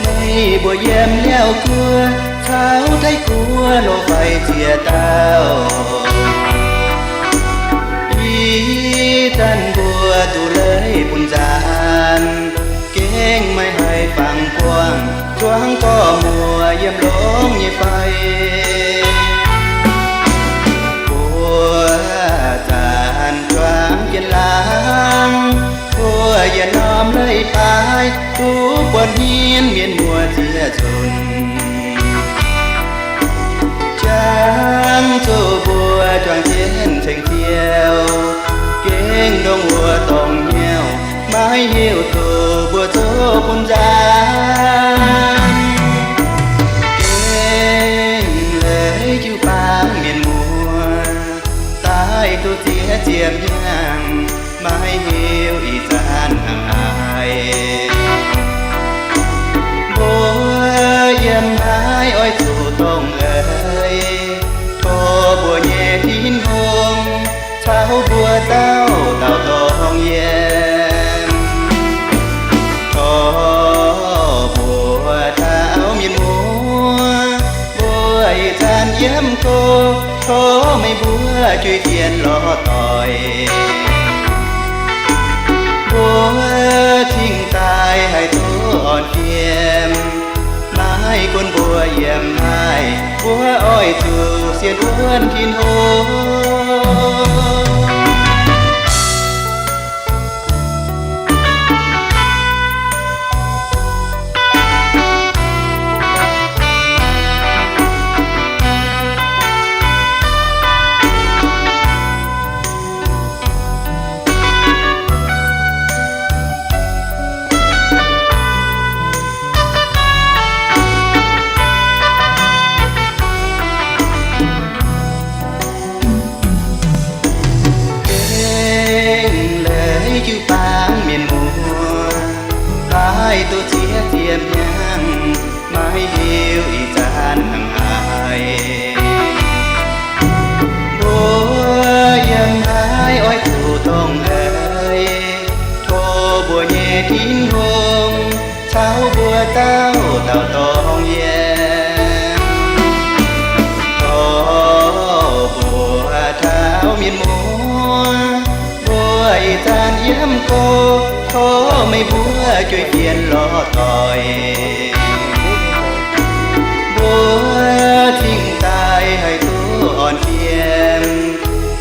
Meih mbuo yiem Liauv Guoqv caux Taiv Guoqv lorz faix ziex dauh, ih zanc mbuo duqv leiz bun nzaanx, gengh maiv haih fangx buangh zuangx gorx-muoz yiem longx nyei fai. Mbuo zanc juangc jienv laangz, mbuo yietc norm leiz-baaix duqv buatc hniev mienh muoz ziex nzunc. Jangx zuqc mbuo juangc jienv ceng-ziou, gengh ndongc wuov dorngx hnyouv, maiv hiuv duqv mbuo zoux bun nzaanx. Gengh leiz jiu-baang mienh muoz, daaih duqv ziex ziepc hnyangx, maiv hiuv ih zanc hnangv haaix. Mbuo yiem naaiv oix zuqc dongh eix, tov mbuo nyei Tin-Hungh caux mbuo dauh dauh dongh yiem. Tov mbuo taux mienh muoz, mbuo ih zanc yiem go, tov meih mbuo juiv jienv lorz doic. Mbuo cingx daaih haih duqv orn fiem, maiv gunv mbuo yiem naaiv, mbuo oix zuqc sienx wuonv Tin-Hungh. Gengh leiz jiu-baang mienh muoz, daaih duqv ziex ziepc hnyangx, maiv hiuv ih zanc hnangv haaix. Mbuo yiem naaiv oix zuqc dongh eix, tov mbuo nyei Tin-Hungh caux mbuo dauh dauh dongh yiem. Tov mbuo taux mienh muoz, mbuo ih zanc yiem go, tov meih mbuo jueiv jienv lorz doic. Mbuo cingx daaih haih duqv orn fiem,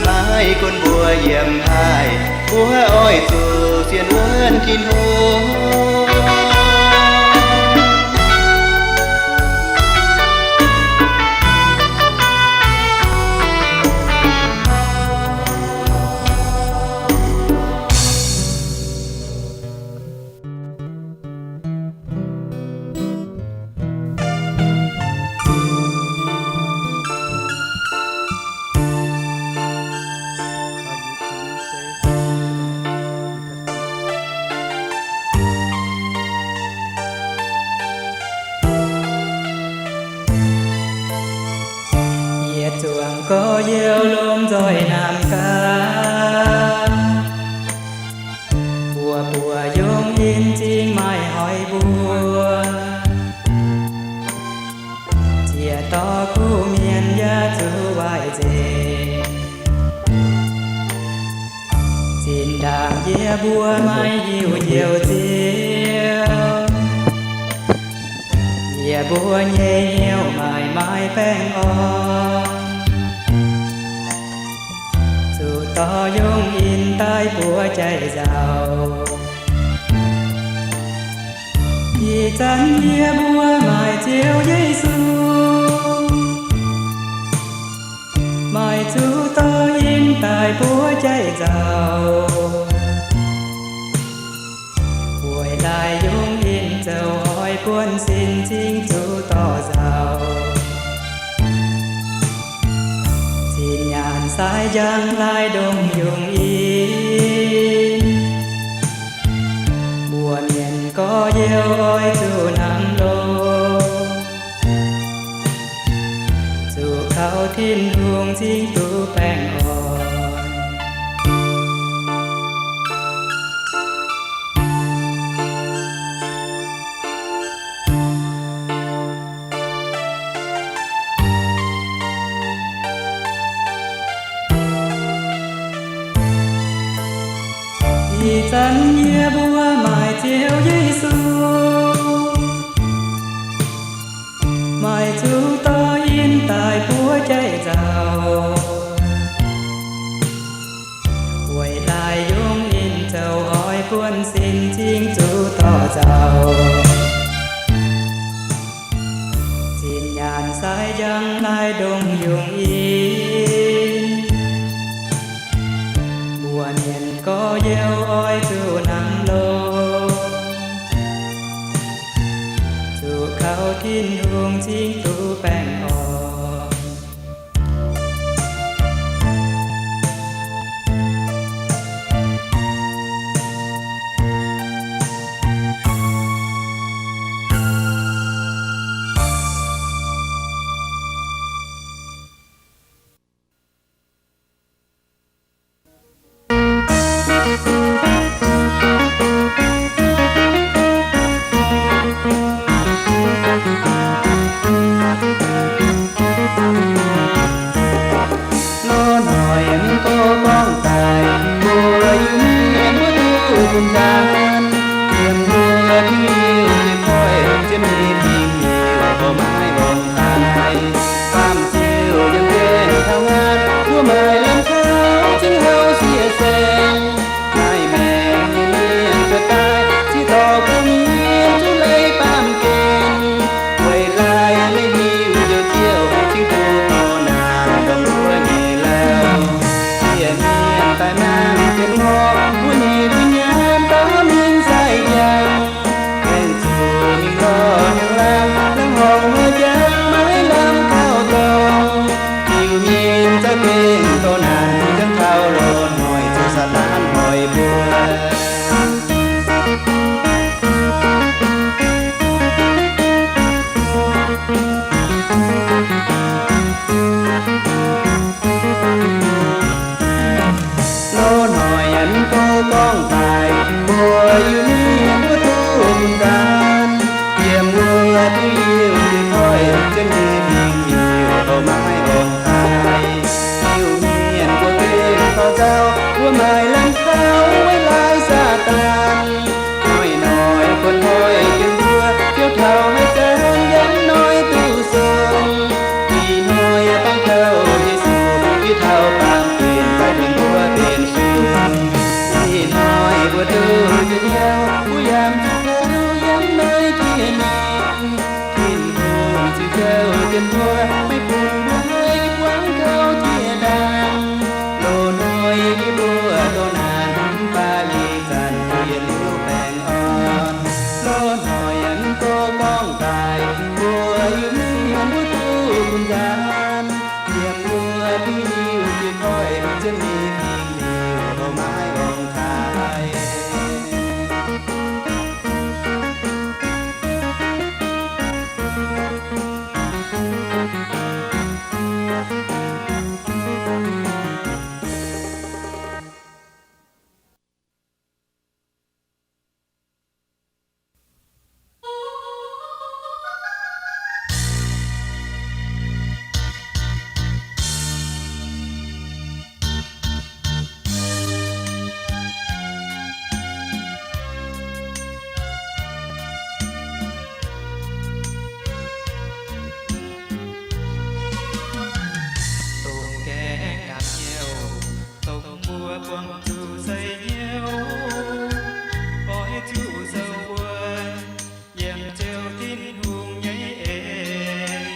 maiv gunv mbuo yiem naaiv, mbuo oix zuqc sienx wuonv Tin-Hungh. Yietc zuangx gorx-youz lomh nzoih namx gaax, buoz-buoz yungz in zingh maaih hoiz mbuo. Ziec dorh kuv mienh yaac zuqc waaic nzengc. Zinh ndaangc yie mbuo maiv hiuv njoux Ziouv, yie mbuo nyei hnyouv maaih maaih baengh orn. Zuqc dorh yungz in daaih buoz jaiv nzauc. Ih zanc yie mbuo maaih Ziouv Yesu, maaih zuqc dorh in daaih buoz jaiv nzauc. Weic laaix yungz in zoux oix buonv sin cingx zuqc dorh nzauc. Zinh nyaanh sai njang laaix ndongc yungz in, mbuo mienh gorx-youz oix zuqc hnangv loh, zuqc kaux Tin-Hungh cingx duqv baengh orn. Ziouv Yesu, maaih zuqc dorh yinh daaih buov jaiv nzauc, weic laaix yungz ninh zoux oix buonv sin cingx zuqc dorh nzauc. Zinh nyaanh sai njang naaiv ndongc yungz yinh, mbuo mienh gorx-youz oix zuqc hnamv longx, zuqc kaux Tin-Hungh cingx duqv baengh orn. Lov noic mv gorngv gorngv daaih, mbuo Iu-Mienh mbuo duqv zunh jaan, yiem mbuo Tin-Hungh nyei koiv, zien nyei dingc liuz, maiv longc daaih. Baamh ziouv yiem gaengh taux naaiv, mbuo maaih lamh kaux cingx houv sieqv saeng. Maaih maengc nyei mienh cuotv daaih, ziex dauh kuv mienh zuqc leiz baamh gen. Weic laaix maiv hiuv njoux Ziouv, cingx duqv dorh naanc ndongc mbuo nyei lauh. Sieqv mienh daaih nangh jienv mborqv, mbuo nyei duqv nyaanh daaih mingh sai jangx. Aengx zuqc mingh lorh hnyangx-laangh, laangz horngh wuov jangx maiv lamh kaux dorngx. Iu-Mienh za'gengh dorh naanc jienv taux loz-hnoi zuqc Saadaan hoic mbuo. Loz-hnoi yaac mv tov gorngv daaih, mbuo Iu-Mienh mbuo duqv nzaanx, yiem mbuo duqv Iu-Mienh koiv, zien nyei mingh liuz, maiv longc daaih. Iu-Mienh mbuo gengh dorh nzauh, mbuo maaih lamh kaux weic laaix Saadaan. Hnoi-hnoi buonc hnoi jienv mbuo, biouv taux haaix zanc yiem hnoi duqv sung. Ih hnoi bangc taux Yesu, biouv taux baamh gen daaih bun mbuo benx sung. Ih hnoi mbuo duqv njien-youh, mbuo yaac zuqc kouv yiem naaiv jiex mingh. Tin-Hungh ziouc jouh jienv mbuo, maiv bun mbuo haih buangv kouv jiex ndaangc. Loz-hnoi yie mbuo doqc naanc, mv baac ih zanc yietc liuz baengh orn. Loz-hnoi yaac mv tov gorngv daaih, mbuo Iu-Mienh mbuo duqv nzaanx, yiem mbuo duqv Iu-Mienh koiv, zien nyei mingh liuz, maiv longc daaih. Dongh gaengh nqa'haav hnyouv, dongh mbuo buangh zuqc seix hnyouv, oix zuqc sou wuonv yiem Ziouv Tin-Hungh nyei en.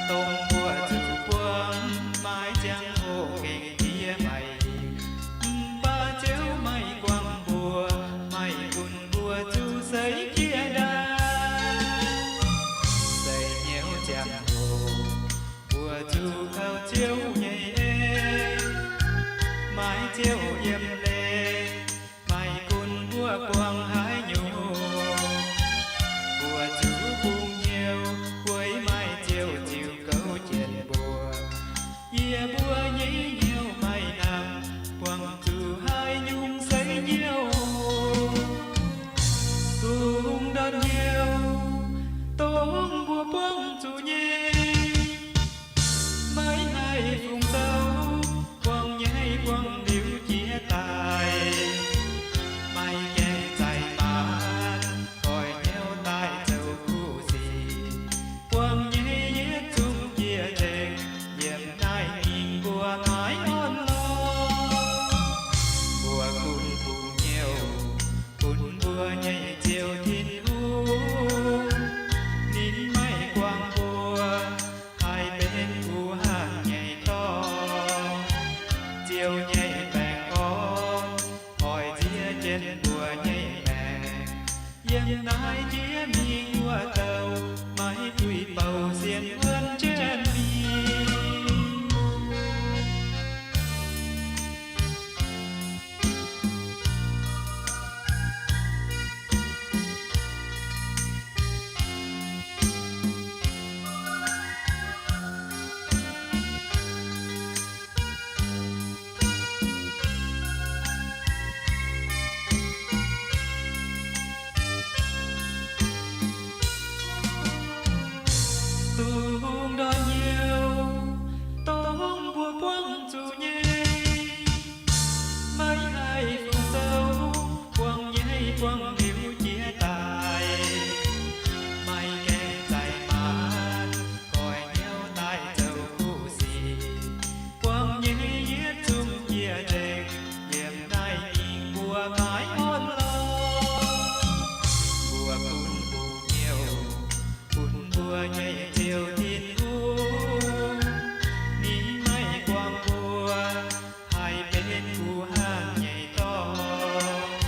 Dongh mbuo zuqc buangh maiv ziangh hoc gengh jiex maengc, mv baac Ziouv maiv guangc mbuo, maiv gunv mbuo zuqc seix jiex ndaangc. Seix hnyouv ziangh hoc, mbuo zuqc kaux Ziouv nyei en, maiv Ziouv yiem leiz, maiv gunv mbuo buangh haaix nyungc, mbuo zuqc bungx hnyouv, weic maaih Ziouv ziux gouv jienv mbuo. Yie mbuo nyei hnyouv maiv hnamv buangh zuqc haaix nyungc seix hnyouv. Kungx ndortv hnyouv dongh mbuo buangh zuqc nyei, maiv haih fungc zoux, buangh nyei buangh liuz jiex daaih, maiv gaengh sienx wuonv jienv mingh. Dongh ndortv hnyouv dongh mbuo buangv zuqc nyei, maiv haih fungc zoux, buangv nyei buangv liuz jiex daaih, maiv gaengh zaaix maanc, goix hnyouv daaih zoux kuv sic, buangv nyei yietv zungv jiex nzengc, yiem naaiv mingh mbuo maiv orn lorqc. Mbuo bun mbuo hnyouv bun mbuo nyei Ziouv Tin-Hungh, ninh maiv buangh mbuo haih benx kuv hlang nyei dorngx.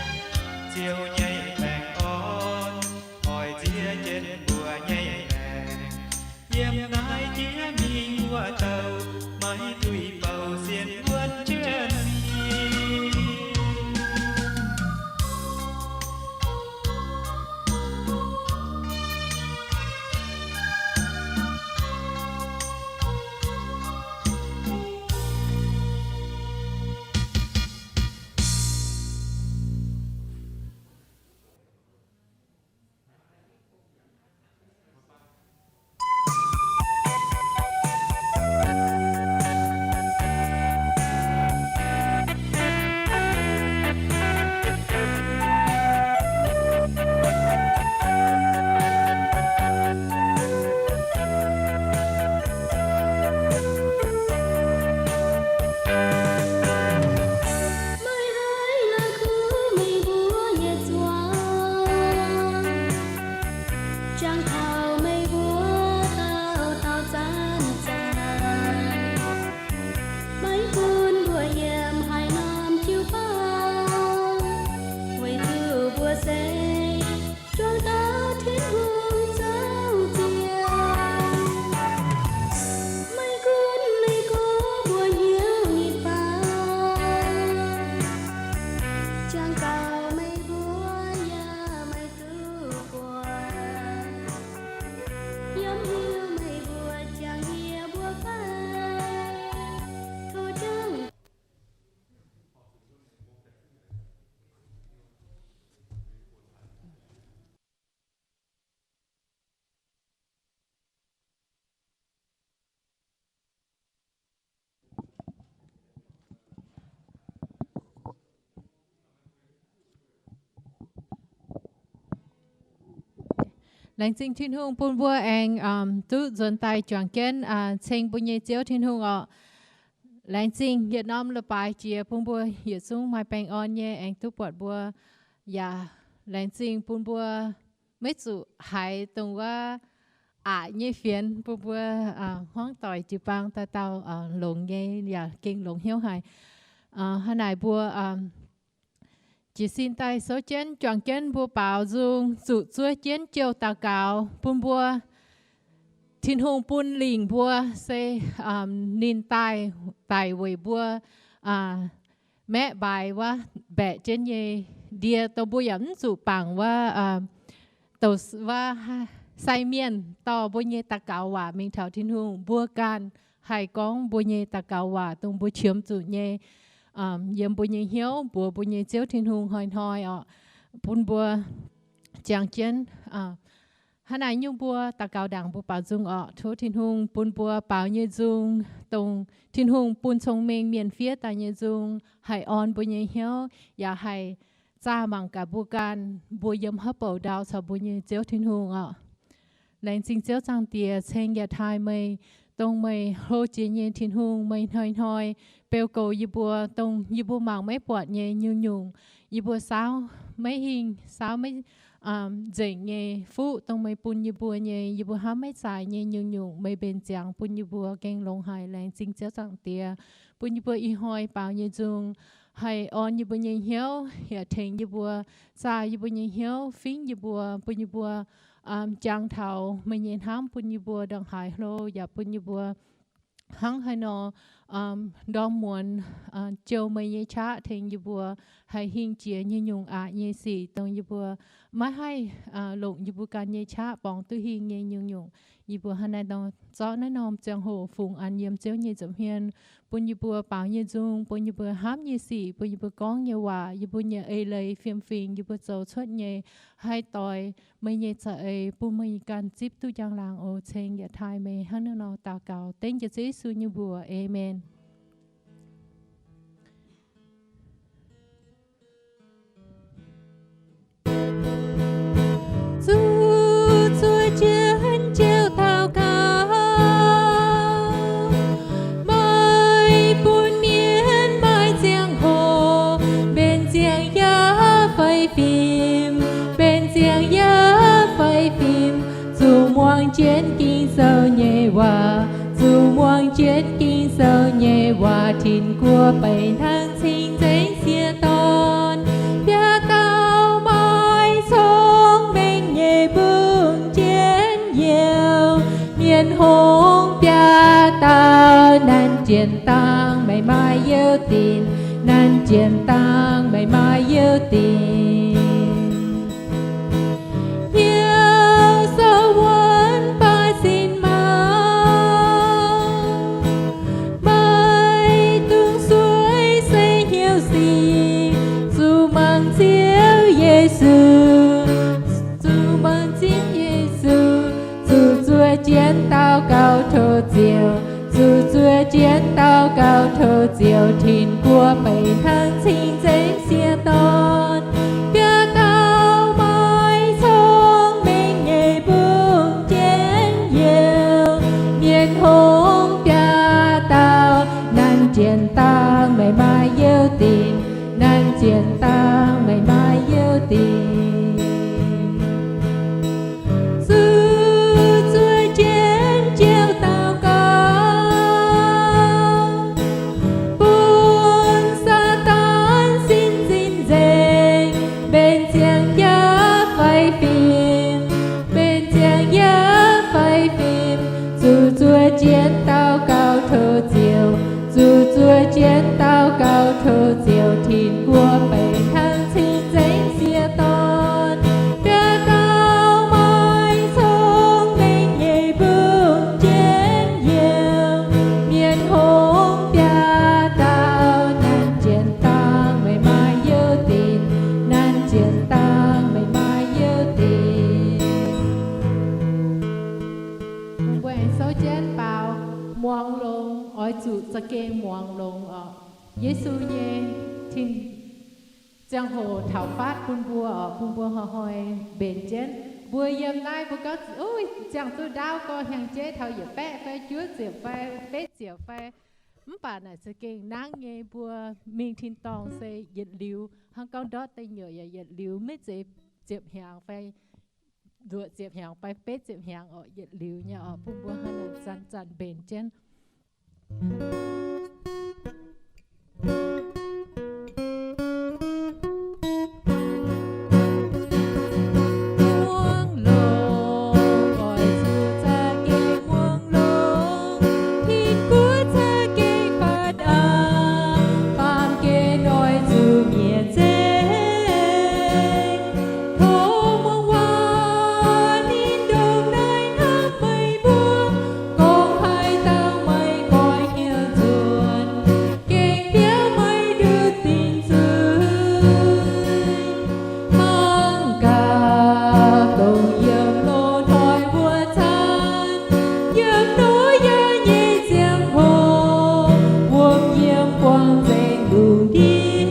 Ziouv nyei baengh orn oix nziex jienv mbuo nyei maengc. Yiem naaiv jiex mingh wuov dauh maiv duih bouh sienx wuonv jienv mingh. Meih haih la'kuqv meih mbuo nyei zuangx, jangx taux meih mbuo dauh dauh zanc-zanc. Maiv bun mbuo yiem haaix norm jiu-baang, weic zuqc mbuo se juangc taux Tin-Hungh zaux ziex. Maiv gunv meih gorngv mbuo hnyouv nitv baac, jangx gaux meih mbuo yaac maiv duqv buatc. Yiem hnyouv meih mbuo jangx yie mbuo fai? Tov jangx Laengz zingh Tin-Hungh bun mbuo aengx duqv nzuonx daaih juangc jienv ceng mbuo nyei Ziouv Tin-Hungh orqc. Laengz zingh yietc norm leiz-baaix jiex bun mbuo yietc zungv maaih baengh orn nyei aengx duqv buatc mbuo. Yaac laengz zingh bun mbuo maiv zuqc haiz dongh wuov aqc nyei fienx bun mbuo hmuangv doic jiu-baang dauh dauh longx nyei yaac gengh longx hnyouv haic. Hnangv naaic mbuo jiez sin daaih souv jienv juangc jienv mbuo baaux nzung zuqc zuov jienv jouh daux gaux bun mbuo. Tin-Hungh bun lingc mbuo se ninh daaih, daic weic mbuo maeqv mbaaix wuov mbaeqc jienv nyei ndie, dongh mbuo yaac mv zuqc bangc wuov, dongh wuov sai mienh dorh mbuo nyei daux gaux waac mingh taux Tin-Hungh. Mbuo ganh haih gorngv mbuo nyei daux gaux waac dongh mbuo qiemx zuqc nyei yiem mbuo nyei hnyouv mbuox mbuo nyei Ziouv Tin-Hungh hnoi-hnoi orqc, bun mbuo jangx jienv. Hnangv naaic nyungc mbuo daux gaux ndaangc mbuo baaux nzung orqc. Tov Tin-Hungh bun mbuo baaux nyei nzung, dongh Tin-Hungh bun cong-mengh mienh fiev daaih nyei nzung, haih orn mbuo nyei hnyouv, yaac haih zaah mangc gaax mbuo ganh, mbuo yiem haaix bouc ndau caux mbuo nyei Ziouv Tin-Hungh orqc. Laengz zingh Ziouv Zaangc Diex ceng yaac taaih meih, dongh meih hlo jiex nyei Tin-Hungh. Meih hnoi-hnoi beu goux yie mbuo dongh yie mbuo mangc maiv buatc nyei nyungc-nyungc. Yie mbuo saauv maiv hingh, saauv maiv nzengc nyei fuqv dongh meih bun yie mbuo nyei, yie mbuo hnamv maiv zaaix nyei nyungc-nyungc, meih mbenc ziangx bun yie mbuo gengh longx haic. Laengz zingh Ziouv Zaangc Diex bun yie mbuo ih hnoi baaux nyei nzung haih orn yie mbuo nyei hnyouv, yaac tengx yie mbuo zaah yie mbuo nyei hnyouv, fingv yie mbuo, bun yie mbuo jangx taux meih nyei hnamv bun yie mbuo ndongc haaix hlo, yaac bun yie mbuo hnangv haaix nor ndorm muonz jouh meih nyei qaqv tengx yie mbuo haih hingh jiex nyei nyungc aqc nyei sic, dongh yie mbuo maiv haih longc yie mbuo ganh nyei qaqv borngz duqv hingh nyei nyungc-nyungc. Yie mbuo hnangv naaiv nor zorqv naaiv norm ziangh hoc fungx an yiem Ziouv nyei nza'hmien, bun yie mbuo baaux nyei nzung, bun yie mbuo hnamv nyei sic, bun yie mbuo gorngv nyei waac, yie mbuo nyei eix leiz fiem-fingx, yie mbuo zoux cuotv nyei, haih doix meih nyei za'eix, bun meih ganh zipv duqv njang-laangc oc. Ceng yietc taaih meih hnangv naaiv nor daux gaux dengv jiex Ziouv Yesu nyei mbuox. Aamen. Zuqc zueiz jienv jouh daux gaux, meih bun mienh maaih ziangh hoc mbenc ziangh yaac fai fim, mbenc ziangh yaac fai fim, zuqc muangx jienv Ging-Sou nyei waac, zuqc muangx jienv Ging-Sou nyei waac, tin-guoqv benx hnangv cing-nzengc sieqv dorn. Biaa dauh maaih cong-mengh nyei mbungv jienv youh, mienh hngongx biaa dauh, nanc jienv dangh meih maaih youh dinc, nanc jienv dangh meih maaih youh dinc. Hnyouv sou wuonv baac sin mangc, maiv dungx sueih se hnyouv sic, zuqc mangc Ziouv Yesu, zuqc mangc Ziouv Yesu, zuqc zueiz jienv daux gaux tov Ziouv, zuqc zueiz jienv daux gaux tov Ziouv, tin-guoqv benx hnangv cing-nzengc sieqv dorn. Biaa dauh maaih cong-mengh nyei mbungv jienv youh, mienh hngongx biaa dauh, nanc jienv dangh meih maaih youh dinc, nanc jienv dangh meih maaih youh dinc. Zuqc zueiz jienv jouh daux gaux, bun Saadaan sin zinh nzengc, mbenc ziangh yaac fai fim, mbenc ziangh yaac fai fim, zuqc zueiz jienv daux gaux tov Ziouv, zuqc zueiz jienv daux gaux tov Ziouv, tin-guoqv benx hnangv cing-nzengc sieqv dorn. Biaa dauh maaih cong-mengh nyei mbungv jienv youh, mienh hngongx biaa dauh, nanc jienv dangh meih maaih youh dinc, nanc jienv dangh meih maaih youh dinc. Mbuo aengx souv jienv baaux, muangx longx, oix zuqc za'gengh muangx longx oc. Yesu nyei tin ziangh hoc taux fatv bun mbuo oc, bun mbuo hnoi-hnoi mbenc jienv. Mbuo yiem naaiv mbuo gorngv, ziangh zuqc ndaauv gorx hnyangx-jeiv taux yietc baeqv fai juov ziepc fai betv ziepc fai, mv baac naaic za'gengh nangv nyei. Mbuo mingh tin-dorngh se yietc liuz, hnangv gorngv ndortv deic nyuoqc yaac yietc liuz, maiv zeiz ziepc hnyangx fai nduoqc ziepc hnyangx fai betv ziepc hnyangx oc, yietc liuz nyei oc, bun mbuo hnangv naaic zanc-zanc mbenc jienv. Muangx longx, oix zuqc za'gengh muangx longx, tin-guoqv za'gengh fatv aqv, baamh gen oix zuqc nyiec nzengc. Tov muangx waac ninh ndongc naaiv hnamv meih mbuo, gorngv haaix dauh maiv goix hnyouv nzuonx, gengh biaux maiv nduov dingc zuiz. Mangc gaax dongh yiem loz-hnoi wuov zanc, yiem Noyaa nyei ziangh hoc, wuom yiem buangh nzengc lungh ndiev.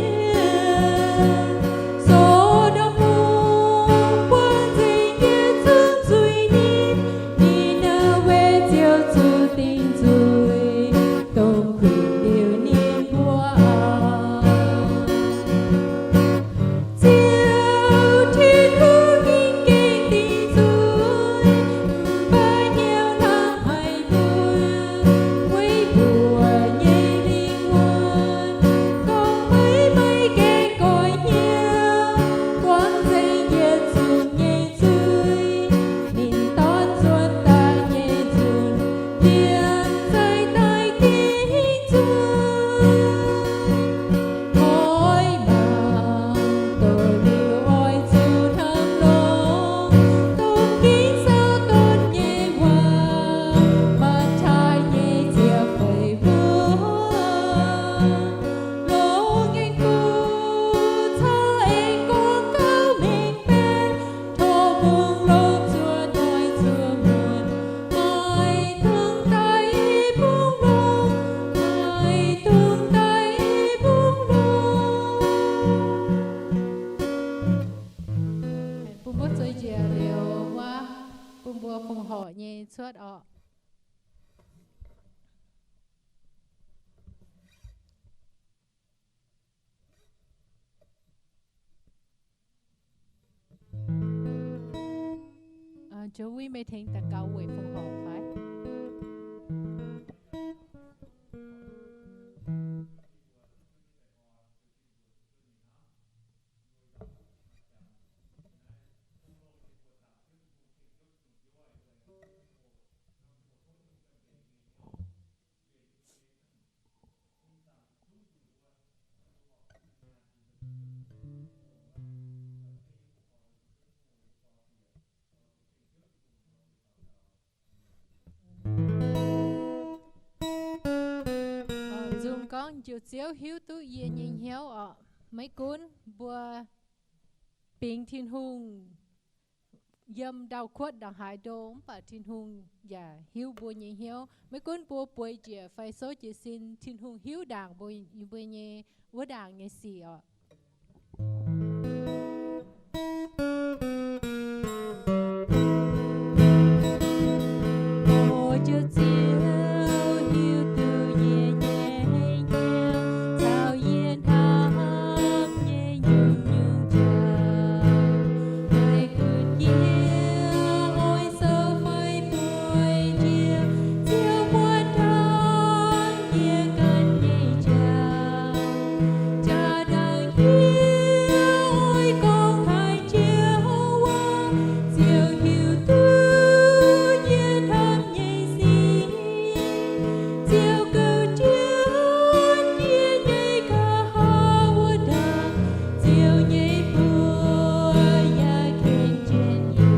So^ndom Mungv buangh nzengc yietc zungv zuiz-nipc, Ni^naa^we Ziouv zuqc dingc zuiz, dongh kuinx liuz ninh mbuo oc. Ziouv Tin-Hungh ninh gengh dingc zuiz, mv baac hnyouv hnamv haic mbuo, weic mbuo nyei lingh wuonh gorngv maiv maaih gaengh goix hnyouv, buangh nzengc yietc zungv nyei zuiz. Yiem zaih daaih gengh zuqc koi mangc, doz liuz oix zuqc hnangv longc dongh Ging-Sou donv nyei waac, mangc taaih nyei ziepc feix mbuo longx nyei kuv caux aengx gorngv gauh mengh baeqc, tov bungx longx zuov hnoi zuov muonz, maiv dungx daic bungx longx, maiv dungx daic bungx longx. Bun mbuo zueiz njiec liuz wuov, bun mbuo fongc horc nyei cuotv orqc. Joey, meih tengx daux gaux weic fongc horc fai? Nzung gorngv, Njoux Ziouv hiuv duqv yie nyei hnyouv orqc. Maiv gunv mbuo bingx Tin-Hungh yiem ndau-kuotv ndongc haaix ndo, mv baac Tin-Hungh yaac hiuv mbuo nyei hnyouv. Maiv gunv mbuo bueix njiec fai souv jiez sin, Tin-Hungh hiuv ndaangc mbuo, mbuo nyei wuov ndaangc nyei sic orqc. O Ziouv Ziouv, hiuv duqv yie nyei hnyouv caux yie hnamv nyei nyungc-nyungc jauv. Maiv gunv yie oix souv fai bueix njiec, Ziouv muonz hnamv yie ganh nyei jauv. Jaa-ndaangc yie oix gorngv taaih Ziouv waac, Ziouv hiuv duqv yie hnamv nyei sic. Ziouv goux jienv yie nyei nqa'haav wuov ndaangc, Ziouv nyei buoz yaac ken jienv yie.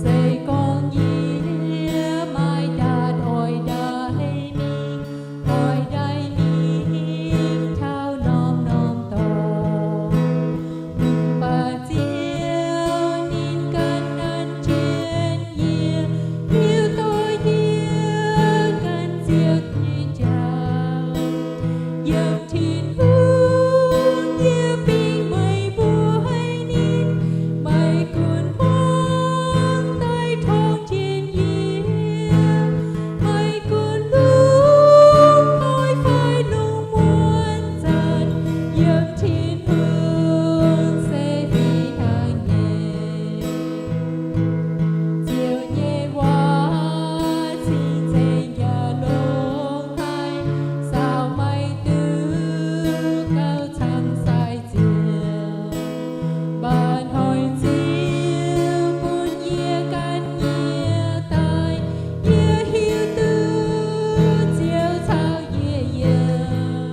Se gorngv yie maiv ndaatv oix ndaaih mingh, oix ndaaih mingh taux norm-norm dorngx, mv baac Ziouv ninh ganh nanv jienv yie, hiuv duqv yie ganh ziangh nyei jauv. Yiem Tin-Hungh yie bingx meih mbuo haiz ninh, maiv gunv hmuangv daaih tong jienv yie, maiv gunv lungh hnoi fai lungh muonz zanc, yiem Tin-Hungh se fih hnangv nyei. Ziouv nyei waac cing-nzengc yaac longx haic, saaux maiv duqv gauh camv sai Ziouv. Mba'hnoi Ziouv bun yie ganh nyie daaih, yie hiuv duqv Ziouv caux yie yiem.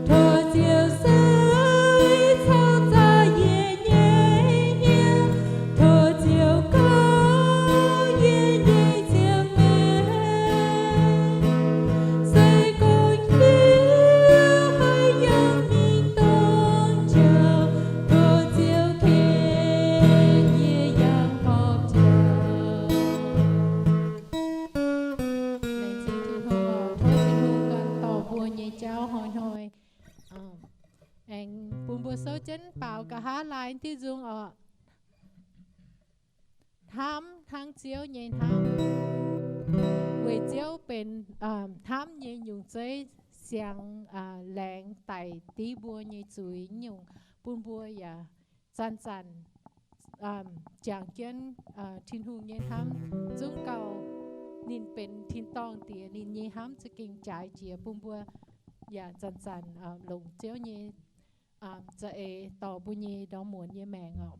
Tov Ziouv seix caux zaah yie nyei hnyouv. Tov Ziouv gauh yie nyei ziangh maengc. Se gorngv yie haih yangh mingh dongh jauv, tov Ziouv ken yie yangh horpc jauv. Laengz zingh Tin-Hungh oc. Tov Tin-Hungh ganh dorh mbuo nyei jauv hnoi-hnoi. Aengx bun mbuo souv jienv baaux nqa'haav laai diuh nzung oc. Hnamv hnangv Ziouv nyei hnamv. Weic Ziouv benx hnamv nyei nyungc zeiv, siangx laengz daic div mbuo nyei zuiz nyungc, bun mbuo yaac zanc-zanc jangx jienv Tin-Hungh nyei hnamv. Zungv gauh ninh benx tin-dorngh Diex, ninh nyei hnamv za'gengh jaaix jiex bun mbuo yaac zanc-zanc longc Ziouv nyei za'eix dorh mbuo nyei ndorm muonz nyei maengc oc.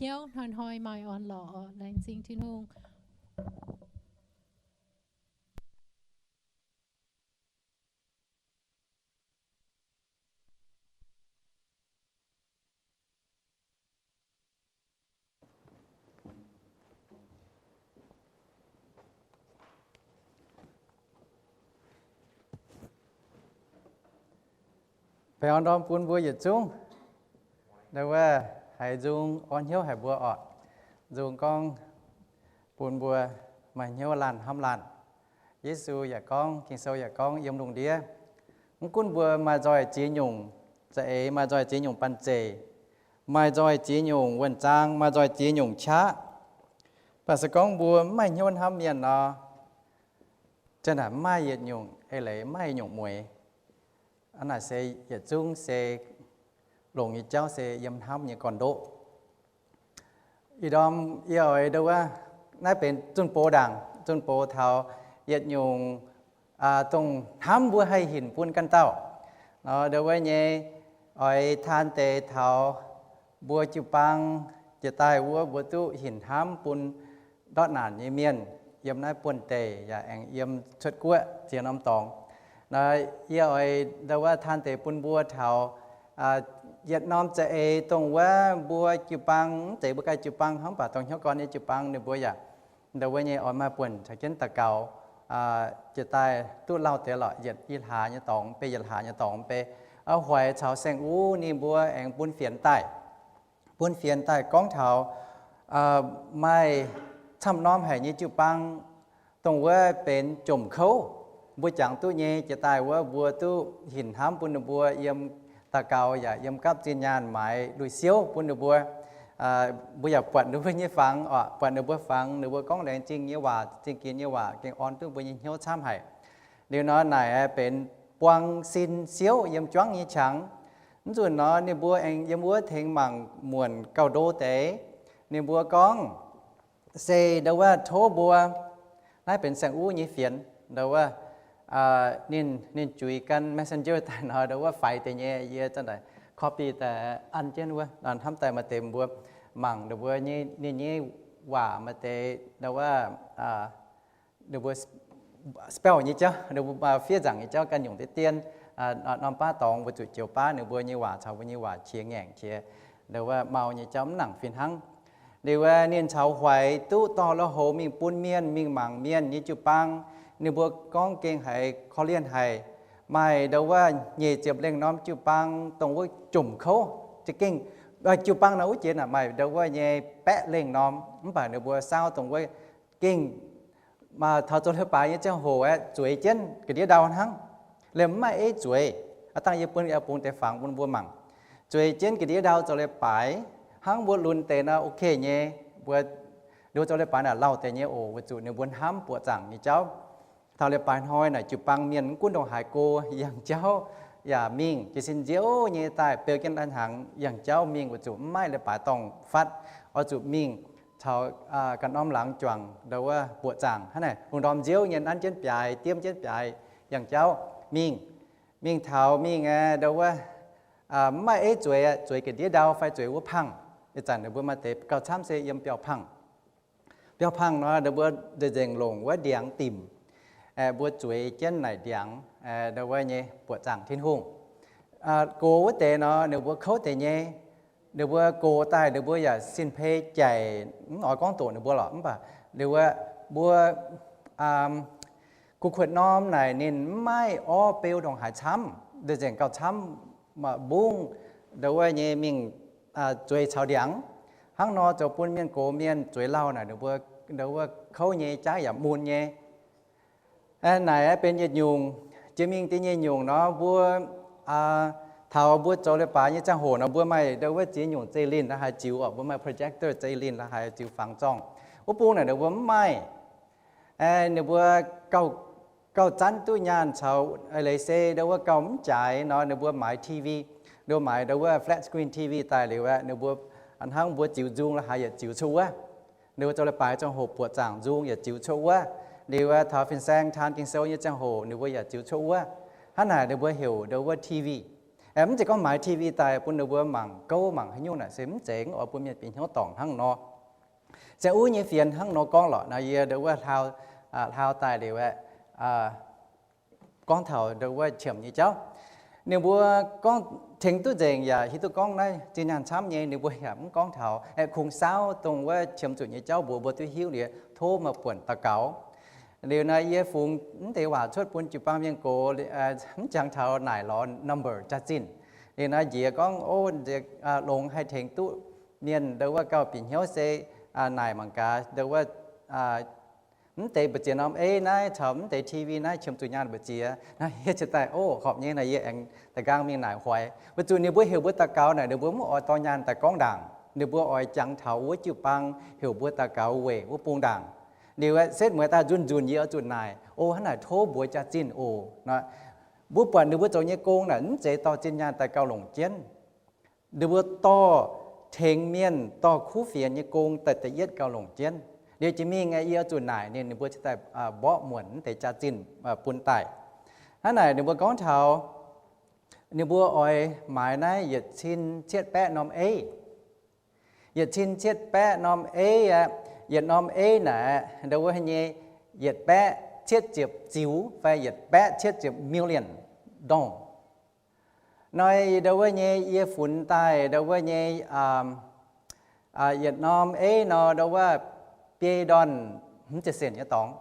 hnyouv hnoi-hnoi maaih orn-lorqc. Laengz zingh Tin-Hungh. Baengh orn ndorm bun mbuo yietc zungv. Ndau wuov haiz nzung orn hnyouv haic mbuo orqc. Nzung gorngv bun mbuo maaih hnyouv laanh hnamv laanh. Yesu yaac gorngv, Ging-Sou yaac gorngv yiem lungh ndiev, mv gunv mbuo maaih nzoih ziex nyungc za'eix, maaih nzoih ziex nyungc banh zeic, maaih nzoih ziex nyungc wuonh zaang, maaih nzoih ziex nyungc qaqv, mv baac se gorngv mbuo mv maaih hnyouv hnamv mienh nor, zanc naaic mv maaih yietc nyungc eix leiz, mv maaih yietc nyungc mueix. Aa, naaic se yietc zungv se longx nyei jauv se yiem hnamv nyei gorn-ndoqv. Ih ndorm yie oix ndau wuov, naaiv benx zunh box ndaangc, zunh box taux yietc nyungc, aa, dongh hnamv mbuo haih hinc bun ganh dauh. Nor ndau wuov nyei oix taan deix taux mbuo jiu-baang jiex daaih wuov mbuo duqv hinc hnamv bun ndortv naanc nyei mienh yiem naaiv buonv deic yaac aengx yiem cuotv guoqv ziex norm dorngx. Nor yie oix ndau wuov taan deix bun mbuo taux yietc norm za'eix dongh wuov mbuo jiu-baang, mv zeiz mbuo ganh jiu-baang hnangv, mv baac dongh hnyouv gorn nyei jiu-baang ninh mbuo yaac ndau wuov nyei oix maaih buonc caux jienv daux gaux jiex daaih duqv lauh deix lorqc, yietc i hlaax nyei dorngx mv bei, yietc hlaax nyei dorngx mv bei, hoic caux saeng-wuv ninh mbuo aengx bun fienx daaih, bun fienx daaih gorngv taux maaih camv norm haic nyei jiu-baang dongh wuov benx jomc kouv. Mbuo jangx duqv nyei jiex daaih wuov mbuo duqv hinc hnamv bun ninh mbuo yiem daux gaux yaac yiem gapv zinh nyaanh maaiz lui-siouv bun ninh mbuo. Mbuo yaac buatc ninh mbuo nyei fangx oc, buatc ninh mbuo fangx, ninh mbuo gorngv laengz zingh nyei waac, zingh ginx nyei waac gengh orn duqv mbuo nyei hnyouv camv haic. Liuz nor naaic benx buang sin siouv yiem juangv nyei qangx. Mv nzunc nor ninh mbuo aengx yiem wuov tengx mangc muonc gauh ndo deix. Ninh mbuo gorngv se ndau wuov tov mbuo, naaiv benx saeng-wuv nyei fienx, ndau wuov ninh, ninh juix gan messenger daaih nor ndau wuov faix deix nyei, yie zanc naaic copy daaih an jienv wuov, hnamv daaih maaih deix mbuo mangc ninh mbuo nyei, ninh nyei waac maaih deix ndau wuov ninh mbuo spell nyei jauv, ninh mbuo fiev nzaangc nyei jauv ganh nyungc deix dien, norm baav dorngx weic zuqc joux baav ninh mbuo nyei waac caux mbuo nyei waac qiex ngaengc qiex, ndau wuov mau nyei jauv mv nangc fih hnangv. Liuz ninh caux hoic duqv dorh lui-houx mingh bun mienh, mingh mangc mienh nyei jiu-baang, ninh mbuo gorngv gengh haiz korv-lienh haic. Maaih ndau wuov nyic ziepc lengh norm jiu-baang dongh wuov jomc kouv za'gengh, jiu-baang nor wuov jiex naaic maaih ndau wuov nyei baeqv lengh norm, mv baac ninh mbuo saauv dongh wuov gengh taux zoux leiz-baaix nyei ziangh hoc aeqv, zueiz jienv ga'ndiev ndau hnangv. Liemh mv maaih eiv zueiz. Aa, dangh yie bun, yie bungx deix fangx bun mbuo mangc. Zueiz jienv ga'ndiev ndau zoux leiz-baaix hnangv, mbuo lunx deix nor ok nyei. Mbuo, ninh mbuo zoux leiz-baaix naaic lauh deix nyei oc, weic zuqc ninh mbuo hnamv buoqc zaangc nyei jauv. Taux leiz-baaix hnoi naaic jiu-baang mienh mv gunv ndongc haaix go, yangh jauv yaac mingh, jiez sin nziouv nyei daaih beu jienv lai-hnaangx yangh jauv mingh weic zuqc mv maaih leiz-baaix dorngh fatv, oix zuqc mingh caux ganh norm laangz juangc ndau wuov buoqc zaangc hnangv naaic, lungh ndorm nziouv nyei nanv jienv biaaix, diemv jienv biaaix yangh jauv mingh. Mingh taux mingh aeqv, ndau wuov mv maaih eiv zueiz, zueiz ga'ndiev ndau fai zueiz wuov pangh. Ih zanc ninh mbuo maaih deix gauh camv se yiem biauv-pangh. Biauv-pangh nor ninh mbuo nzengc longc wuov ndiangx dimc, mbuo zueiz jienv naaic ndiangx, ndau wuov nyei buoqc zaangc Tin-Hungh. Gox wuov deix nor ninh mbuo kouv deix nyei. Ninh mbuo gox daaih ninh mbuo yaac sin-peix jaic, mv oix gorngv doqc ninh mbuo lorqc, mv baac ninh mbuo, mbuo gu'kuotv norm naaic ninh mv maaih orv beu ndongc haaix camv, nzengc gauh camv, mbungv ndau wuov nyei mingh zueiz caux ndiangx. Hnangv nor zoux bun mienh gox mienh zueiz lauh naaic ninh mbuo ndau wuov kouv nyei, jaav yaac mun nyei. Naaic benx yietc nyungc. Jiex mingh da'nyeic nyungc nor mbuo taux mbuo zoux leiz-baaix nyei ziangh hoc nor mbuo maaih ndau wuov ziex nyungc zeiv-linh la'haaix ziux oc, mbuo maaih projector zeiv-linh la'haaix ziux fangx zorngh. Wuov bung naaic ninh mbuo mv maaih. Ninh mbuo gauh, gauh zanv duqv nyaanh caux leiz se ndau wuov gauh mv jaaix nor ninh mbuo maaiz T V, ninh mbuo maaiz ndau wuov flat screen T V daaih liuz aeqv, ninh mbuo hnangv mbuo ziux nzung la'haaix yietc ziux cuotv wuov. Ninh mbuo zoux leiz-baaix ziangh hoc buoqc zaangc nzung yietc ziux cuotv wuov. Liuz aeqv, taux fin-saeng taan Ging-Sou nyei ziangh hoc ninh mbuo yietc ziux cuotv wuov. Hnangv naaic ninh mbuo heuc ndau wuov T V. Mv zeiz gorngv maaiz T V daaih bun ninh mbuo mangc gouv mangc haaix nyungc naaic, se mv zeiz, oix bun mienh bieqc hnyouv dorngc hnangv nor. Saeng-uv nyei fienx hnangv nor gorngv lorqc. Naaiv yie ndau wuov hlaau, hlaau daaih liuz aeqv, gorngv taux ndau wuov qiemx nyei jauv. Ninh mbuo gorngv tengx duqv nzengc yaac hiuv duqv gorngv naaiv zinh nyaanh camv nyei, ninh mbuo yaac mv gorngv taux aeqv, kungx saauv dongh wuov qiemx zuqc nyei jauv mbuox mbuo duqv hiuv liuz tov maaih buonc daux gaux. Liuz naaiv yie fungx mv deix waac cuotv bun jiu-baang mienh gox, mv jangx taux naaic lorz number jaax-zinh. Liuz naaiv njiec gorngv, o, longx haih tengx duqv mienh ndau wuov gauh bieqc hnyouv se naaic mangc gaax ndau wuov mv deix mbu'ziex norm A naaiv caux mv deix T V naaiv qiemx zuqc nyaanh mbu'ziex. Naaiv yie cingx daaih, o, horpc nyei. Naaiv yie aengx da'nqaang mingh naaic hoiz, weic zuqc ninh mbuo heuc mbuo daux gaux naaic, ninh mbuo mv oix dorh nyaanh daaih gorngv ndaangc. Ninh mbuo oix jangx taux wuov jiu-baang heuc mbuo daux gaux weic wuov bung ndaangc. Liuz setv mueiz daaih nzunc nzunc yie oix zuqc naaic, o, hnangv naaic tov mbuox jaax-zinh oc. Mbuo buatc ninh mbuo zoux nyei gong naaic mv zeiz dorh zinh nyaanh daaih gauh longc jienv. Ninh mbuo dorh tengx mienh dorh kuv fienx nyei gong daaih da'yietv gauh longc jienv. Liuz jiex mingh yie oix zuqc naaic ninh, ninh mbuo cingx daaih mborqv muonc mv deix jaax-zinh bun daaih. Hnangv naaic ninh mbuo gorngv taux ninh mbuo oix maaiz naaiv yietc cin cietv baeqv norm A. Yietc cin cietv baeqv norm A aqv. Yietc norm A naaic ndau wuov nyei yietc baeqv cietv ziepc ziux fai yietc baeqv cietv ziepc million dongh. Nor ndau wuov nyei yie funx daaih ndau wuov nyei yietc norm A nor ndau wuov biei ndorn hmz ziepc cent nyei dorngx.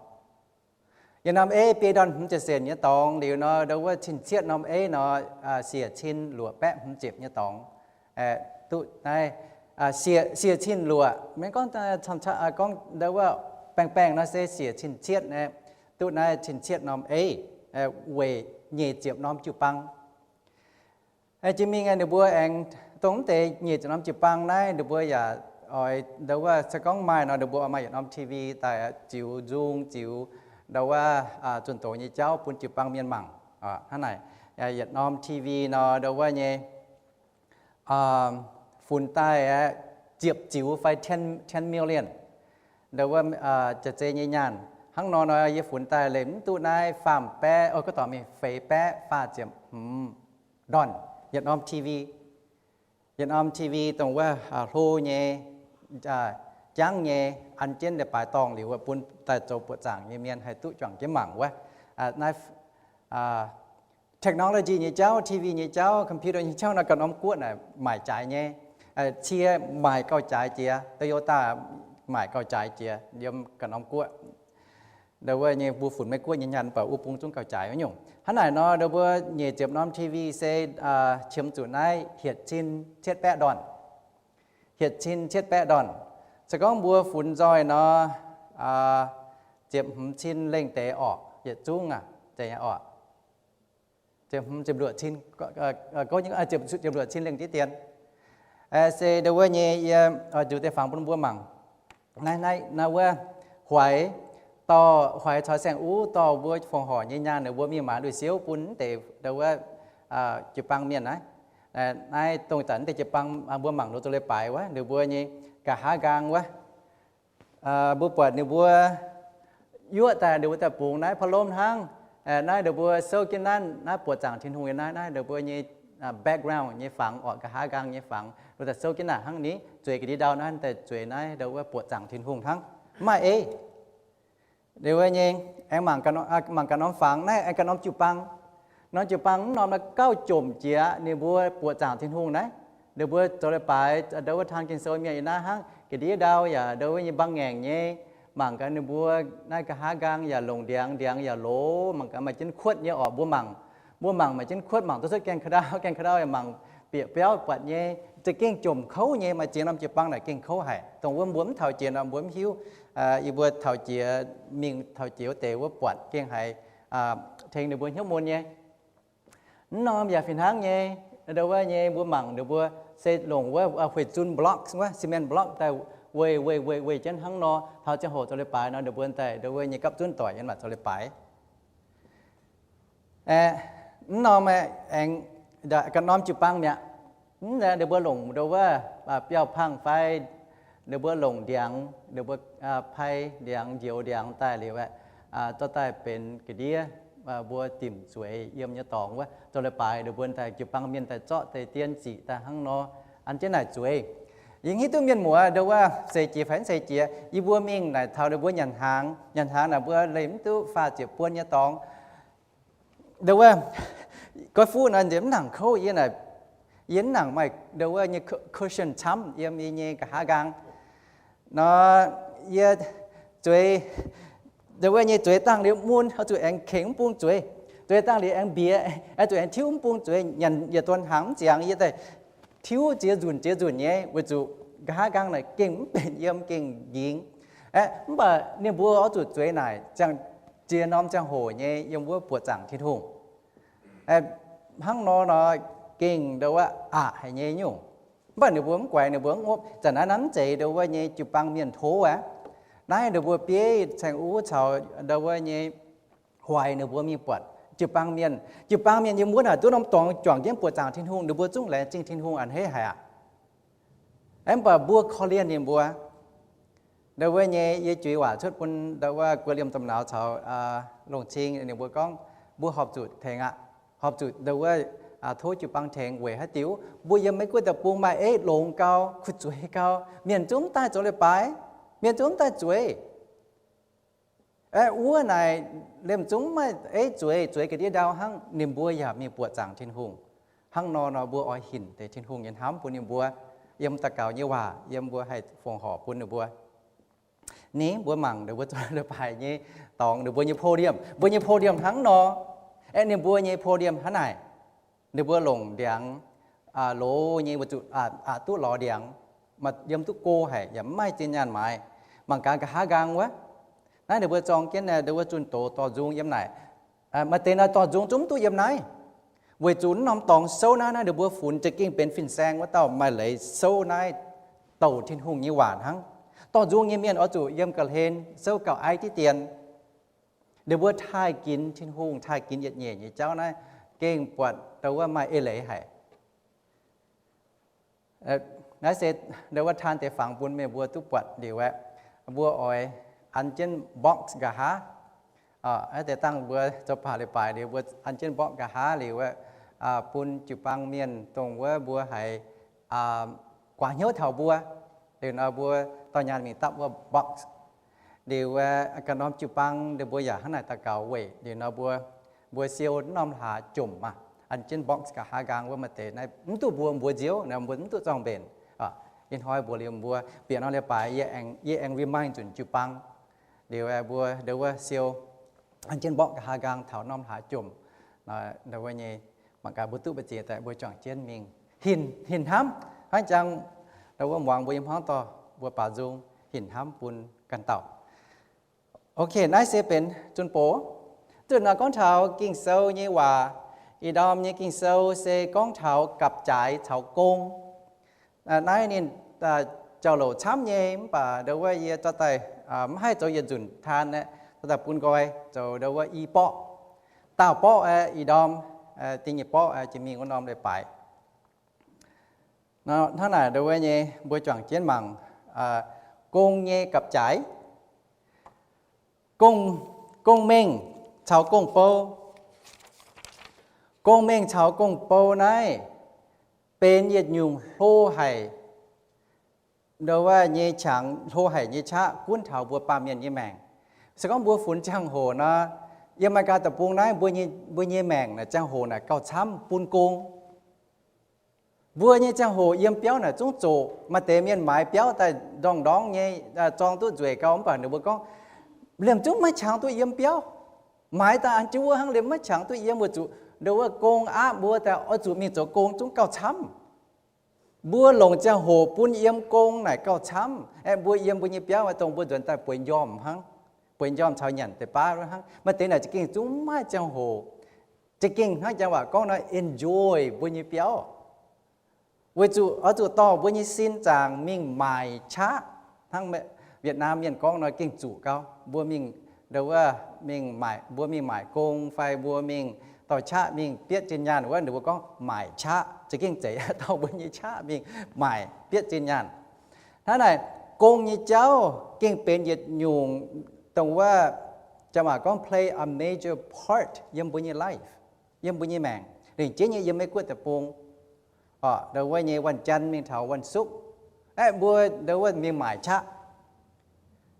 Yietc norm A biei ndorn hmz ziepc cent nyei dorngx liuz nor, ndau wuov cin cietv norm A nor, siec cin luoqc baeqv hmz ziepc nyei dorngx. Duqv naaiv, siec cin luoqc, maiv gorngv, gorngv ndau wuov baengh baengh nor se siec cin cietv, duqv naaiv cin cietv norm A weic nyic ziepc norm jiu-baang. Jiex mingh ninh mbuo aengx dongh mv deix nyic ziepc norm jiu-baang naaiv, ninh mbuo yaac oix ndau wuov se gorngv maaih nor, ninh mbuo oix maaih yietc norm T V daaih ziux nzung, ziux ndau wuov zunh doz nyei jauv bun jiu-baang mienh mangc. Hnangv naaic, yietc norm T V nor ndau wuov nyei funx daaih ziepc ziux fai ten million ndau wuov jaax-zei nyei nyaanh. Hnangv nor nor yie funx daaih leih mv duqv naaiv faam baeqv, o, gorngv dorngc mingh feix baeqv faah ziepc hmz ndorn yietc norm T V. Yietc norm T V dongh wuov hlo nyei, jangv nyei, an jienv leiz-baaix dorngh liuz bun daaih zoux buoqc zaangc nyei mienh haih duqv juangc jienv mangc wuov. Naaiv technology nyei jauv, T V nyei jauv, computer nyei jauv nor ganh norm guoqv naaic maaic jaaix nyei. Cie maaic gauh jaaix jiex, Toyota maaic gauh jaaix jiex yiem ganh norm guoqv. Ndau wuov nyei mbuo funx Meiv Guoqv nyei nyaanh, mv baac wuov bung zungv gauh jaaix wuov nyungc. Hnangv naaic nor, ndau mbuo nyic ziepc norm T V se qiemx zuqc naaiv hietc cin cietv baeqv ndorn. Hietc cin cietv baeqv ndorn. Se gorngv mbuo funx nzoih nor, ziepc hmz cin lengh deix orqc, yietc zungv aqv, deix orqc. Ziepc hmz, ziepc luoqc cin, ziepc luoqc cin lengh diqv dien. Se ndau wuov nyei yie oix nzuqc deix fangx bun mbuo mangc. Naaiv, naaiv, naaiv wuov huaix, dorh huaix caux saeng-uv dorh mbuo fongc horc nyei nyaanh, ninh mbuo mingh maaiz lui-siouv bun mv deix ndau wuov jiu-baang mienh naaiv. Naaiv dongh zanc mv deix jiu-baang mbuo mangc nor zoux leiz-baaix wuov, ninh mbuo nyei nqa'haav nqaang wuov. Mbuo buatc ninh mbuo yuoqv daaih, ninh mbuo daaih bungx naaiv พัดลม hnangv. Naaiv ninh mbuo souv jienv naaiv, naaiv buoqc zaangc Tin-Hungh nyei naaiv, naaiv ninh mbuo nyei background nyei fangx orqc, nqa'haav nqaang nyei fangx. Ninh mbuo daaih souv jienv naaic hnangv ni, zueiz ga'ndiev ndau naaiv daaih zueiz naaiv ndau wuov buoqc zaangc Tin-Hungh hnangv. Mv maaih ei. Ninh mbuo nyei aengx mangc ganh norm fangx naaiv, aengx ganh norm jiu-baang. Norm jiu-baang mv norm naaiv gauh jomc jiex aqv. Ninh mbuo buoqc zaangc Tin-Hungh naaiv, ninh mbuo zoux leiz-baaix ndau wuov taan Ging-Sou mienh yiem naaiv hnangv. Ga'ndiev ndau yaac ndau wuov nyei mbang ngaengc nyei. Mangc gaax ninh mbuo naaiv nqa'haav nqaang yaac longc ndiangx, ndiangx yaac loz. Mangc gaax maaih jienv kuotv nyei orqc. Mbuo mangc, mbuo mangc maaih jienv kuotv, mangc duqv cuotv gaengh ka'ndau, gaengh ka'ndau yaac mangc bieqc biauv buatc nyei. Za'gengh jomc kouv nyei, maaih ziex norm jiu-baang naaic gengh kouv haic. Dongh wuov mbuo mv taux jiex nor mbuo mv hiuv. Yie mbuo taux jiex, mingh taux jiex wuov deix wuov buatc gengh haiz tengx ninh mbuo hnyouv mun nyei. Mv norm yaac fih hnangv nyei. Ndau wuov nyei mbuo mangc ninh mbuo se longc wuov hueic zunv blocks wuov, cement block daaih weih weih weih weih jienv hnangv nor, taux ziangh hoc zoux leiz-baaix nor ninh mbuo daaih ndau wuov nyei gapv zunv doic yiem naaic zoux leiz-baaix. Mv norm aengx ganh norm jiu-baang mi'aqv. Mv, ninh mbuo longc ndau wuov biauv-pangh fai ninh mbuo longc ndiangx, ninh mbuo pai ndiangx, njoux ndiangx daaih liuz aeqv, zorqv daaih benx ga'ndiev. mbuo dimc zueiz yiem nyei dorngx wuov, zoux leiz-baaix ninh mbuo daaih jiu-baang mienh daaih zorqv deix dien ziqc daaih hnangv nor, an jienv naaic zueiz. Yie hiuv duqv mienh muoz ndo wuov seix jiex fai mv seix jiex, yie mbuo mingh naaic taux ninh mbuo nyanc hnaangx, nyanc hnaangx naaic mbuo leih mv duqv faah ziepc buon nyei dorngx. Ndo wuov, goiv fuqv nor nziex mv nangc kouv, yie naaic, yie mv nangc maaih ndo wuov nyei cushion camv yiem yie nyei nqa'haav nqaang nor, yie zueiz, ndo wuov nyei zueiz dangh liuz mun, oix zuqc aengx kengx mv bung zueiz. Zueiz dangh liuz aengx mbiex, oix zuqc aengx tiuv mv bung zueiz. Nyanc yietc donx hnaangx mv ziangx yie daaih tiuv ziex nzunc ziex nzunc nyei, weic zuqc nqa'haav nqaang naaic gengh mv benx yiem, gengh nqingx. Aeqv, mv baac ninh mbuo oix zuqc zueiz naaic ziangh, ziex norm ziangh hoc nyei yiem wuov buoqc zaangc Tin-Hungh. Hnangv nor nor gengh ndo wuov aqc haic nyei nyungc. Mv baac ninh mbuo mv guaix, ninh mbuo mv opv. Zanc naaiv naaiv mv zeiz ndo wuov nyei jiu-baang mienh tov aqv. Naaiv ninh mbuo bieiv caeng uv caux ndo wuov nyei hoic ninh mbuo mingh buatc jiu-baang mienh. Jiu-baang mienh yiem wuov naaic duqv norm dorngx juangc jienv buoqc zaangc Tin-Hungh, ninh mbuo zungv laengz zingh Tin-Hungh a'hneiv haic aqv. Aeqv, mv baac mbuo korv-lienh ninh mbuo. Ndo wuov nyei yie juiz waac cuotv bun ndo wuov guoqv liemh domh nauz caux longc cing ninh mbuo gorngv, mbuo horpc zuqc tengx aqv. Horpc zuqc ndo wuov tov jiu-baang tengx weic haaix diuc? Mbuo yiem Meiv Guoqv deic-bung maaih eiv longx gau, kuh zueiz gau, mienh zungv mv daaih zoux leiz-baaix, mienh zungv mv daaih zueiz. Aeqv, wuov naaic liemh zungv maaih eiv zueiz, zueiz ga'ndiev ndau hnangv. Ninh mbuo yaac mingh buoqc zaangc Tin-Hungh. Hnangv nor nor mbuo oix hinc deix Tin-Hungh nyei hnamv bun ninh mbuo, yiem daux gaux nyei waac, yiem mbuo haih fongc horc bun ninh mbuo. Ni mbuo mangc ninh mbuo zoux leiz-baaix nyei dorngx, ninh mbuo nyei podium, mbuo nyei podium hnangv nor. Aeqv, ninh mbuo nyei podium hnangv naaic. Ninh mbuo longc ndiangx loz nyei, weic zuqc aqc duqv lorz ndiangx, maaih yiem duqv go haic, yaac mv maaih zinh nyaanh maaiz. Mangc gaax nqa'haav nqaang wuov, naaiv ninh mbuo zorng jienv ninh mbuo zunh doz dorh nzung yiem naaic. Maaih deix naaiv dorh nzung zungv mv duqv yiem naaiv, weic zuqc naaiv norm dorngx souv naaiv, naaiv ninh mbuo funx za'gengh benx fin-saeng wuov dauh maaih leiz souv naaiv douc Tin-Hungh nyei waac hnangv. Dorh nzung nyei mienh oix zuqc yiem ga'hlen souv gauh aiv diqv dien. Ninh mbuo taaih ginx Tin-Hungh, taaih ginx yietc nyeic nyei jauv naaiv gengh buatc ndo wuov maaih eix leiz haic. Naaiv se ndo wuov taan deix fangx bun meih mbuo duqv buatc liuz aeqv, mbuo oix an jienv box nqa'haav. Naaiv deix dangh mbuo zoux baac leiz-baaix liuz mbuo an jienv box nqa'haav liuz aeqv, bun jiu-baang mienh dongh wuov mbuo haiz guaax hnyouv taux mbuo. Liuz nor mbuo dorh nyaanh mingh dapv wuov box. Liuz ganh norm jiu-baang ninh mbuo yaac hnangv naaic daux gaux weic. Liuz nor mbuo, mbuo siou norm hlaax jomc maah, an jienv box nqa'haav nqaang wuov maaih deix naaiv mv duqv mbuox mbuo nziouv, mbuo mv duqv zorng mbenc. Ih hnoi mbuox liuz mbuo bieqc norm leiz-baaix yie aengx remind nzunc jiu-baang. Liuz mbuo ndo wuov siou an jienv box nqa'haav nqaang taux norm hlaax jomc. Ndo wuov nyei, mangc gaax mbuo duqv mbu'ziex daaih mbuo juangc jienv mingh hinc, hinc hnamv hnangv jangx ndo wuov muangx mbuo nyei hmuangv dorh mbuo baaux nzung, hinc hnamv bun ganh dauh. Ok, naaiv se benx zunh box. Zunh nor gorngv taux Ging-Sou nyei waac. Ih ndorm nyei Ging-Sou se gorngv taux gapv-jaaix caux gong. Naaiv ninh jauv-louc camv nyei, mv baac ndo wuov yie dorh daaih mv haih zoux yietc nzunc taan aeqv, dorh daaih bun nqoi zoux ndo wuov i borqv, daauh borqv aeqv, ih ndorm, da'nyeic borqv aeqv, jiex mingh wuov norm leiz-baaix. Hnangv naaic ndo wuov nyei mbuo juangc jienv mangc gong nyei gapv-jaaix. Gong, gong-mengh caux gong-bou. Gong-mengh caux gong-bou naaiv benx yietc nyungc hlo haic, ndo wuov nyei qangx, hlo haic nyei qaqv gunv taux mbuo baamh mienh nyei maengc. Se gorngv mbuo funx ziangh hoc nor, yiem America deic-bung naaiv mbuo nyei, mbuo nyei maengc naaic ziangh hoc naaic gauh camv bun gong. Mbuo nyei ziangh hoc yiem biauv naaic zungv zoqc. Maaih deix mienh maaiz biauv daaih ndorngx-ndorngx nyei, zorng duqv nzueic gau, mv baac ninh mbuo gorngv, liemh zungv maiv qangx duqv yiem biauv. Maaiz daaih an jienv wuov hnangv, liemh maiv qangx duqv yiem, weic zuqc ndo wuov gong aapv mbuo daaih oix zuqc mingh zoux gong zungv gauh camv. Mbuo longc ziangh hoc bun yiem gong naaic gauh camv. Aeqv, mbuo yiem mbuo nyei biauv dongh mbuo nzuonx daaih bueix njormh hnangv, bueix njormh caux nyanc deix baav hnangv. Maaih deix naaic za'gengh zungv maiv ziangh hoc. Za'gengh hnangv janx waac gorngv nor, enjoy mbuo nyei biauv. Weic zuqc oix zuqc dorh mbuo nyei sin zaangc mingh maaic qaqv. Hnangv Vietnam mienh gorngv nor gengh zuqc gau. Mbuo mingh, ndo wuov, mingh maaic, mbuo mingh maaic gong fai mbuo mingh dorh qaqv mingh bietv zinh nyaanh wuov, ninh mbuo gorngv maaic qaqv. Za'gengh zeiz dorh mbuo nyei qaqv mingh maaic bietv zinh nyaanh. Hnangv naaic, gong nyei jauv gengh benx yietc nyungc dongh wuov janx waac gorngv play a major part yiem mbuo nyei life, yiem mbuo nyei maengc. Lengc jeiv nyei yiem Meiv Guoqv deic-bung, ndau wuov nyei วันจันทร์ mingh taux วันศุกร์, aeqv, mbuo ndau wuov mingh maaic qaqv.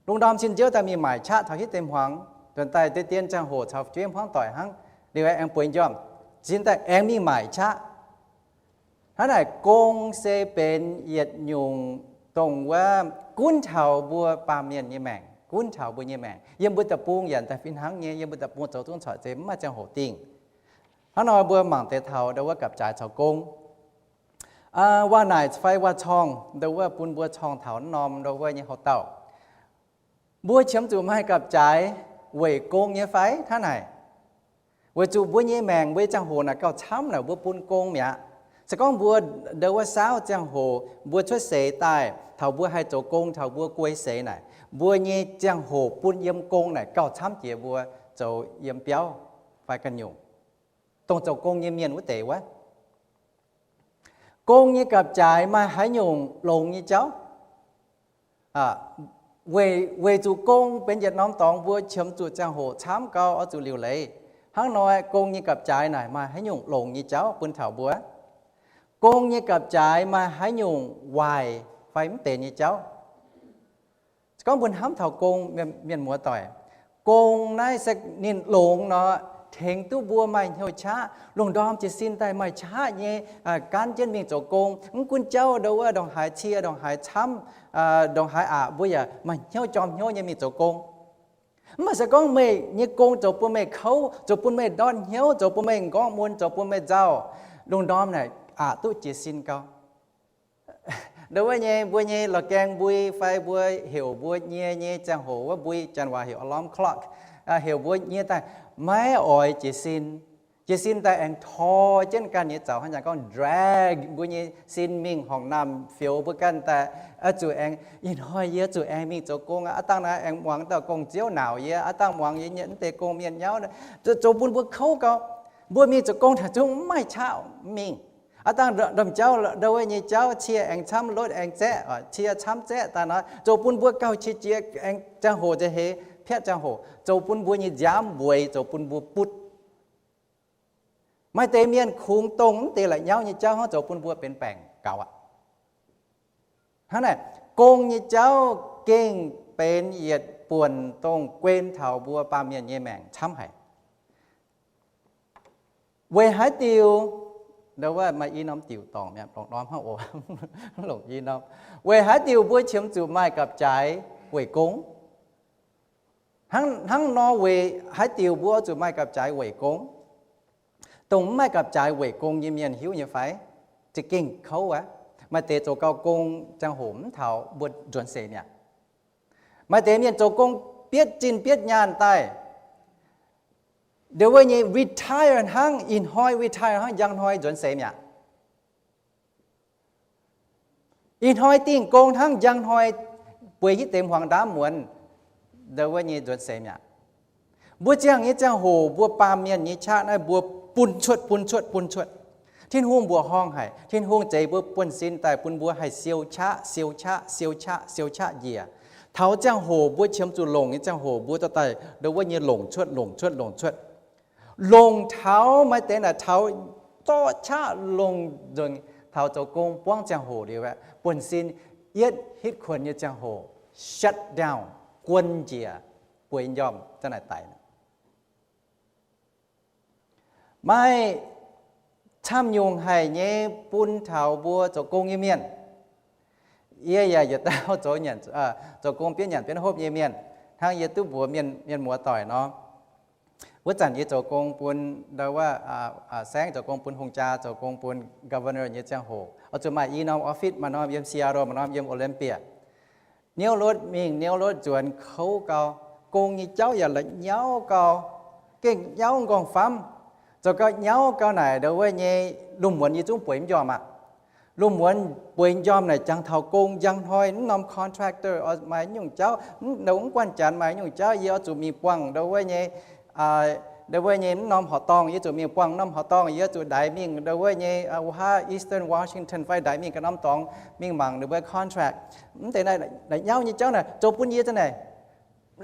Lungh ndorm sin nziouv daaih mingh maaic qaqv taux hitv deix hmuangx, nzuonx daaih deix dien ziangh hoc caux fu'jueiv hmuangv doic hnangv, liuz aengx bueix njormh, sin daaih aengx mingh maaic qaqv. Hnangv naaic, gong se benx yietc nyungc dongh wuov gunv taux mbuo baamh mienh nyei maengc, gunv taux mbuo nyei maengc. Yiem mbuo deic-bung yaac daaih fih hnangv nyei, yiem mbuo deic-bung zoux zungv corc se mv maaih ziangh hoc dingh. Hnangv nor mbuo mangc deix taux ndau wuov gapv-jaaix caux gong. Waac-naaic fai waac-corngh ndau wuov bun mbuo corngh taux naaiv norm ndau wuov nyei houx-dauh. Mbuo qiemx zuqc maaih gapv-jaaix weic gong nyei fai? Hnangv naaic, weic zuqc mbuo nyei maengc mbuo nyei ziangh hoc naaic gauh camv naaic mbuo bun gong mi'aqv. Se gorngv mbuo ndau wuov saauv ziangh hoc mbuo cuotv seix daaih taux mbuo haih zoux gong taux mbuo guei seix naaic, mbuo nyei ziangh hoc bun yiem gong naaic gauh camv jiex mbuo zoux yiem biauv fai ganh nyungc, dongh zoux gong nyei mienh wuov deix wuov. Gong nyei gapv-jaaix maaih haaix nyungc longx nyei jauv? Weic zuqc gong benx yietc norm dorngx mbuo qiemx zuqc ziangh hoc camv gau oix zuqc liuc leiz. Hnangv nor, gong nyei gapv-jaaix naaic maaih haaix nyungc longx nyei jauv bun taux mbuo? Gong nyei gapv-jaaix maaih haaix nyungc waaic fai mv benx nyei jauv? Se gorngv mbuo hnamv taux gong, mienh muoz-doic, gong naaiv se ninh longx nor, tengx duqv mbuo maaih hnyouv qaqv. Lungh ndorm jiez sin daaih maaih qaqv nyei, gan jienv mingh zoux gong. Mv gunv jauv ndau wuov ndongc haaix cie, ndongc haaix camv, ndongc haaix aqc, mbuo yaac maaih hnyouv jorm hnyouv nyei mingh zoux gong. Mv baac se gorngv meih nyei gong zoux bun meih kouv, zoux bun meih ndortv hnyouv, zoux bun meih m'nqorngv mun, zoux bun meih nzauh, lungh ndorm naaic aqc duqv jiez sin gau. Ndau wuov nyei mbuo nyei la'gaeng mbui fai mbuo heuc mbuo nyie nyei ziangh hoc wuov mbui, janx waac heuc alarm clock, heuc mbuo nyie daaih maiv oix jiez sin. Jiez sin daaih aengx tor jienv ganh nyei zaux, hnangv janx gorngv drag mbuo nyei sin mingh horngc naamh fioux mbuo ganh daaih, zuqc aengx, ih hnoi yie zuqc aengx mingh zoux gong aqv. Aav dangh naaiv aengx muangx dauh gong-ziouv naaic yie, aav dangh muangx yie nyei mv deix gong mienh nyauv, zoux bun mbuo kouv gau. Mbuo mingh zoux gong taux zungv mv maaih qaqv mingh. Aav dangh ndorm jauv, ndau wuov nyei jauv cie aengx camv, lotv aengx zaeqv, cie camv zaeqv daaih nor, zoux bun mbuo gauh qiex jiez, aengx ziangh hoc nzauh heix, piatv ziangh hoc, zoux bun mbuo nyei nziaamv mbueix, zoux bun mbuo butv. Maaih deix mienh kungx dongh mv deix la'nyauv nyei jauv hnangv zoux bun mbuo benx baengc gaux aqv. Hnangv naaic, gong nyei jauv gengh benx yietc buonc dongh guen taux mbuo baamh mienh nyei maengc camv haic. Weic haaix diuc, ndau wuov maaih i norm diuc dorngc mi'aqv, longc norm hnangv oc, longc i norm. Weic haaix diuc mbuo qiemx zuqc maaih gapv-jaaix weic gong? Hnangv nor weic haaix diuc mbuo zuqc maaih gapv-jaaix weic gong? Dongh mv maaih gapv-jaaix weic gong nyei mienh hiuv nyei fai? Za'gengh kouv aqv. Maaih deix zoux gau gong ziangh hoc mv taux mbuo nzuonx seix mi'aqv. Maaih deix mienh zoux gong bietv zinh bietv nyaanh daaih, ndau wuov nyei retire hnangv, ih hnoi retire hnangv, njang hnoi nzuonx seix mi'aqv. Ih hnoi dingh gong hnangv, njang hnoi bueix hitv deix hmuangx ndaamv muonz, ndau wuov nyei nzuonx seix mi'aqv. Mbuo ziangh nyei ziangh hoc mbuo baamh mienh nyei qaqv naaiv mbuo bun cuotv, bun cuotv, bun cuotv. Tin-Hungh mbuoqc horngh haic. Tin-Hungh zeix mbuo buonv-sin daaih bun mbuo haih siou qaqv, siou qaqv, siou qaqv, siou qaqv njiec. Taux ziangh hoc mbuo qiemx zuqc longc nyei ziangh hoc mbuo dorh daaih ndau wuov nyei longc cuotv, longc cuotv, longc cuotv. Longc taux maaih deix naaic taux zorqv qaqv longc nzengc, taux zoux gong buangv ziangh hoc liuz aeqv, buonv-sin yietv hitv kuonx nyei ziangh hoc shut down, guon njiec, bueix njormh za'naaic daic. Maaih camv nyungc haic nyei bun taux mbuo zoux gong nyei mienh. Yie yaac yietc dauh zoux nyanc, zoux gong bietv nyanc bietv hopv nyei mienh, hnangv yie duqv mbuox mienh, mienh muoz-doic nor. Wuov zanc yie zoux gong bun ndau wuov, Saengv zoux gong bun Hungh Jaa, zoux gong bun governor nyei ziangh hoc, oix zuqc maaih i norm office, maaih norm yiem Seattle, maaih norm yiem Olympia. Niouv lotv mingh, niouv lotv nzuonx kouv gau. Gong nyei jauv yaac la'nyauv gau, gengh nyauv nqorngv-famv. Zoux gau nyauv gau naaic ndau wuov nyei, lungh muonz yie zungv bueix mv njormh aqv. Lungh muonz bueix njormh naaic jangx taux gong njang hnoi, mv norm contractor maaih nyungc jauv, mv guanh janx maaih nyungc jauv, yie oix zuqc mingh buangh ndau wuov nyei, ndau wuov nyei mv norm horqc dorngh, yie zuqc mingh buangh norm horqc dorngh, yie zuqc ndaix mingh ndau wuov nyei, wuov haav Eastern Washington fai ndaix mingh ganh norm dorngx mingh mangc ninh mbuo contract. Mv deix naaiv la'nyauv nyei jauv naaic zoux bun yie za'naaic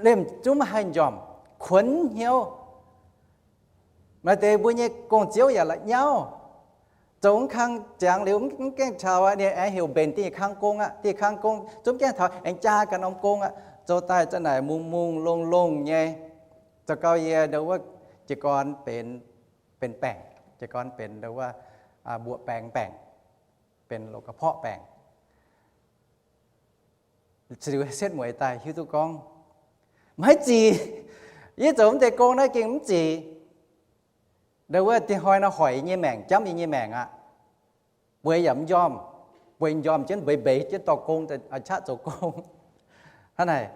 lemh zungv maiv haih njormh. kuonx hnyouv. Maaih deix mbuo nyei gong-ziouv yaac la'nyauv, zoux mv kang ziangx liuz mv gaengh taux aqv, ninh aengx heuc mbenc diuh kang gong aqv. Diuh kang gong zungv gaengh taux aengx jaa ganh norm gong aqv. Zoux daaih za'naaic mungz-mungz longx-longx nyei. Zoux gau yie ndo wuov jiez gorn benx, benx baengc, jiez gorn benx ndo wuov mbuoqc baengx baengc, benx loz-ga'porqv baengc. Ziux setv mueiz daaih hiuv duqv gorngv, maiv zic. Yie zoux mv deix gong naaiv gengh mv zic. Ndo wuov dinh hnoi nor hoic yie nyei maengc, jamv yie nyei maengc aqv. Bueix yaac mv njormh, bueix njormh jienv mbeix mbeix jienv dorh gong, qaqv zoux gong. Hnangv naaic,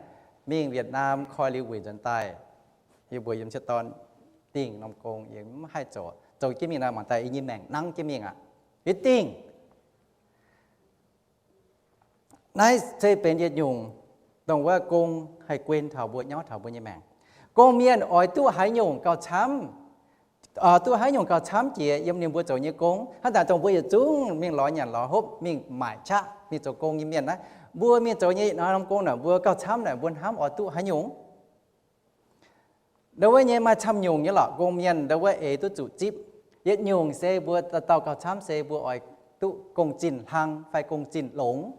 mingh Vietnam koi liuz weic nzuonx daaih, yie mbuox yiem ciev dorn, dingh norm gong yie mv haih zoux. Zoux jienv mingh nor mangc daaih yie nyei maengc nangv jienv mingh aqv. Yie dingh Naaiv se benx yietc nyungc dongh wuov gong haih guen taux mbuo, nyauv taux mbuo nyei maengc. Gong-mienh oix duqv haaix nyungc gauh camv, oix duqv haaix nyungc gauh camv jiex yiem ninh mbuo zoux nyei gong. Hnangv naaic dongh mbuo yietc zungv mingh lorz nyanc lorz hopv, mingh maaic qaqv, mingh zoux gong nyei mienh naaiv, mbuo mingh zoux nyei norm gong naaic, mbuo gauh camv naaic mbuo hnamv oix duqv haaix nyungc? Ndo wuov nyei maaih camv nyungc nyei lorqc, gong-mienh ndo wuov eix duqv zuqc zipv. Yietc nyungc se mbuo dauh dauh gauh camv se mbuo oix duqv gong-zinh hlang fai gong-zinh longx.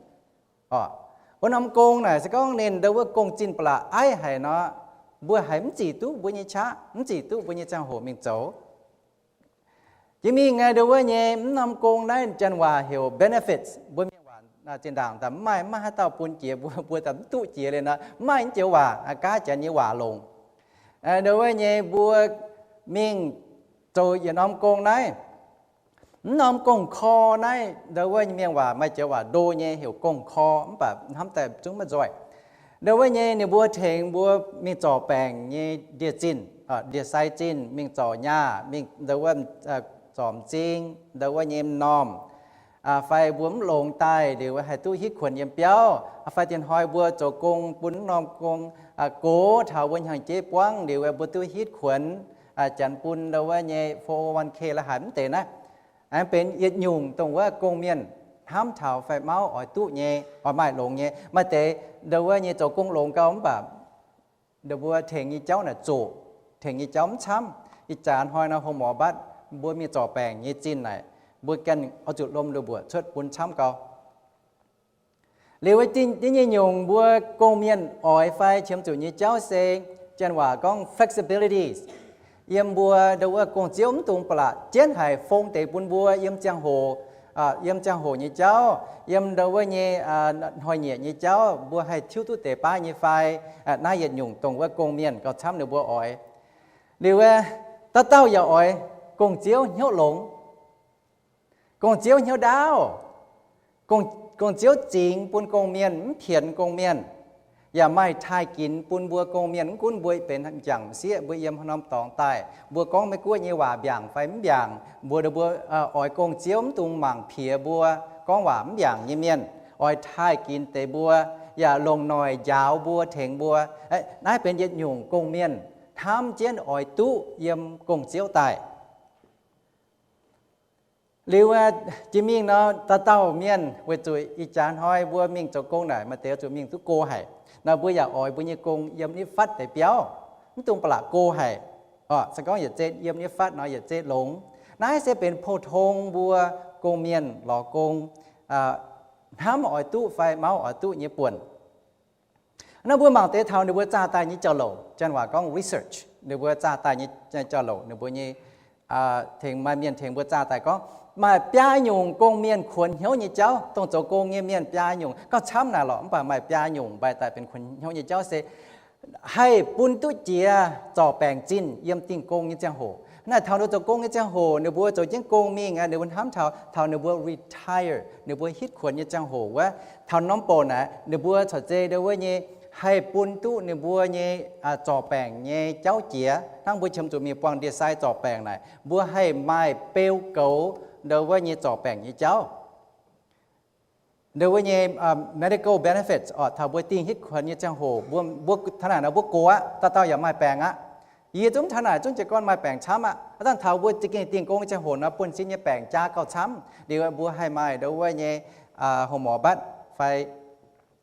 Wuov norm gong naaic se gorngv ninh ndo wuov gong-zinh ba'laqc aiv haic nor, mbuo haiz mv zic duqv mbuo nyei qaqv, mv zic duqv mbuo nyei ziangh hoc mingh zoux. Jiex mingh ndo wuov nyei mv norm gong naaiv janx waac heuc benefits, mbuo mienh waac zinh ndaangc daaih mv maaih, mv maaih haaix dauh bun jiex mbuo, mbuo daaih mv duqv jiex liuz nor, mv maaih naaiv joux waac, gaav janx nyei waac longc. Ndo wuov nyei mbuo mingh zoux yietc norm gong naaiv, mv norm gong-kor naaiv, ndo wuov nyei mienh waac maaih joux waac ndo nyei heuc gong-kor, mv baac hnamv daaih zungv maiv nzoih. Ndo wuov nyei ninh mbuo tengx mbuo mingh zorc baengc nyei ndie-zinh, ndie-sai zinh, mingh zorc nyaah, mingh ndo wuov zorc m'zing, ndo wuov nyei m'normh, fai mbuo mv longx daaih liuz haih duqv hitv kuonx yiem biauv, fai dinh hnoi mbuo zoux gong bun mv norm gong gox taux mbuo hnyangx-jeiv buangv liuz mbuo duqv hitv kuonx, janx bun ndo wuov nyei four oh one k la'haic mv deix naaiv. Aengx benx yietc nyungc dongh wuov gong-mienh hnamv taux fai mauv oix duqv nyei, oix maaih longx nyei. Maaih deix ndo wuov nyei zoux gong longx gau mv baac ndo mbuo tengx nyei jauv naaic zoqc, tengx nyei jauv mv camv. Ih jaax hnoi nor hlo morz mbatv mbuo mingh zorc baengc nyei zinh naaic, mbuo ganh oix zuqc lomh ndoh mbuoqc cuotv bun camv gau. Liuz wuov deix nyei nyungc mbuo gong-mienh oix fai qiemx zuqc nyei jauv se janx waac gorngv flexibility. Yiem mbuo ndo wuov gong-ziouv mv dungx ba'laqc jienv haic fong deix bun mbuo yiem ziangh hoc, yiem ziangh hoc nyei jauv, yiem ndo wuov nyei hnoi-nyieqc nyei jauv, mbuo haih tiuv duqv deix baav nyei fai. Naaiv yietc nyungc dongh wuov gong-mienh gauh camv ninh mbuo oix. Liuz wuov, dauh dauh yaac oix gong-ziouv hnyouv longx, gong-ziouv hnyouv ndaauv, gong-ziouv zingx bun gong-mienh, mv pienx gong-mienh, yaac maaih taaih ginx bun mbuo gong-mienh. Mv gunv mbuo benx m'jangc m'sieqv, mbuo yiem haaix norm dorngx daaih, mbuo gorngv Meiv Guoqv nyei waac mbiaangc fai mv mbiaangc, mbuo, mbuo oix gong-ziouv mv dungx mangc piex mbuo gorngv waac mv mbiaangc nyei mienh, oix taaih ginx deix mbuo, yaac longc noic njaaux mbuo, tengx mbuo. Naaiv benx yietc nyungc gong-mienh hnamv jienv oix duqv yiem gong-ziouv daaih. Liuz jiex mingh nor, dauh dauh mienh weic zuqc ih jaax hnoi mbuo mingh zoux gong naaic, maaih deix zuqc mingh duqv go haic nor, mbuo yaac oix mbuo nyei gong yiem nitv fatv deix biauv, mv dungx ba'laqc go haic. Se gorngv yietc zei yiem nitv fatv nor yietc zei longx. Naaiv se benx pou-tong mbuo gong-mienh lorz gong hnamv oix duqv fai mauv oix duqv nyei buonc. Nor mbuo mangc deix taux ninh mbuo zaah daaih nyei jauv-louc, janx waac gorngv research, ninh mbuo zaah daaih nyei jauv-louc, ninh mbuo nyei tengx maaih mienh tengx mbuo zaah daaih gorngv maaih biaa nyungc gong-mienh kuonx hnyouv nyei jauv, dongh zoux gong nyei mienh biaa nyungc. Gauh camv naaic lorqc, mv baac maaih biaa nyungc mbaih daaih benx kuonx hnyouv nyei jauv se haih bun duqv jiex zorc baengc zinh yiem dingh gong nyei ziangh hoc. Naaiv taux ninh zoux gong nyei ziangh hoc, ninh mbuo zoux jienv gong mingh, ninh mbuo hnamv taux, taux ninh mbuo retire, ninh mbuo hitv kuonx nyei ziangh hoc wuov, taux norm bouc naaic ninh mbuo corc zei ndo wuov nyei haih bun duqv ninh mbuo nyei zorc baengc nyei jauv jiex. Hnangv mbuo qiemx zuqc mingh buangh ndie-sai zorc baengc naaic, mbuo haih maaih beu goux ndo wuov nyei zorc baengc nyei jauv. Ndo wuov nyei medical benefits oc, taux mbuo dingh hitv kuonx nyei ziangh hoc, mbuo taux naaic nor mbuo gox aqv, dauh dauh yaac maaih baengc aqv. Yie zungv taux naaic zungv jiez gorn maaih baengc camv aqv. Hnangv taux mbuo za'gengh dingh gong nyei ziangh hoc nor, buonv-sin nyei baengc jaa gauh camv liuz, mbuo haih maaih ndo wuov nyei hlo morz mbatv fai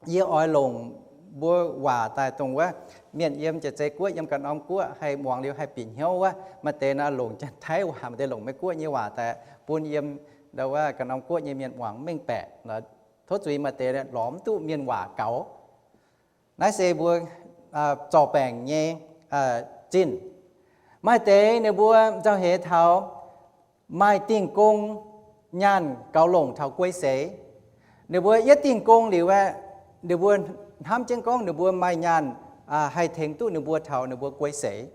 yie oix longc mbuo waac daaih dongh wuov mienh yiem jiex zei guoqv, yiem ganh norm guoqv haih muangx liuz haih bieqc hnyouv wuov, maaih deix nor longc Janx-Taiv waac, maaih deix longc Meiv-Guoqv nyei waac daaih bun yiem ndau wuov ganh norm guoqv nyei mienh muangx mv mengh baeqc. Tov zuiz maaih deix lorz mv duqv mienh waac gaux. Naaiv se mbuo zorc baengc nyei zinh. Maaih deix ninh mbuo nzauh heix taux maaih dingh gong nyaanh gaux longc taux guei seix. Ninh mbuo yietv dingh gong liuz aeqv, ninh mbuo hnamv jienv gorngv ninh mbuo maaih nyaanh haih tengx duqv ninh mbuo taux ninh mbuo guei seix.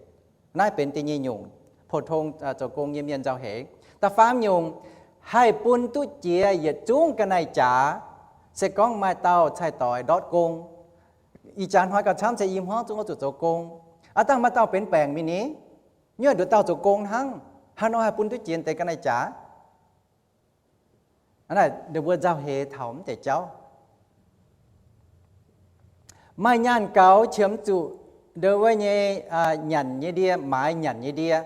Naaiv benx da'nyeic nyungc, pou-tong zoux gong nyei mienh nzauh heix. Da'faam nyungc, haih bun duqv jiex yietc zungv ga'naaiv-jaax, se gorngv maaih dauh cai-doix ndortv gong. Ih jaax hnoi gauh camv se i hmuangv zungv oix zuqc zoux gong. Aav dangh maaih dauh benx baengc mingh ni, nyuoqc nduqc dauh zoux gong hnangv, haaix nor haih bun duqv jiex deix ga'naaiv-jaax? Aa, ninh mbuo nzauh heix taux mv deix jauv. Maaih nyaanh gaux qiemx zuqc ndau wuov nyei nyanc nyei ndie, maaiz nyanc nyei ndie.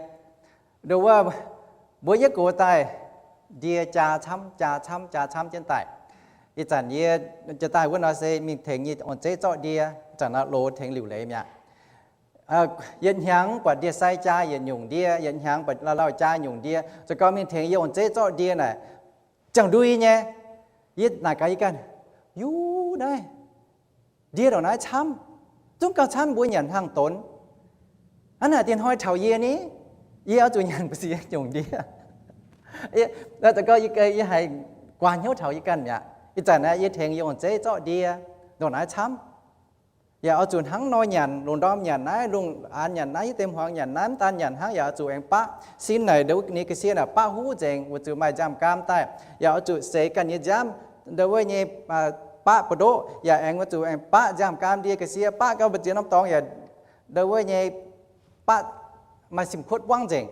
Ndau wuov mbuo yietv gox daaih, ndie jaa camv, jaa camv, jaa camv jienv daaih. Ih zanc yie jiex daaih wuov nor se mingh tengx nyei ong-zeiv zorqv ndie, zanc nor loz tengx liuc leiz mi'aqv. Yietc hnyangx buatc ndie-sai jaa yietc nyungc ndie, yietc hnyangx buatc lauh lauh jaa nyungc ndie, zoux gau mingh tengx yie ong-zeiv zorqv ndie naaic, ziangh ndui nyei. Yie naaic gaax yie ganh, Yuv naaiv, ndie ndongc naaiv camv, zungv gauh camv mbuo nyanc hnaangx donx. Hnangv naaic diex hnoi taux yie ni, yie oix zuqc nyanc ga'sie nyungc ndie. Zoux gau yie haiz guaax hnyouv taux yie ganh mi'aqv. Ih zanc naaiv yie tengx yie ong-zeiv zorqv ndie ndongc naaiv camv. Yaac oix zuqc hnangv nor nyanc, lungh ndorm nyanc naaiv, lungh aanx nyanc naaiv, hiuv deix hmuangx nyanc naaiv, mv daan nyanc hnangv, yaac oix zuqc aengx baqv sin naaic, ndau wuov ninh ga'sie naaic baqv huv nzengc, weic zuqc maaih nziaamv-gaam daaih, yaac oix zuqc seix ganh nyei nziaamv, ndau wuov nyei baqv buoz-ndoqv, yaac aengx weic zuqc aengx baqv nziaamv-gaam ndie ga'sie, baqv gau mbu'ziex norm dorngx yaac ndau wuov nyei baqv maaih sim kuotv buangv nzengc.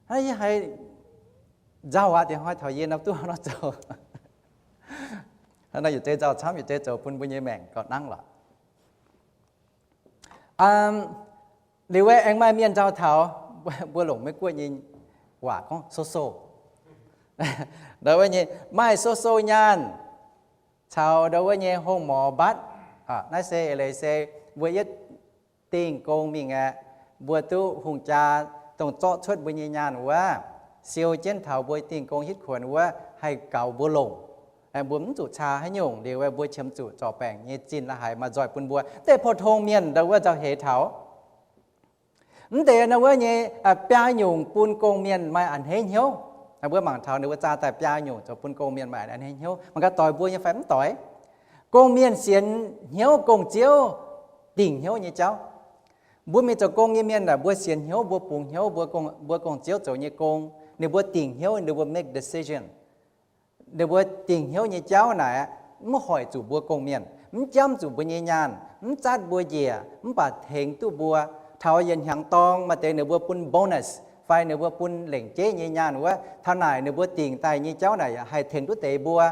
Hnangv yie haiz nzauh aqv, diex hnoi taux yie nor duqv nor zoux. Hnangv nor yietc zei nzauh camv, yietc zei zoux bun mbuo nyei maengc gauh nangv lorqc. Liuz aengx maaih mienh nzauh taux, mbuo longc Meiv-Guoqv nyei waac gorngv social. Ndau wuov nyei maaih social nyaanh caux ndau wuov nyei hongh morz mbatv. Naaiv se eix leiz se mbuo yietv dingh gong mingh aeqv, mbuo duqv hungh jaa dongh zorqv cuotv mbuo nyei nyaanh wuov, siou jienv taux mbuo dingh gong hitv kuonx wuov haih gaux mbuo longc. Mbuo mv zuqc caa haaix nyungc liuz, mbuo qiemx zuqc zorc baengc nyei zinh la'haiz maaih nzoih bun mbuo. Deix pou-tong mienh ndau wuov nzauh heix taux mv deix ndau wuov nyei biaa nyungc bun gong-mienh maaih a'hneiv hnyouv. Mbuo mangc taux ninh mbuo zaah daaih biaa nyungc zoux bun gong-mienh maaih a'hneiv hnyouv. Mangc gaax doix mbuo nyei fai mv doix. Gong-mienh sienx hnyouv gong-ziouv dingc hnyouv nyei jauv. Mbuo mingh zoux gong nyei mienh aeqv, mbuo sienx hnyouv, mbuo bungx hnyouv mbuo gong-ziouv zoux nyei gong. Ninh mbuo dingc hnyouv, ninh mbuo make decision. Ninh mbuo dingc hnyouv nyei jauv naaic, mv hoic zuqc mbuo gong-mienh, mv jamv zuqc mbuo nyei nyaanh, mv zatv mbuo njiec, mv baac tengx duqv mbuo. Taux yietc hnyangx dorng maaih deix ninh mbuo bun bonus fai ninh mbuo bun lengc jeiv nyei nyaanh wuov, taux naaic ninh mbuo dingc daaih nyei jauv naaic haih tengx duqv deix mbuo.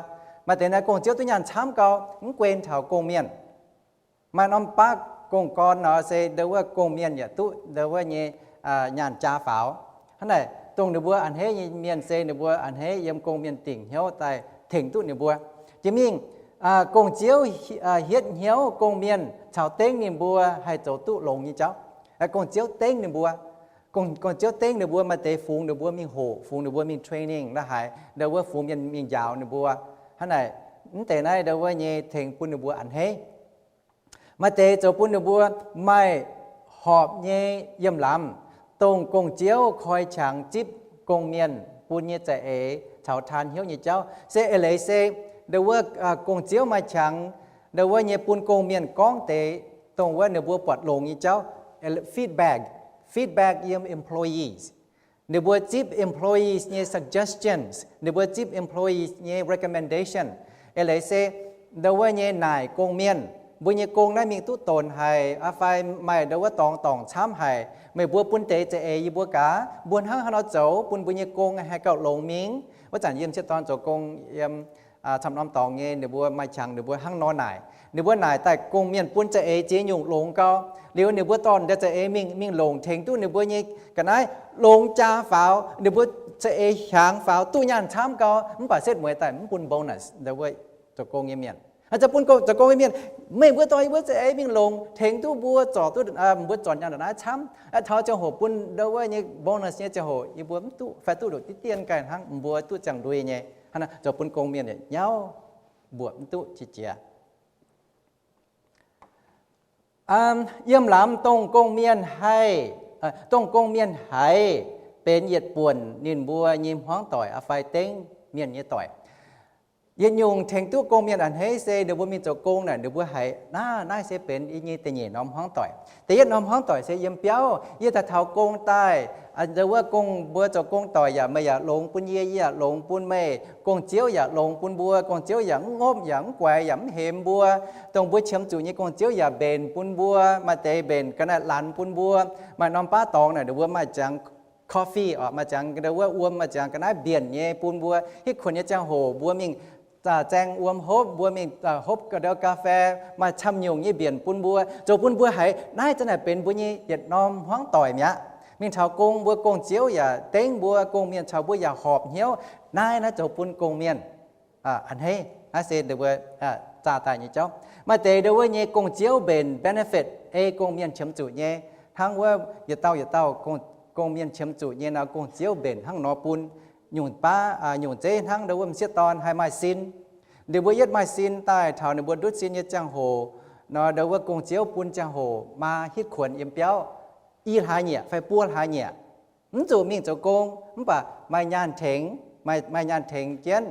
Maaih deix naaiv gong-ziouv duqv nyaanh camv gau, mv guen taux gong-mienh. Maaih norm baqv gong-gorn nor se ndau wuov gong-mienh yaac duqv ndau wuov nyei nyaanh jaa faaux. Hnangv naaic, dongh ninh mbuo a'hneiv nyei mienh se ninh mbuo a'hneiv yiem gong-mienh dingc hnyouv daaih tengx duqv ninh mbuo. Jiex mingh, gong-ziouv hietv hnyouv gong-mienh caux dengv ninh mbuo haih zoux duqv longx nyei jauv. Gong-ziouv dengv ninh mbuo, gong-ziouv dengv ninh mbuo maaih deix fungx ninh mbuo mingh hoqc, fungx ninh mbuo mingh training la'haiz ndau wuov fungx mienh mingh njaaux ninh mbuo. Hnangv naaic, mv deix naaiv ndau wuov nyei tengx bun ninh mbuo a'hneiv. Maaih deix zoux bun ninh mbuo maaih horpc nyei yiem lamz, dongh gong-ziouv koi qangx zipv gong-mienh bun nyei za'eix caux taan hnyouv nyei jauv. Se eix leiz se ndau wuov gong-ziouv maaih qangx ndau wuov nyei bun gong-mienh gorngv deix dongh wuov ninh mbuo buatc longx nyei jauv. Feedback, feedback yiem employees. Ninh mbuo zipv employees nyei suggestions, ninh mbuo zipv employees nyei recommendation. Eix leiz se ndau wuov nyei naaic gong-mienh, mbuo nyei gong naaiv mingh duqv donc haic fai maaih ndau wuov dorngx dorngc camv haic, meih mbuo bun deix za'eix yie mbuo gaax, mbuo hnangv haaix nor zoux bun mbuo nyei gong haih gauh longx mingh. Wuov zanc yie m'sieqv dorn zoux gong yiem camv norm dorngx nyei, ninh mbuo maaih qangx ninh mbuo hnangv nor naaic. Ninh mbuo naaic daaih gong-mienh bun za'eix ziex nyungc longx gau. Liuz ninh mbuo dorh ninh daaih za'eix mingh, mingh longc tengx duqv ninh mbuo nyei ga'naaiv longx jaa faaux, ninh mbuo za'eix hiaangx faaux, duqv nyaanh camv gau, mv baac setv mueiz daaih mv bun bonus ndau wuov zoux gong nyei mienh. Zoux bun zoux gong nyei mienh, meih mbuo dorh yie mbuo za'eix mingh longc, tengx duqv mbuo zorc duqv mbuo zorc nyaanh ndongc naaiv camv. Taux ziangh hoc bun ndau wuov nyei bonus nyei ziangh hoc yie mbuo mv duqv fai duqv nduqc diqv dien ganh hnangv, mbuo duqv ziangh ndui nyei. Hnangv naaiv zoux bun gong mienh yietc nyauv mbuoqc mv duqv qiex jiez. Yiem lamz dongh gong mienh haih, dongh gong mienh haiz benx yietc buonc ninh mbuo nyei hmuangv doic fai dengv mienh nyei doic. Yietc nyungc tengx duqv gong mienh a'hneiv se ninh mbuo mingh zoux gong naaic, ninh mbuo haiz naaiv, naaiv se benx yie nyei da'nyeic norm hmuangv doic. Da'yietv norm hmuangv doic se yiem biauv, yie daaih taux gong daaih, ndau wuov gong, mbuo zoux gong doic yaac meih yaac longx bun yie, yie yaac longx bun meih. Gong-ziouv yaac longx bun mbuo, gong-ziouv yaac mv ngopv, yaac mv guaix, yaac mv hemx mbuo. Dongh mbuo qiemx zuqc nyei gong-ziouv yaac mbenc bun mbuo, maaih deix mbenc ga'naaiv laanh bun mbuo. Maaih norm baav dorngx naaic, ninh mbuo maaih ziangx coffee oc, maaih ziangx ndau wuov wuom, maaih ziangx ga'naaiv mbienc nyei bun mbuo. Hitv kuonx nyei ziangh hoc mbuo mingh zaeng wuom hopv, mbuo mingh hopv ga'ndau ga'fei, maaih camv nyungc nyei mbienc bun mbuo, zoux bun mbuo haiz naaiv zanc naaic benx mbuo nyei yietc norm hmuangv doic mi'aqv. Mingh taux gong, mbuo gong-ziouv yaac dengv mbuo, gong mienh caux mbuo yaac horpc hnyouv. Naaiv, naaiv zoux bun gong mienh a'hneiv. Naaiv se ninh mbuo zaah daaih nyei jauv. Maaih deix ndau wuov nyei gong-ziouv mbenc benefit ei gong mienh qiemx zuqc nyei, hnangv wuov yietc dauh yietc dauh gong mienh qiemx zuqc nyei nor, gong-ziouv mbenc hnangv nor bun. Nyungc baav, nyungc zeiv hnangv ndau wuov m'sieqv dorn haih maaih sin. Ninh mbuo yietv maaih sin daaih taux ninh mbuo ndutv sin nyei ziangh hoc nor, ndau wuov gong-ziouv bun ziangh hoc maa hitv kuonx yiem biauv i hlaax nyieqc fai buo hlaax nyieqc, mv zuqc mingh zoux gong, mv baac maaih nyaanh tengx, maaih nyaanh tengx jienv.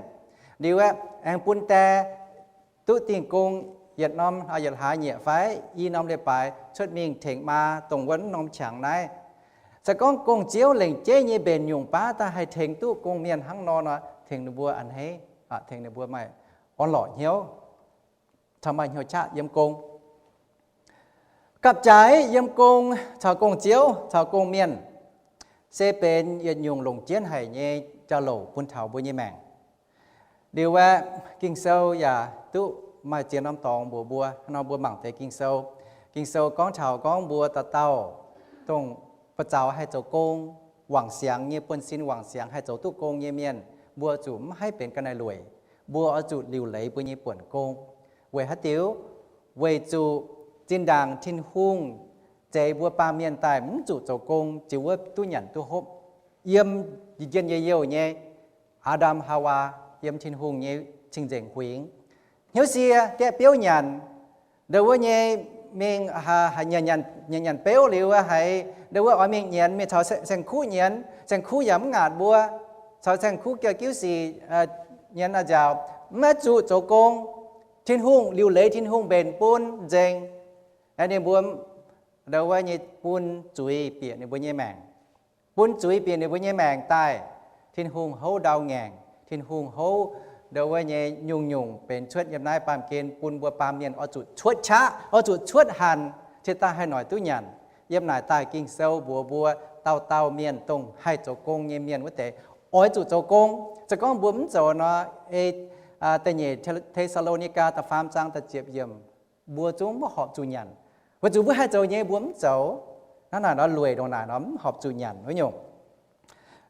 Liuz aengx bun die duqv dingh gong yietc norm, yietc hlaax nyieqc fai i norm leiz-baaix cuotv mingh tengx maa dongh wuov norm qangx naaiv. Se gorngv gong-ziouv lengc jeiv nyei mbenc nyungc baav daaih haih tengx duqv gong mienh hnangv nor nor, tengx ninh mbuo a'hneiv, tengx ninh mbuo maaih orn-lorqc hnyouv, caux maaih hnyouv qaqv yiem gong. Gapv-jaaix yiem gong caux gong-ziouv caux gong mienh se benx yietc nyungc longc jienv haic nyei jauv-louc bun taux mbuo nyei maengc. Liuz aeqv, Ging-Sou yaac duqv maaih ziex norm dorngx mbuox mbuo. Hnangv nor mbuo mangc deix Ging-Sou. Ging-Sou gorngv taux gorngv mbuo dauh dauh dongh buoz-zaux haih zoux gong, wangc siangx nyei, buonv-sin wangc siangx haih zoux duqv gong nyei mienh, mbuo zuqc mv haih benx ga'naaiv-lueic. Mbuo oix zuqc liuc leiz mbuo nyei buonc gong. Weic haaix diuc? Weic zuqc zinh ndaangc Tin-Hungh zeix mbuo baamh mienh daaih mv zuqc zoux gong, ziux wuov duqv nyanc duqv hopv. Yiem njien-youh youh nyei Aa^ndam Haawaa yiem Tin-Hungh nyei cing-nzengc huingx, hnyouv sie gaeqv biouv nyanc. Ndau wuov nyei mingh nyanc nyanc beuv liuz haiz ndau wuov oix mingh nyienz, mingh caux saeng-kuv nyienz, saeng-kuv yaac mv ngaatc mbuo, caux saeng-kuv giuv sic nyienz nzaaux, mv zuqc zoux gong. Tin-Hungh liuc leiz, Tin-Hungh mbenc bun nzengc. Ninh mbuo ndau wuov nyei bun zuiz bieqc ninh mbuo nyei maengc. Bun zuiz bieqc ninh mbuo nyei maengc daaih, Tin-Hungh houv ndau ngaengc, Tin-Hungh houv ndau wuov nyei nyungc-nyungc benx cuotv yiem naaiv baamh gen bun mbuo baamh mienh oix zuqc cuotv qaqv, oix zuqc cuotv hanc, cingx daaih haih noic duqv nyanc. Yiem naaic daaih Ging-Sou mbuox mbuo, dauh dauh mienh dongh haih zoux gong nyei mienh wuov deix oix zuqc zoux gong. Se gorngv mbuo mv zoux nor, ei da'nyeic Te^saa^lo^ni^gaa da'faam zaang da'ziepc yiemc, mbuo zungv mv horpc zuqc nyanc. Weic zuqc mbuo haih zoux nyei mbuo mv zoux. Hnangv naaic nor lueic ndongc naaic nor mv horpc zuqc nyanc wuov nyungc.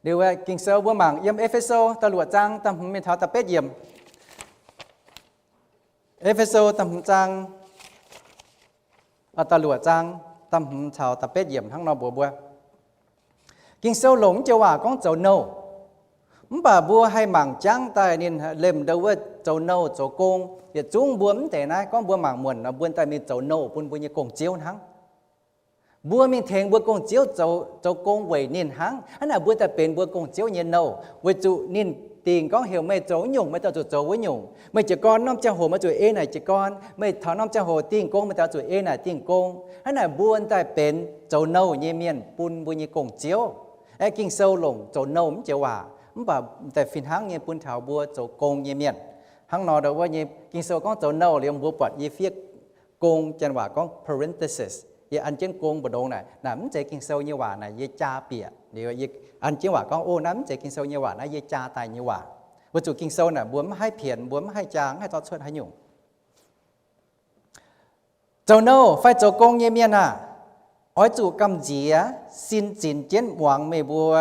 Liuz Ging-Sou mbuo mangc yiem E^fe^so da'luoqc zaang da'hmz mingh taux da'betv yiemc. E^fe^so da'hmz zaang, da'luoqc zaang da'hmz taux da'betv yiemc hnangv nor mbuox mbuo, Ging-Sou longc joux waac gorngv zoux nouh. Mv baac mbuo haih mangc jangv daaih ninh lemh ndau wuov zoux nouh zoux gong, yietc zungv mbuo mv deix naaiv gorngv mbuo mangc muonc nor mbuo daaih mingh zoux nouh bun mbuo nyei gong-ziouv hnangv. Mbuo mingh tengx mbuo gong-ziouv zoux gong weic ninh hnangv. Hnangv naaic mbuo daaih benx mbuo gong-ziouv nyei nouh, weic zuqc ninh dingc gorngv heuc meih zoux wuov nyungc, meih daaih zuqc zoux wuov nyungc. Meih jiez gorn norm ziangh hoc meih zuqc ei naaic jiez gorn. Meih taux norm ziangh hoc dingh gong, meih daaih zuqc ei naaic dingh gong. Hnangv naaic mbuo daaih benx zoux nouh nyei mienh bun mbuo nyei gong-ziouv. Aeqv, Ging-Sou longc zoux nouh mv joux waac, mv baac daaih fih hnangv nyei bun taux mbuo zoux gong nyei mienh. Hnangv nor ndau wuov nyei Ging-Sou gorngv zoux nouh liuz mbuo buatc yie fiev gong, janx waac gorngv parenthesis, yie an jienv gong mbu'ndongx naaic, naaic mv zeiz Ging-Sou nyei waac, naaic yie jaa bieqc. Liuz yie an jienv waac gorngv, o, naaiv mv zeiz Ging-Sou nyei waac, naaiv yie jaa daaih nyei waac. Weic zuqc Ging-Sou naaic mbuo mv haih pienx, mbuo mv haih jaa, mv haih zorqv cuotv haaix nyungc. Zoux nouh fai zoux gong nyei mienh aah! Oix zuqc gamh nziex sin zinx jienv muangx meih mbuo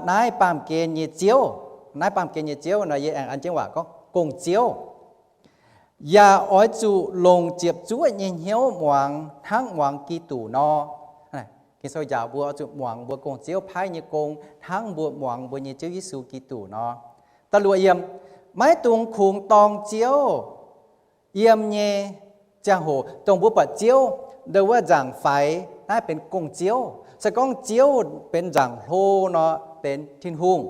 naaiv baamh gen nyei Ziouv. Naaiv baamh gen nyei Ziouv nor, yie aengx an jienv waac gorngv gong-ziouv. yaac oix zuqc longc ziepc zuoqv nyei hnyouv muangx hnangv muangx Giduc nor. Ging-Sou njaaux mbuo oix zuqc muangx mbuo gong-ziouv paaiv nyei gong hnangv mbuo muangx mbuo nyei Ziouv Yesu Giduc nor. Da'luoqc yiem, maiv dungx kungx dorng Ziouv yiem nyei ziangh hoc, dongh mbuo buatc Ziouv ndau wuov nzaangc faix naaiv benx gong-ziouv. Se gorngv Ziouv benx nzaangc hlo nor, benx Tin-Hungh.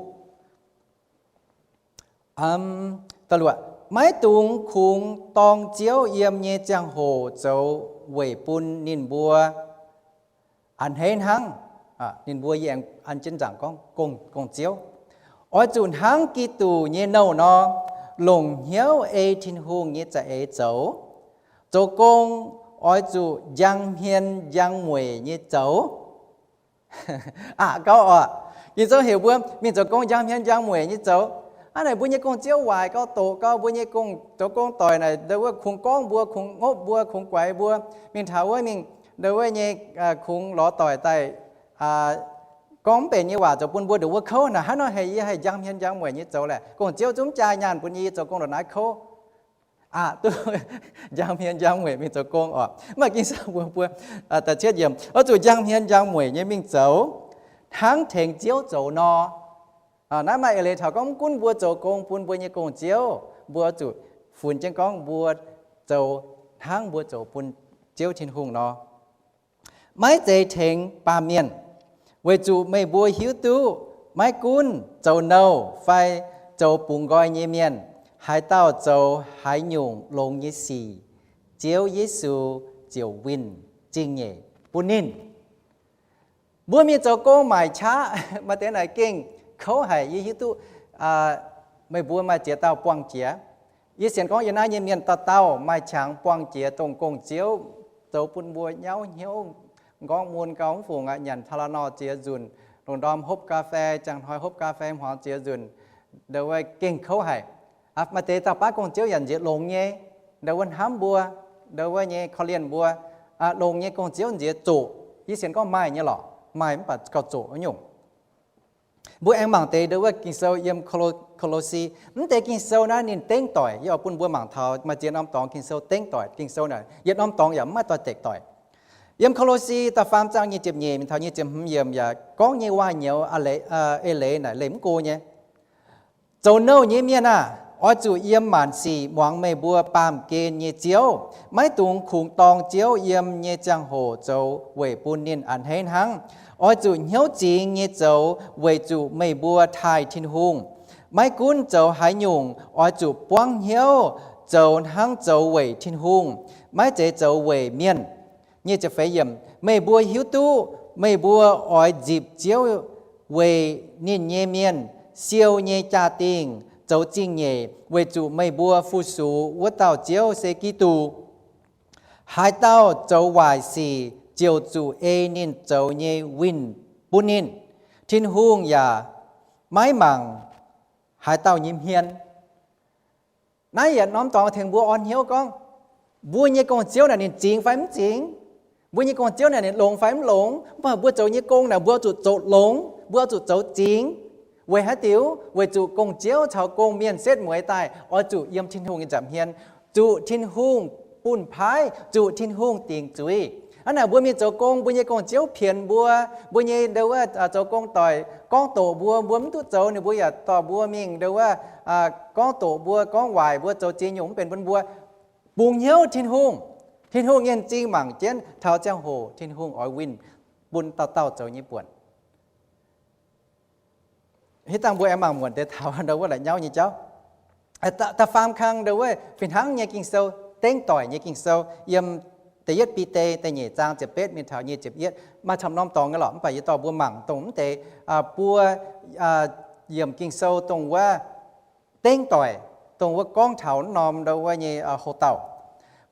Maiv dungx kungx dorng Ziouv yiem nyei ziangh hoc zoux weic bun ninh mbuo a'hneiv hnangv. Ninh mbuo yie aengx an jienv nzaangc gorngv gong, gong-ziouv. Oix zuqc hnangv Giduc nyei nouh nor, longc hnyouv ei Tin-Hungh nyei za'eix zoux. Zoux gong oix zuqc njang hmien njang mueic nyei zoux. Aqc gauh oc. Ging-Sou heuc mbuo mingh zoux gong njang hmien njang mueic nyei zoux. Hnangv naaic mbuo nyei gong-ziouv waaic gauh doqc gauh, mbuo nyei gong, zoux gong doic naaic ndau wuov kungx gorngv mbuo, kungx ngopv mbuo, kungx guaix mbuo, mingh taux wuov mingh ndau wuov nyei kungx lorz doic daaih gorngv mv benx nyei waac zoux bun mbuo ndongc wuov kouv naaic, hnangv nor heuc yie haih njang hmien njang mueic nyei zoux laeh. Gong-ziouv zungv jaa nyaanh bun yie zoux gong ndongc naaiv kouv. Aqc duqv njang hmien njang mueic mingh zoux gong oc. Mv baac Ging-Sou mbuox mbuo, da'cietv yiem, oix zuqc njang hmien njang mueic nyei mingh zoux hnangv tengx Ziouv zoux nor. Naaiv maaih eix leiz taux gorngv mv gunv mbuo zoux gong bun mbuo nyei gong-ziouv, mbuo zuqc funx jienv gorngv mbuo zoux hnangv mbuo zoux bun Ziouv Tin-Hungh nor. Maiv zeiz tengx baamh mienh, weic zuqc meih mbuo hiuv duqv maiv gunv zoux nouh fai zoux bungx nqoi nyei mienh, haaix dauh zoux haaix nyungc longx nyei sic, Ziouv Yesu ziouc winh zingh nyeic bun ninh. Mbuo mingh zoux gong maaic qaqv, maaih deix naaic gengh kouv haic. Yie hiuv duqv meih mbuo maaih ziex dauh buangh jiex. Yie sienx gorngv yie naaiv nyei mienh dauh dauh maaih qangx buangh jiex dongh gong-ziouv zoux bun mbuo nyauv hnyouv, nqorngv mun gauh mv fungc aqv, nyanc Tylenol ziex nzunc, lungh ndorm hopv ga'fei, ziangh hnoi hopv ga'fei hmuangx ziex nzunc, ndau wuov gengh kouv haic. Maaih deix dauh baav gong-ziouv yaac nziex longx nyei, ndau wuov hnamv mbuo, ndau wuov nyei korv-lienh mbuo, longx nyei gong-ziouv nziex zoqc. Yie sienx gorngv maaih nyei lorqc, maaih mv baac gauh zoqc wuov nyungc. Mbuo aengx mangc deix ndau wuov Ging-Sou yiem Ko^lo^si. Mv deix Ging-Sou naaiv ninh dengv doic, yie oix bun mbuo mangc taux maaih ziex norm dorngx Ging-Sou dengv doic. Ging-Sou naaic yietc norm dorngx yaac mv maaih doix-dekc doic. Yiem Ko^lo^si da'faam zaang nyic ziepc nyeic mingh taux nyic ziepc hmz yiem yaac gorngv nyei waac-nyouz eix leiz naaic leih mv go nyei. Zoux nouh nyei mienh aah! Oix zuqc yiem maanc sic muangx meih mbuo baamh gen nyei Ziouv. Maiv dungx kungx dorng Ziouv yiem nyei ziangh hoc zoux weic bun ninh a'hneiv hnangv. Oix zuqc hnyouv zingx nyei zoux weic zuqc meih mbuo taaih Tin-Hungh. Maiv gunv zoux haaix nyungc, oix zuqc buangv hnyouv zoux hnangv zoux weic Tin-Hungh, maiv zeiz zoux weic mienh. Meih mbuo hiuv duqv meih mbuo oix nzipc Ziouv weic ninh nyei mienh siou nyei jaa-dingh zoux zingh nyeic, weic zuqc meih mbuo fu-sux wuov dauh Ziouv se Giduc. Haaix dauh zoux waaic sic ziouc zuqc ei ninh zoux nyei winh bun ninh. Tin-Hungh yaac maiv mangc haaix dauh nyei hmien. Naaiv yietc norm dorngx tengx mbuo orn hnyouv gorngv, mbuo nyei gong-ziouv naaic ninh zingx fai mv zingx? Mbuo nyei gong-ziouv naaic ninh longx fai mv longx? Mv baac mbuo zoux nyei gong naaic mbuo zuqc zoux longx, mbuo zuqc zoux zingx. Weic haaix diuc? Weic zuqc gong-ziouv caux gong-mienh setv mueiz daaih oix zuqc yiem Tin-Hungh nyei nza'hmien, zuqc Tin-Hungh bun paaiv, zuqc Tin-Hungh dingc zuiz. Hnangv naaic mbuo mingh zoux gong, mbuo nyei gong-ziouv pienx mbuo, mbuo nyei ndau wuov zoux gong doic gorngv doqc mbuo, mbuo mv duqv zoux ninh mbuo yaac dorh mbuo mingh ndau wuov gorngv doqc mbuo, gorngv waaic mbuo, zoux ziex nyungc mv benx bun mbuo. Bungx hnyouv Tin-Hungh, Tin-Hungh nyei m'zing mangc jienv taux ziangh hoc Tin-Hungh oix winh bun dauh dauh zoux nyei buonc. Hitv dangh mbuo aengx mangc muonc deix taux ndau wuov la'nyauv nyei jauv. Da'faam kang ndau wuov fih hnangv nyei Ging-Sou, dengv doic nyei Ging-Sou, yiem da'yietv Bide da'nyeic zaang ziepc betv mingh taux nyic ziepc yietv, maaih camv norm dorngx nyei lorqc, mv baac yie dorh mbuo mangc dongh mv deix buo yiemc Ging-Sou dongh wuov dengv doic, dongh wuov gorngv taux norm ndau wuov nyei houx-dauh.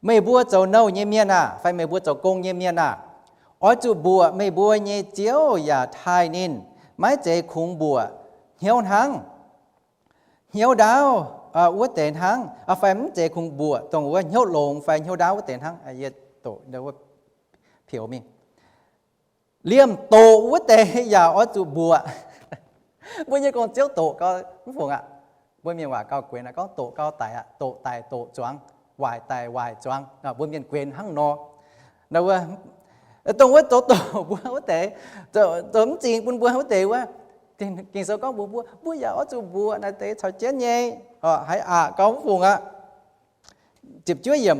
Meih mbuo zoux nouh nyei mienh aah! Fai meih mbuo zoux gong nyei mienh aah! Oix zuqc mbuoqc meih mbuo nyei Ziouv yaac taaih ninh, maiv zeiz kungx mbuoqc hnyouv hnangv, hnyouv ndaauv wuov deix hnangv, fai mv zeiz kungx mbuoqc dongh wuov hnyouv longx fai hnyouv ndaauv wuov deix hnangv. Yie doqc wuov peux mingh. Liemh doqc wuov deix yaac oix zuqc mbuoqc. Mbuo nyei gong-ziouv doqc gau mv fungc aqv. Mbuo mienh waac gauh gueix naaic gorngv doqc gau daic aqv, doqc daic doqc zuangx. waaic daic waaic zuangx. Mbuo mienh guenx hnangv nor. Dongh wuov zoux doqc mbuo wuov deix, zoux mv zingx bun mbuo wuov deix wuov, Ging-Sou gorngv mbuox mbuo, mbuo yaac oix zuqc mbuoqc naaiv deix caux jienv nyei, haiz aqc gauh mv fungc aqv.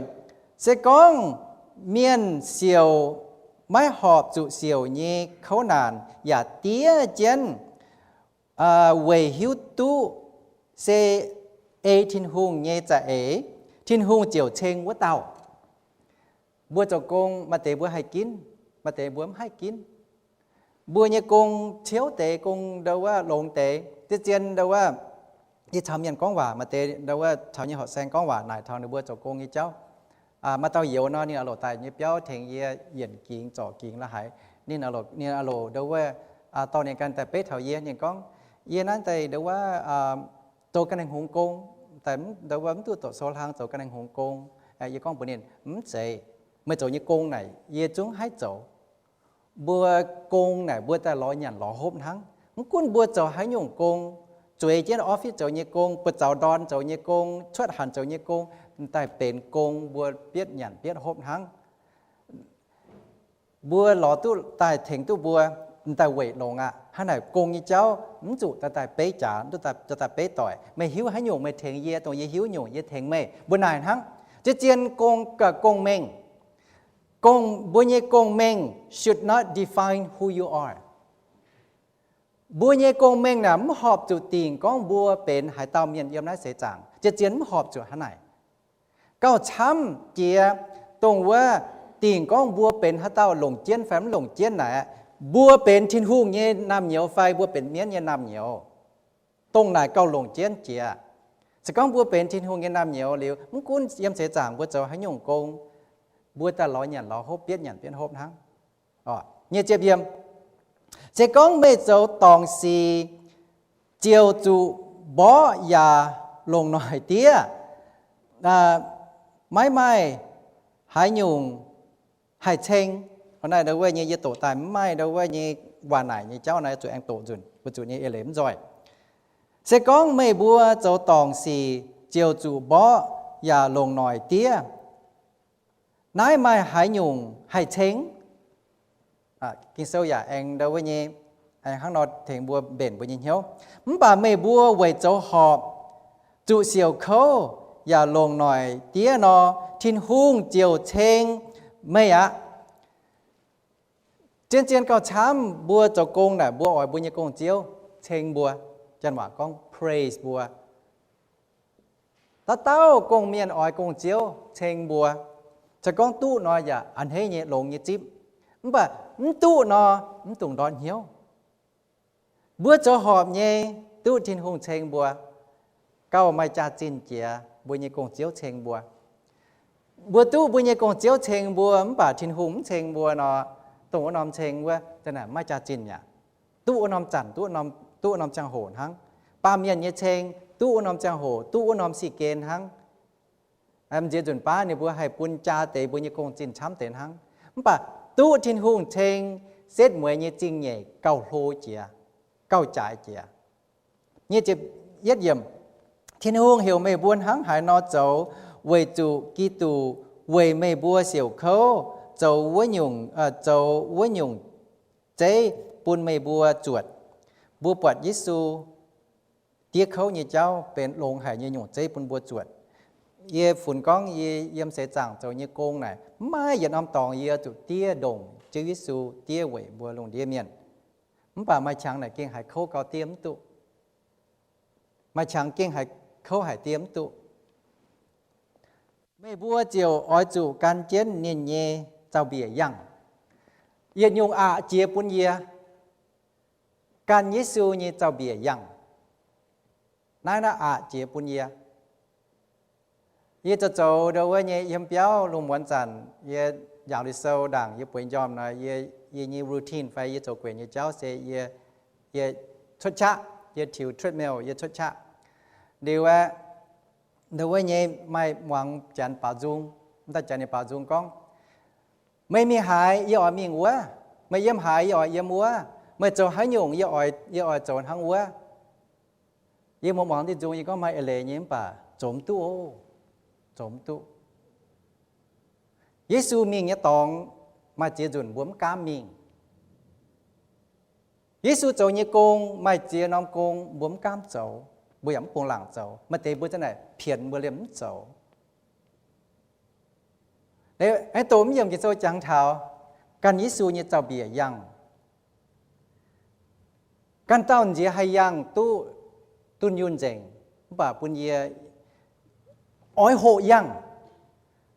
Se gorngv mienh siouc maiv horpc zuqc siouc nyei kouv naanc yaac diev jienv weic hiuv duqv se ei Tin-Hungh nyei za'eix, Tin-Hungh ziouc ceng wuov dauh. Mbuo zoux gong, maaih deix mbuo haih ginv, maaih deix mbuo mv haih ginv. Mbuo nyei gong ciouv deix, gong ndau wuov longx deix. Zien-zien ndau wuov yie caux mienh gorngv waac, maaih deix ndau wuov caux nyei horqc saeng gorngv waac naaic taux ninh mbuo zoux gong nyei jauv. Maaih dauh youz nor, ninh oix loc daaih nyei biauv tengx yie yienc gingx zorc gingx la'haiz. Ninh, ninh oix loc ndau wuov dorh ninh ganh daaih beiv taux yie. Ninh gorngv, yie naaiv daaih ndau wuov zoux ganh hngongx gong, daaih ndau wuov mv duqv doqc sou hlang, zoux ganh hngongx gong. Yie gorngv mbuox ninh, mv zeiz. Meih zoux nyei gong naaic yie zungv haih zoux. Mbuo gong naaic mbuo daaih lorz nyanc lorz hopv hnangv. Mv gunv mbuo zoux haaix nyungc gong, zueiz jienv office zoux nyei gong, buoz zaux ndorn zoux nyei gong, cuotv hanc zoux nyei gong, m'daaih benx gong mbuo bietv nyanc bietv hopv hnangv. Mbuo lorz duqv daaih tengx duqv mbuo, m'daaih weic longx aqv. Hnangv naaic gong nyei jauv mv zuqc daaih daaih beiv jaax, mv zuqc daaih daaih beiv doic. Meih hiuv haaix nyungc meih tengx yie, dongh yie hiuv nyungc yie tengx meih. Mbuo naaic hnangv. Zien-zien gong, gong-mengh, gong, mbuo nyei gong-mengh should not define who you are. Mbuo nyei gong-mengh naaic mv horpc zuqc dingc gorngv mbuo benx haaix dauh mienh yiem naaiv seix zaangc. Zien-zien mv horpc zuqc hnangv naaic. Gauh camv jiex dongh wuov dingc gorngv mbuo benx haaix dauh, longc jienv fai mv longc jienv naaic, mbuo benx Tin-Hungh nyei naamh nyouz fai mbuo benx mienv nyei naamh nyouz. Dongh naaic gauh longc jienv jiex. Se gorngv mbuo benx Tin-Hungh nyei naamh nyouz liuz, mv gunv yiem seix zaangc mbuo zoux haaix nyungc gong, mbuo daaih lorz nyanc lorz hopv, bietv nyanc bietv hopv hnangv. Nyic ziepc yiem, se gorngv meih zoux dorngc sic ziouc zuqc mborqv yaac longc noic diev, maiv maaih haaix nyungc haih ceng. Naaiv ndau wuov nyei yie doqc daaih mv maaih ndau wuov nyei waac naaic nyei jauv naaiv, zuqc aengx doqc nzunc, weic zuqc nyei eix leiz mv nzoih. Se gorngv meih mbuo zoux dorngc sic ziouc zuqc mborqv yaac longc noic diev, naaiv maaih haaix nyungc haih ceng? Ging-Sou yaac aengx ndau wuov nyei, aengx hnangv nor tengx mbuo mbenc mbuo nyei hnyouv. Mv baac meih mbuo weic zoux horpc, zuqc siouc kouv yaac longc noic diev nor, Tin-Hungh ziouc ceng meih aqv. Zien-zien gauh camv, mbuo zoux gong naaic mbuo oix mbuo nyei gong-ziouv ceng mbuo. Janx waac gorngv praise mbuo. Dauh dauh gong-mienh oix gong-ziouv ceng mbuo. Se gorngv duqv nor yaac a'hneiv nyei longx nyei zipv. Mv baac mv duqv nor, mv dungx ndortv hnyouv. Mbuo zoux horpc nyei, duqv Tin-Hungh ceng mbuo, gauh maaih jaax-zinh jiex mbuo nyei gong-ziouv ceng mbuo. Mbuo duqv mbuo nyei gong-ziouv ceng mbuo mv baac Tin-Hungh mv ceng mbuo nor, dongh wuov norm ceng wuov, mv maaih jaax-zinh aqv. Duqv wuov norm zanc, duqv wuov norm ziangh hoc hnangv. Baamh mienh nyei ceng duqv wuov norm ziangh hoc, duqv wuov norm si gen hnangv. M'nziex nzunc baav ninh mbuo haih bun jaa deix mbuo nyei gong-zinh camv deix hnangv. Mv baac duqv Tin-Hungh ceng, setv mueiz nyei zingh nyeic gauh hlo jiex, gauh jaaix jiex. Nyic ziepc yietv yiemc, Tin-Hungh heuc meih mbuo hnangv haaix nor zoux, weic zuqc Giduc weic meih mbuo siouc kouv zoux wuov nyungc, zoux wuov nyungc zeiv bun meih mbuo zuotc. Mbuo buatc Yesu diev kouv nyei jauv benx longx haic nyei nyungc zeiv bun mbuo zuotc. Yie funx gorngv yie yiem seix zaangc zoux nyei gong naaic, mv maaih yietc norm dorngx yie zuqc diev ndongc Ziouv Yesu diev weic mbuo lungh ndiev mienh. Mv baac maaih qangx naaic gengh haiz kouv gau diev mv duqv. Maaih qangx gengh haiz kouv haic diev mv duqv. Meih mbuo ziouc oix zuqc gan jienv ninh nyei zaux-mbiec yangh. Yietc nyungc aqc jiex bun yie, gan Yesu nyei zaux-mbiec yangh. Naaiv naaiv aqc jiex bun yie. Yie zoux zoux ndau wuov nyei yiem biauv lungh muonz zanc, yie njaaux Liuz Sou ndaangc yie bueix njormh nor, yie, yie nyei routine fai yie zoux guenx nyei jauv se yie, yie cuotv qaqv, yie tiux treadmill, yie cuotv qaqv. Liuz aeqv, ndau wuov nyei maaih muangx janx baaux nzung, mv daaih janx nyei baaux nzung gorngv, meih mingh haaix, yie oix mingh wuov. Meih yiem haaix, yie oix yiem wuov. Meih zoux haaix nyungc, yie oix, yie oix zoux hnangv wuov. Yie muangx muangx diuh nzung, yie gorngv maaih eix leiz nyei mv baac zoux mv duqv oc. Zoux mv duqv. Yesu mingh nyei dorngx maaih ziex nzunc mbuo mv gaamv mingh. Yesu zoux nyei gong maaih ziex norm gong mbuo mv gaamv zoux, mbuo yaac mv bungx laangc zoux. Maaih deix mbuo za'naaic pienx mbuo liemh mv zoux. Aengx doqc mv yiemc Ging-Sou jangx taux gan Yesu nyei zaux-mbiec yangh. Ganh dauh nziex haih yangh duqv dunh yunh nzengc, mv baac bun yie oix hoqc yangh,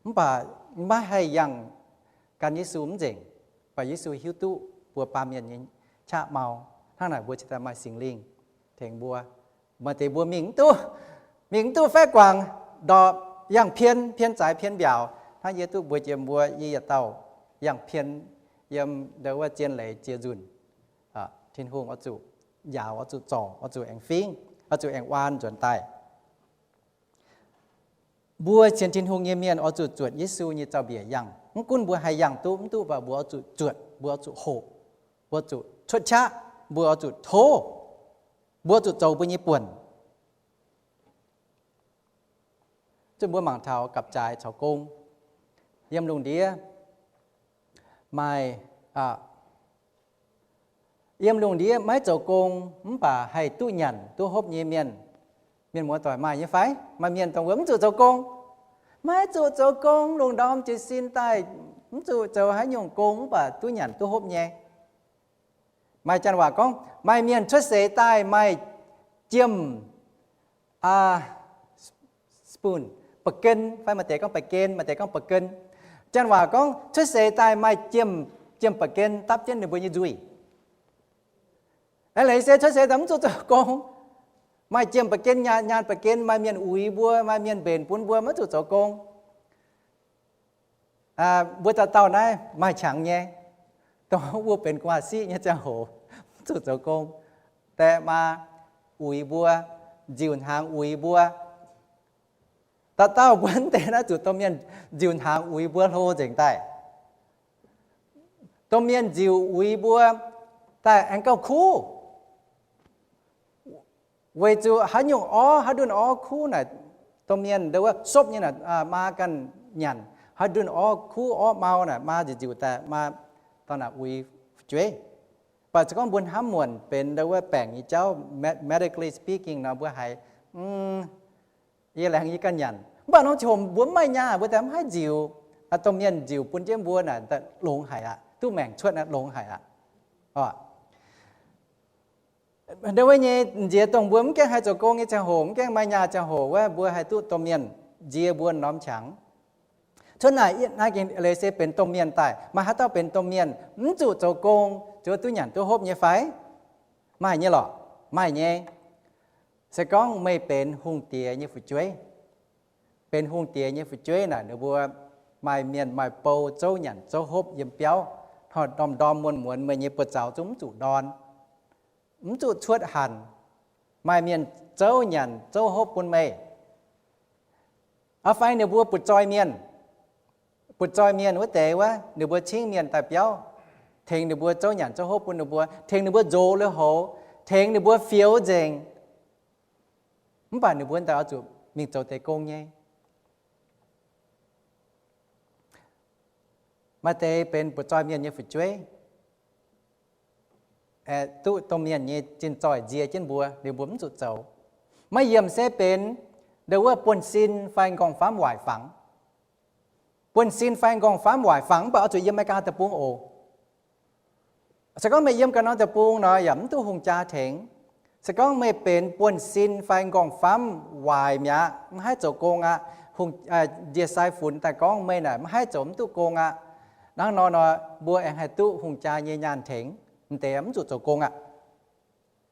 mv baac maiv haih yangh gan Yesu mv nzengc. Mv baac Yesu hiuv duqv mbuo baamh mienh nyei qaqv mau. Hnangv naaic mbuo cingx daaih maaih Singx Lingh tengx mbuo. Maaih deix mbuo mingh mv duqv, mingh mv duqv faeqv guangc ndorpc, yangh pien, pien zaaix pien mbiaauc. Hnangv yie duqv mbuox jiex mbuo, yie yietc dauh yangh pien yiem ndo wuov zien leiz ziex nzunc. Tin-Hungh oix zuqc njaaux, oix zuqc zorc, oix zuqc aengx fingv, oix zuqc aengx waan nzuonx daaih. Mbuo sienx Tin-Hungh nyei mienh oix zuqc zuotc Yesu nyei zaux-mbiec yangh. Mv gunv mbuo haih yangh duqv mv duqv, mv baac mbuo oix zuqc zuotc, mbuo oix zuqc hoqc, mbuo oix zuqc cuotv qaqv, mbuo oix zuqc tov, mbuo oix zuqc zoux mbuo nyei buonc. Zuqc mbuo mangc taux gapv-jaaix caux gong. Yiem lungh ndiev maaih, yiem lungh ndiev maiv zoux gong mv baac haih duqv nyanc duqv hopv nyei mienh, mienh muoz-doic maaih nyei fai? Maaih mienh dongh mbuo mv zuqc zoux gong, maiv zuqc zoux gong, lungh ndorm jiez sin daaih mv zuqc zoux haaix nyungc gong mv baac duqv nyanc duqv hopv nyei. Maaih janx waac gorngv, maaih mienh cuotv seix daaih maaih jiem spoon, ba'gen, fai maaih deix gorngv ba'gen, maaih deix gorngv ba'gen. Janx waac gorngv cuotv seix daaih maaih jiem, jiem ba'gen dapv jienv ninh mbuo nyei nzuih. Aa, leiz se cuotv seix daaih mv zuqc zoux gong, maaih jiem ba'gen, nyaanh ba'gen, maaih mienh uix mbuo, maaih mienh mbenc bun mbuo, maiv zuqc zoux gong. Mbuo dauh dauh naaiv maaih qangx nyei, dongh wuov benx gu'nguaaz-siqv nyei ziangh hoc, mv zuqc zoux gong, daeh maa uix mbuo, nziux hnaangx uix mbuo. Dauh dauh mbuo mv deix naaiv zuqc domh mienh nziux hnaangx uix mbuo hlo nzengc daaih. Domh mienh nziux uix mbuo daaih aengx gauh kuv. Weic zuqc haaix nyungc orv, haaix ndunh orv kuv naaic, domh mienh ndo wuov sopv nyei naaic, maa ganh nyanc. Haaix ndunh orv kuv orv mau naaic, maa nziux nziux daaih, maa dorh naaic uix fu'jueiv. Mv baac se gorngv mbuo hnamv muonc benx ndo wuov baengc nyei jauv, medically speaking nor, mbuo haiz, yie laengz yie ganh nyanc. Mv baac norm ziangh hoc mbuo mv maaih nyaah, mbuo daaih mv haih nziux. Domh mienh nziux bun jienv mbuo naaic longx haic aqv, duqv maengc cuotv naaic longx haic aqv. Ndo wuov nyei nziex dongh mbuo mv gaengh haih zoux gong nyei ziangh hoc, mv gaengh maaih nyaah ziangh hoc wuov, mbuo haih duqv domh mienh nzie mbuo norm qangx. Cuotv naaic, naaiv gengh leiz se benx domh mienh daaih. Maaih haaix dauh benx domh mienh mv zuqc zoux gong, zuqc duqv nyanc duqv hopv nyei fai? Maaih nyei lorqc. Maaih nyei. Se gorngv meih benx hungh diex nyei fu'jueiv, benx hungh diex nyei fu'jueiv naaic, ninh mbuo maaih mienh maaih bou zouv nyanc zouv hopv yiem biauv, hnoi-hnoi ndorm ndorm muonz muonz meih nyei buoz-zaux zungv mv zuqc ndorn, mv zuqc cuotv hanc, maaih mienh zouv nyanc zouv hopv bun meih. Aa, fai ninh mbuo butv-zoih mienh, butv-zoih mienh wuov deix wuov, ninh mbuo cingv mienh daaih biauv, tengx ninh mbuo zouv nyanc zouv hopv bun ninh mbuo, tengx ninh mbuo nzox lui-houx, tengx ninh mbuo fioux nzengc. Mv baac ninh mbuo daaih oix zuqc mingh zoux deix gong nyei. Maaih deix benx butv-zoih mienh nyei fu'jueiv, duqv domh mienh nyei zinh zoih nzie jienv mbuo, liuz mbuo mv zuqc zoux. Maaih yiemc se benx ndo wuov buonv-sin fai nqorngv-famv waaic fangx. Buonv-sin fai nqorngv-famv waaic fangx, mv baac oix zuqc yiem Aa^me^li^gaa Deic-Bung oc. Se gorngv meih yiem ganh norm deic-bung nor, yaac mv duqv hungh jaa tengx. Se gorngv meih benx buonv-sin fai nqorngv-famv waaic mi'aqv, mv haih zoux gong aqv, hungh, ndie-sai funx daaih gorngv meih naaic mv haih zoux, mv duqv gong aqv, hnangv nor nor, mbuo aengx haih duqv hungh jaa nyei nyaanh tengx, mv deix mv zuqc zoux gong aqv.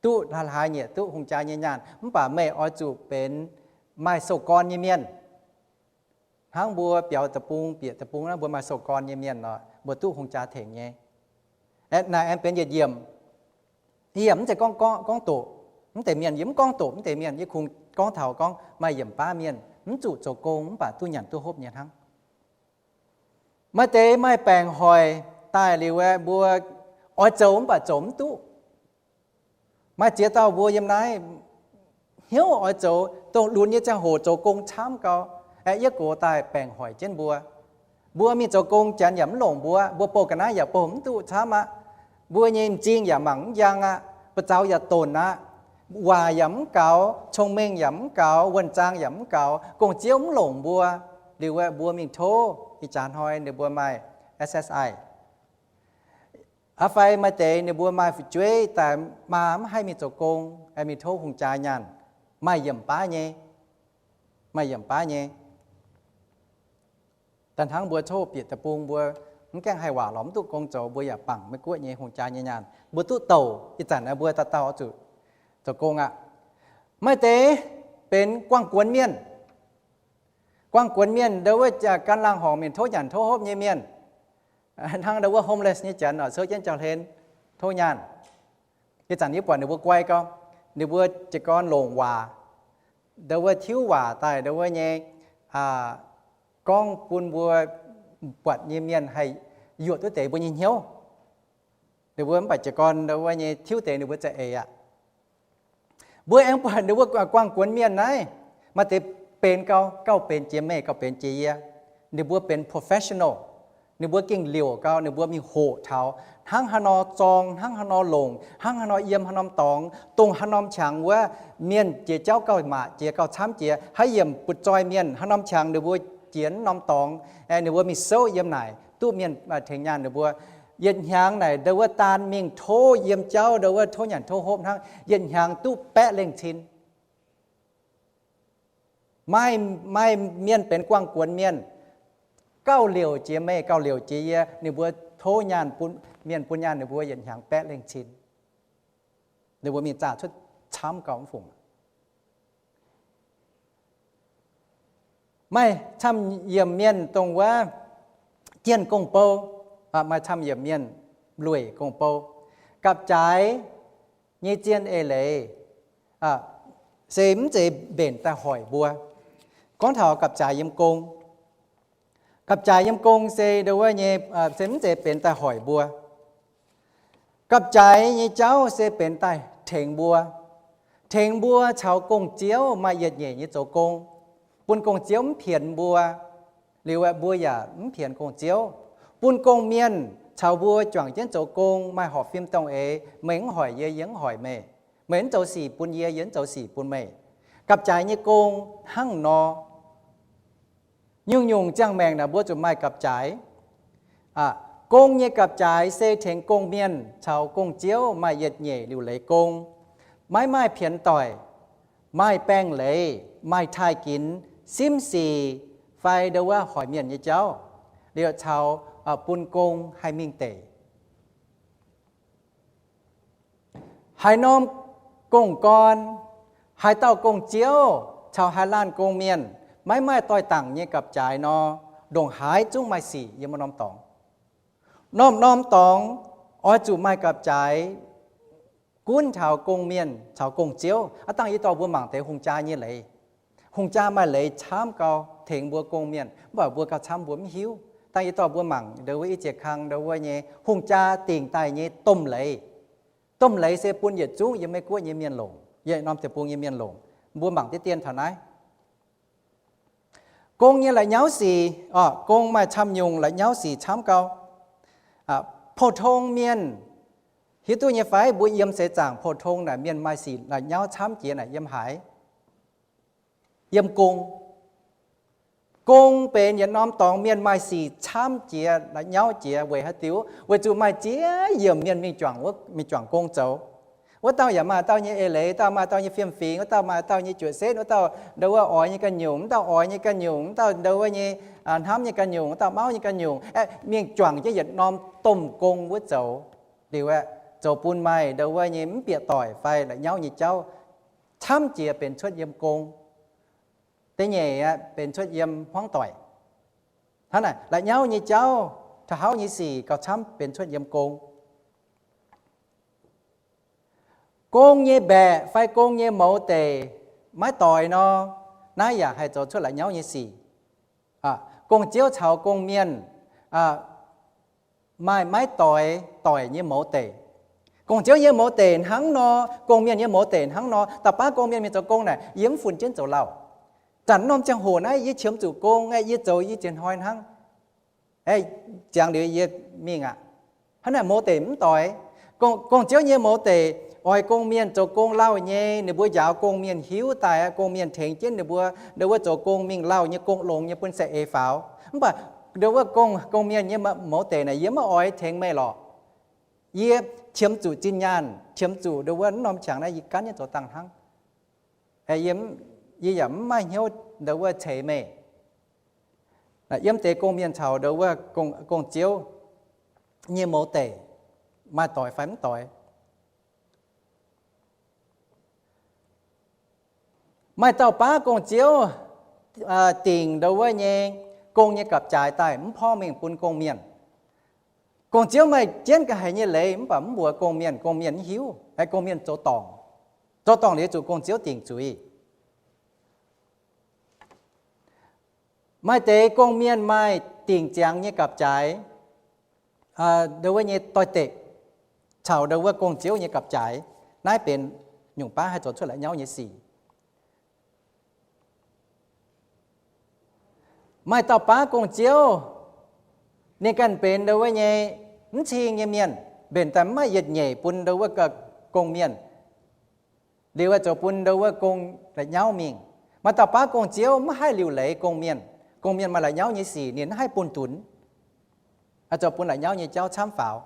Duqv hlaax-hlaax nyieqc duqv hungh jaa nyei nyaanh, mv baac meih oix zuqc benx maaih sou-gorn nyei mienh. Hnangv mbuo biaux deic-bung, bieqc deic-bung naaiv, mbuo maaih sou-gorn nyei mienh nor, mbuo duqv hungh jaa tengx nyei. Naaic aengx benx yietc yiemc. Yie yaac mv zeiz gorngv, gorngv doqc mv deix mienh, yie mv gorngv doqc mv deix mienh, yie kungx gorngv taux gorngv maaih yiemc baav mienh mv zuqc zoux gong mv baac duqv nyanc duqv hopv nyei hnangv. Maaih deix maaih baengc hoic daaih liuz aeqv, mbuo oix zoux mv baac zoux mv duqv. Maaih ziex dauh mbuo yiem naaiv hnyouv oix zoux, dongh lunx nyei ziangh hoc zoux gong camv gau, aeqv, yietv gox daaih baengc hoic jienv mbuo. Mbuo mingh zoux gong, janx yaac mv longc mbuo, mbuo bouh ga'naaiv yaac bouh mv duqv camv aqv. Mbuo nyei m'zing yaac mangc mv njang aqv, buoz-zaux yaac donc aqv, waac yaac mv gaux, cong-mengh yaac mv gaux, wuonh zaang yaac mv gaux, gong-ziouv mv longc mbuo. Liuz aeqv, mbuo mingh tov ih jaax hnoi ninh mbuo maaih S S I. Aa, fai maaih deix ninh mbuo maaih fu'jueiv daaih maa mv haih mingh zoux gong, aengx mingh tov hungh jaa nyaanh, maaih yiemc baav nyei, maaih yiemc baav nyei. Da'hnangv mbuo tov bieqc deic-bung mbuo mv gaengh haih waac lorz mv duqv gong zoux, mbuo yaac bangc Meiv-Guoqv nyei hungh jaa nyei nyaanh. Mbuo duqv douc ih zanc naaiv mbuo dauh dauh oix zuqc zoux gong aqv. Maaih deix benx guangh guonx mienh. Guangh guonx mienh ndau wuov gan laangh horngc mingh tov nyanc tov hopv nyei mienh. Hnangv ndau wuov homeless nyei janx oc, souv jienv jauv-hlen tov nyaanh. Ih zanc yie buatc ninh mbuo guai gau, ninh mbuo jiez gorn longc waac, ndau wuov tiuv waac daaih ndau wuov nyei, gorngv bun mbuo buatc nyei mienh haih yuoqc duqv deix mbuo nyei hnyouv. Ninh mbuo mv baac jiez gorn ndau wuov nyei tiuv deix ninh mbuo za'eix aqv. Mbuo aengx buatc ninh mbuo guangh guonx mienh naaiv, maaih deix benx gau, gauh benx jiex meih, gauh benx jiex yie. Ninh mbuo benx professional. Ninh mbuo gengh liouc gau, ninh mbuo mingh hoqc taux hnangv haaix nor zorng, hnangv haaix nor longc, hnangv haaix nor yiem haaix norm dorngx, dongh haaix norm qangx wuov, mienh jiex jauv gauh maac jiex, gauh camv jiex, haaix yiemc butv-zoih mienh haaix norm qangx ninh mbuo jiex wuov norm dorngx, ninh mbuo mingh souv yiem naaic duqv mienh tengx nyaanh ninh mbuo. Yietc hnyangx naaic ndau wuov daan mingh tov yiem jauv, ndau wuov tov nyanc tov hopv hnangv, yietc hnyangx duqv baeqv lengh cin. Maaih, maaih mienh benx guangh guonx mienh, gauh liouc jiex meih, gauh liouc jiex yie, ninh mbuo tov nyaanh bun, mienh bun nyaanh ninh mbuo yietc hnyangx baeqv lengh cin. Ninh mbuo mingh zaah cuotv camv gau mv fungc. Maaih camv yiemc mienh dongh wuov jienh gong-bou, maaih camv yiemc mienh lueic gong-bou. Gapv-jaaix nyei zien eix leiz se mv zeiz mbenc daaih hoic mbuo. Gorngv taux gapv-jaaix yiem gong, gapv-jaaix yiem gong se ndau wuov nyei, se mv zeiz benx daaih hoic mbuo. Gapv-jaaix nyei jauv se benx daaih tengx mbuo, tengx mbuo caux gong-ziouv maaih yietc nyeic nyei zoux gong, bun gong-ziouv mv pienx mbuo, liuz aeqv, mbuo yaac mv pienx gong-ziouv, bun gong-mienh caux mbuo juangc jienv zoux gong maaih horpc fim dongh eix, meih mv hoic yie, yie mv hoic meih, meih mv zoux sic bun yie, yie mv zoux sic bun meih. Gapv-jaaix nyei gong hnangv nor. Nyungc-nyungc ziangh maengc naaic mbuo zuqc maaih gapv-jaaix. Gong nyei gapv-jaaix se tengx gong-mienh caux gong-ziouv maaih yietc nyeic liuc leiz gong, maiv maaih pienx doic, maaih baengh leiz, maaih taaih ginx, simv sic, fai ndau wuov hoic mienh nyei jauv, liuz caux bun gong haih mingh deic. Haaix norm gong-gorn, haaix dauh gong-ziouv caux haaix laanh gong-mienh maiv maaih doix-dangc nyei gapv-jaaix nor, ndongc haaix zungv maaih sic yiem wuov norm dorngx. Norm-norm dorngx oix zuqc maaih gapv-jaaix gunv taux gong-mienh caux gong-ziouv. Aav dangh yie dorh mbuo mangc deix hungh jaa nyei leiz. Hungh jaa maaih leiz camv gau tengx mbuo gong-mienh, mv baac mbuo gauh camv mbuo mv hiuv. Dangh yie dorh mbuo mangc ndau wuov i ziex kang ndau wuov nyei hungh jaa dingc daaih nyei domh leiz. Domh leiz se bun yietc zungv yiem Meiv-Guoqv nyei mienh longc, yietc norm deic-bung nyei mienh longc. Mbuo mangc deix dien taux naaiv. Gong nyei la'nyauv sic, orqc, gong maaih camv nyungc la'nyauv sic camv gau. Pou-tong mienh, hiuv duqv nyei fai? Mbuo yiem seix zaangc pou-tong naaic mienh maaih sic la'nyauv camv jiex naaic yiem haaix? Yiem gong. Gong benx yietc norm dorngx mienh maaih sic camv jiex la'nyauv jiex weic haaix diuc? Weic zuqc maaih ziex yiemc mienh mingh juangc, mingh juangc gong zoux. Wuov dauh yaac maaih dauh nyei eix leiz, dauh maaih dauh nyei fiem-fingx, wuov dauh maaih dauh nyei juoqc-setv, wuov dauh ndau wuov oix nyei ganh nyungc, wuov dauh oix nyei ganh nyungc, wuov dauh ndau wuov nyei hnamv nyei ganh nyungc, wuov dauh mauv nyei ganh nyungc, aeqv, mingh juangc jienv yietc norm domh gong wuov zoux. Liuz aeqv, zoux bun maaih ndau wuov nyei mv bieqc doic fai la'nyauv nyei jauv camv jiex benx cuotv yiem gong. Da'nyeic aeqv, benx cuotv yiem hmuangv doic. Hnangv naaic, la'nyauv nyei jauv, taux hauv nyei sic gauh camv benx cuotv yiem gong. Gong nyei mbaeqc fai gong nyei mouz deic maiv doix nor, naaiv yaac haih zoux cuotv la'nyauv nyei sic. Gong-ziouv caux gong-mienh maaih maiv doix, doic nyei mouz deic. Gong-ziouv nyei mouz deic hnangv nor, gong-mienh nyei mouz deic hnangv nor. Da'baav gong-mienh mingh zoux gong naaic, yie mv funx jienv zoux lauh. Zanc norm ziangh hoc naaiv yie qiemx zuqc gong aeqv, yie zoux yie ziex hnoi hnangv. Aeqv, ziangx liuz yie mingh aqv. Hnangv naaic mouz deic mv doix. Gong-Ziouv nyei mouz deic oix gong-mienh zoux gong lauh nyei, ninh mbuo njaaux gong-mienh hiuv daaih, gong-mienh tengx jienv ninh mbuo, ndo wuov zoux gong mingh lauh nyei, gong longx nyei bun saeng-eix faaux. Mv baac ndo wuov gong, gong-mienh nyei mouz deic naaic, yie maiv oix tengx meih lorqc. Yie qiemx zuqc zinh nyaanh, qiemx zuqc ndo wuov norm qangx naaiv yie gan jienv zoux dangh hnangv. Yie yaac mv maaih hnyouv ndo wuov ceix meih. Yiem deix gong-mienh caux ndo wuov gong-ziouv nyei mouz deic maaih doix fai mv doix. Maaih dauh baav gong-ziouv dingc ndo wuov nyei gong nyei gapv-jaaix daaih mv porv mengh bun gong-mienh. Gong-ziouv maaih jienv ga'haiz nyei leiz mv baac mv mbuox gong-mienh, gong-mienh mv hiuv, gong-mienh zoux dorngc. Zoux dorngc liuz zuqc gong-ziouv dingc zuiz. Maaih deix gong-mienh maaih dingc ziangx nyei gapv-jaaix, ndo wuov nyei doix-dekc, caux ndo wuov gong-ziouv nyei gapv-jaaix. Naaiv benx nyungc baav haih zoux cuotv la'nyauv nyei sic. Maaih dauh baav gong-ziouv, ninh ganh benx ndo wuov nyei mv cing nyei mienh, mbenc daaih mv maaih yietc nyeic bun ndo wuov gong-mienh. Liuz zoux bun ndo wuov gong la'nyauv mingh. Maaih dauh baav gong-ziouv mv haih liuc leiz gong-mienh. Gong-mienh maaih la'nyauv nyei sic ninh mv haih bun dunx, zoux bun la'nyauv nyei jauv camv faaux.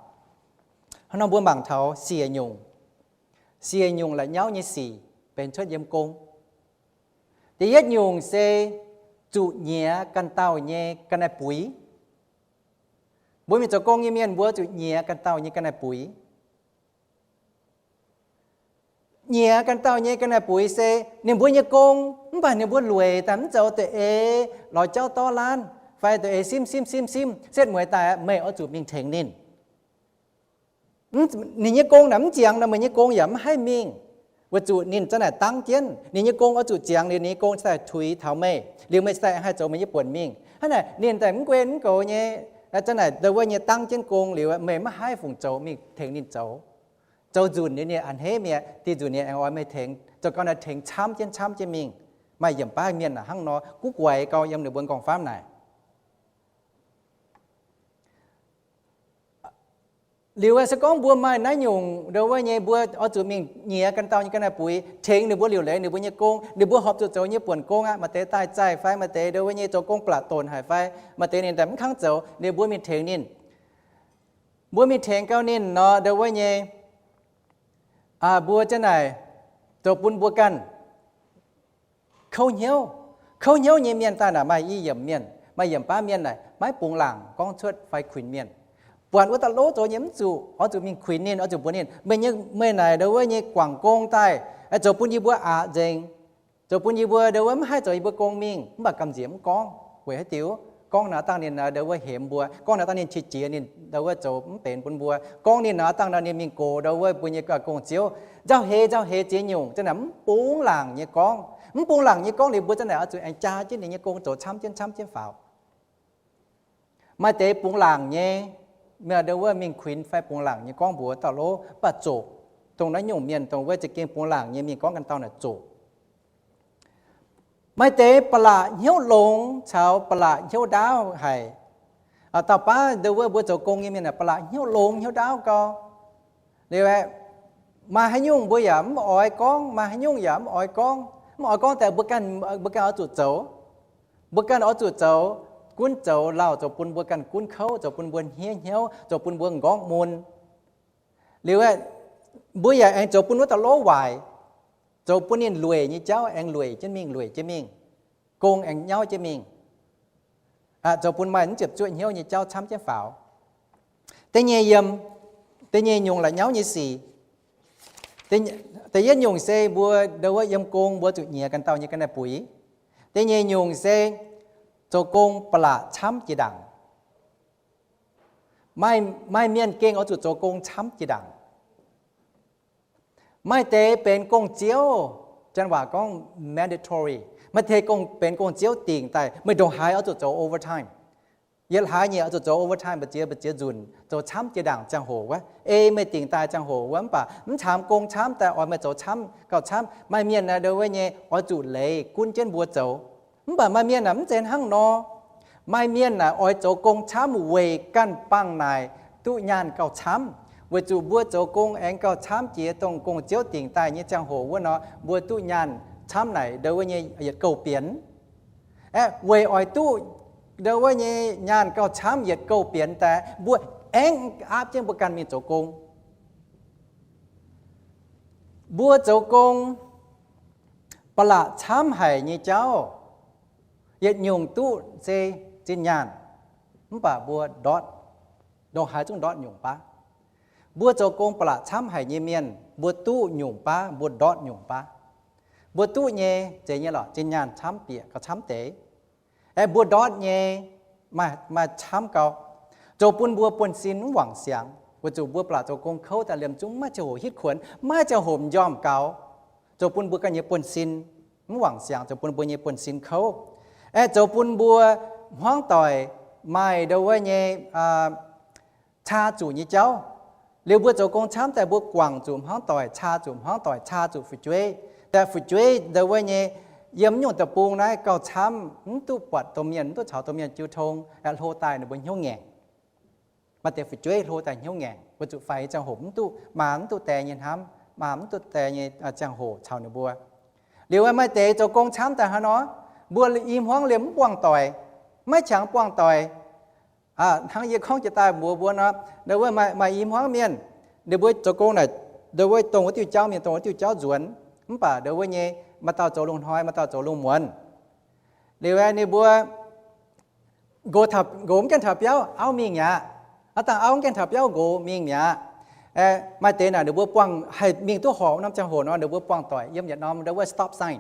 Hnangv nor mbuo mangc taux siec nyungc, siec nyungc la'nyauv nyei sic benx cuotv yiem gong. Da'yietv nyungc se zuqc nyiex ganh dauh nyei ga'naaiv-buix. Mbuo mingh zoux gong nyei mienh mbuo zuqc nyiex ganh dauh nyei ga'naaiv-buix. Nyiex ganh dauh nyei ga'naaiv-buix se ninh mbuo nyei gong, mv baac ninh mbuo lueic daaih mv zoux, da'eix lorz jauv dorv laanv fai da'eix simv simv simv simv setv mueiz daaih, meih oix zuqc mingh tengx ninh. Ninh nyei gong naaic mv ziangx nor, meih nyei gong yaac mv haih mingh. Weic zuqc ninh zanc naaic dangv jienv, ninh nyei gong oix zuqc ziangx liuz, ninh nyei gong cingx daaih tuix taux meih, liuz meih cingx daaih haih zoux meih nyei buonc mingh. Hnangv naaic ninh daaih mv guei mv goux nyei, zanc naaic ndo wuov nyei dangv jienv gong liuz, meih mv haih fungc zoux mingh tengx ninh zoux. Zoux nzunc liuz ninh a'hneiv mi'aqv, dih nzunc ninh aengx oix meih tengx, zoux gau naaic tengx camv jienv camv jienv mingh. Maaih yiem baav mienh naaic hnangv nor, guv guaix gau yiem ninh mbuo m'nqorngv famv naaic. Liuz se gorngv mbuo maaih naaiv nyungc ndo wuov nyei, mbuo oix zuqc mingh nyiex ganh dauh nyei ga'naaiv-buix, tengx ninh mbuo liuc leiz ninh mbuo nyei gong, ninh mbuo horpc zuqc zoux nyei buonc gong aqv. Maaih deix daaih zaih fai maaih deix ndo wuov nyei zoux gong ba'laqc donc haic fai maaih deix ninh daaih mv kangv zoux, ninh mbuo mingh tengx ninh. Mbuo mingh tengx gau ninh nor ndo wuov nyei, mbuo zanc naaic zoux bun mbuo ganh kouv hnyouv. Kouv hnyouv nyei mienh daaih naaic maaih i yiemc mienh, maaih yiemc baav mienh naaic maiv bungx laangc gorngv cuotv fai kuinx mienh. Buatc wuov dauh lov zoux nyei mv zuqc, oix zuqc mingh kuinx ninh, oix zuqc mbuox ninh, meih nyei, meih naaic ndo wuov nyei guangc gong daaih, zoux bun yie mbuo aqc nzengc, zoux bun yie mbuo ndo wuov mv haih zoux yie mbuo gong mingh. Mv baac gamh nziex mv gorngv. Weic haaix diuc? Gorngv naaic dangh ninh ndo wuov hemx mbuo, gorngv naaic dangh ninh qiex jiez ninh ndo wuov zoux mv benx bun mbuo, gorngv ninh naaic dangh ninh mingh gox ndo wuov mbuo nyei gong-ziouv. Nzauh heix nzauh heix ziex nyungc, zanc naaic mv bungx laangc nyei gorngv. Mv bungx laangc nyei gorngv liuz mbuo zanc naaic oix zuqc aengx jaa jienv ninh nyei gong zoux camv jienv camv jienv faaux. Maaih deix bungx laangc nyei, ndo wuov mingh kuinx fai bungx laangc nyei gorngv mbuox dauh lov, mv baac zoqc. Dongh naaiv nyungc mienh dongh wuov za'gengh bungx laangc nyei mingh gorngv ganh dauh naaic zoqc. Maaih deix ba'laqc hnyouv longx caux ba'laqc hnyouv ndaauv haic. Dauh baav ndo wuov mbuo zoux gong nyei mienh aeqv, ba'laqc hnyouv longx hnyouv ndaauv gau. Liuz aeqv, maaih haaix nyungc mbuo yaac mv oix gorngv, maaih haaix nyungc yaac mv oix gorngv. Mv oix gorngv daaih mbuo ganh, mbuo ganh oix zuqc zoux. Mbuo ganh oix zuqc zoux, gunv zoux lauh zoux bun mbuo ganh gunv kouv, zoux bun mbuo hniev hnyouv, zoux bun mbuo m'nqorngv mun. Liuz aeqv, mbuo yaac aengx zoux bun wuov dauh lov waaic, zoux bun ninh lueic nyei jauv aengx lueic jienv mingh, lueic jienv mingh. Gong aengx nyauv jienv mingh. Zoux bun maaih mv ziepc zuoqv hnyouv nyei jauv camv jienv faaux. Da'nyeic yiem, da'nyeic nyungc la'nyauv nyei sic. Da'yietv nyungc se mbuo ndo wuov yiem gong mbuo zuqc nyiex ganh dauh nyei ga'naaiv buix. Da'nyeic nyungc se zoux gong ba'laqc camv jiex ndaangc. Maaih, maaih mienh gengh oix zuqc zoux gong camv jiex ndaangc. Maaih deix benx gong-ziouv, janx waac gorngv mandatory. Maaih deix gong, benx gong-ziouv dingc daaih meih ndongc haaix oix zuqc zoux overtime. Yietc hlaax nyei oix zuqc zoux overtime, mbu'ziex, mbu'ziex nzunc, zoux camv jiex ndaangc ziangh hoc wuov. Ei meih dingc daaih ziangh hoc wuov, mv baac mv caamx gong camv daaih oix meih zoux camv, gauh camv. Maaih mienh naaiv ndo wuov nyei oix zuqc leiz gunv jienv mbuo zoux. Mv baac maaih mienh naaic mv zeiz hnangv nor. Maaih mienh naaic oix zoux gong camv weic ganh bangc naaic duqv nyaanh gauh camv, weic zuqc mbuo zoux gong aengx gauh camv jiex dongh gong-ziouv dingc daaih nyei ziangh hoc wuov nor, mbuo duqv nyaanh camv naaic ndau wuov nyei yietc gouh bienx. Aeqv, weic oix duqv ndau wuov nyei nyaanh gauh camv yietc gouh bienx daaih, mbuo aengx aapv jienv mbuo ganh mingh zoux gong. Mbuo zoux gong ba'laqc camv haic nyei jauv, yietc nyungc duqv se zinh nyaanh, mv baac mbuo ndortv, ndongc haaix zungv ndortv nyungc baav. Mbuo zoux gong ba'laqc camv haic nyei mienh, mbuo duqv nyungc baav, mbuo ndortv nyungc baav. Mbuo duqv nyei, zeiz nyei lorqc, zinh nyaanh camv bieqc gauh camv deix. Aeqv, mbuo ndortv nyei maaih, maaih camv gau, zoux bun mbuo buonv-sin mv wangc siangx, weic zuqc mbuo ba'laqc zoux gong kouv daaih liemh zungv maiv ziangh hoc hitv kuonx, maiv ziangh hoc m'njormh gaux, zoux bun mbuo ganh nyei buonv-sin mv wangc siangx, zoux bun mbuo nyei buonv-sin kouv. Aeqv, zoux bun mbuo hmuangv doic maaih ndau wuov nyei caa zuqc nyei jauv. Liuz mbuo zoux gong camv daaih mbuo guangc zuqc hmuangv doic, caa zuqc hmuangv doic, caa zuqc fu'jueiv. Daaih fu'jueiv ndau wuov nyei yiem nyungc deic-bung naaiv gauh camv, mv duqv buatc domh mienh, mv duqv caux domh mienh jiu tong, hlo daaih ninh mbuo hnyouv ngaengc. Maaih deix fu'jueiv hlo daaih hnyouv ngaengc, weic zuqc faix nyei ziangh hoc mv duqv, maa mv duqv die nyei hnamv, maa mv duqv die nyei ziangh hoc caux ninh mbuo. Liuz maaih deix zoux gong camv daaih hnangv nor, mbuo i hmuangv liemh mv buangh doic, maiv qangx buangh doic. Hnangv yie gorngv jiex daaih mbuox mbuo nor, ndau wuov maaih i hmuangv mienh, ninh mbuo zoux gong naaic, ndau wuov dongh wuov diuh jauv mingh, dongh wuov diuh jauv nzuonx, mv baac ndau wuov nyei maaih dauh zoux lungh hnoi, maaih dauh zoux lungh muonz. Liuz ninh mbuo nqox, nqox mv gaengh taux biauv, auv mingh mi'aqv. Aav dangh auv mv gaengh taux biauv, nqox mingh mi'aqv. Maaih deix naaic ninh mbuo buangh haih mingh duqv horpc norm ziangh hoc nor, ninh mbuo buangh doic yiem yietc norm ndau wuov stop sign.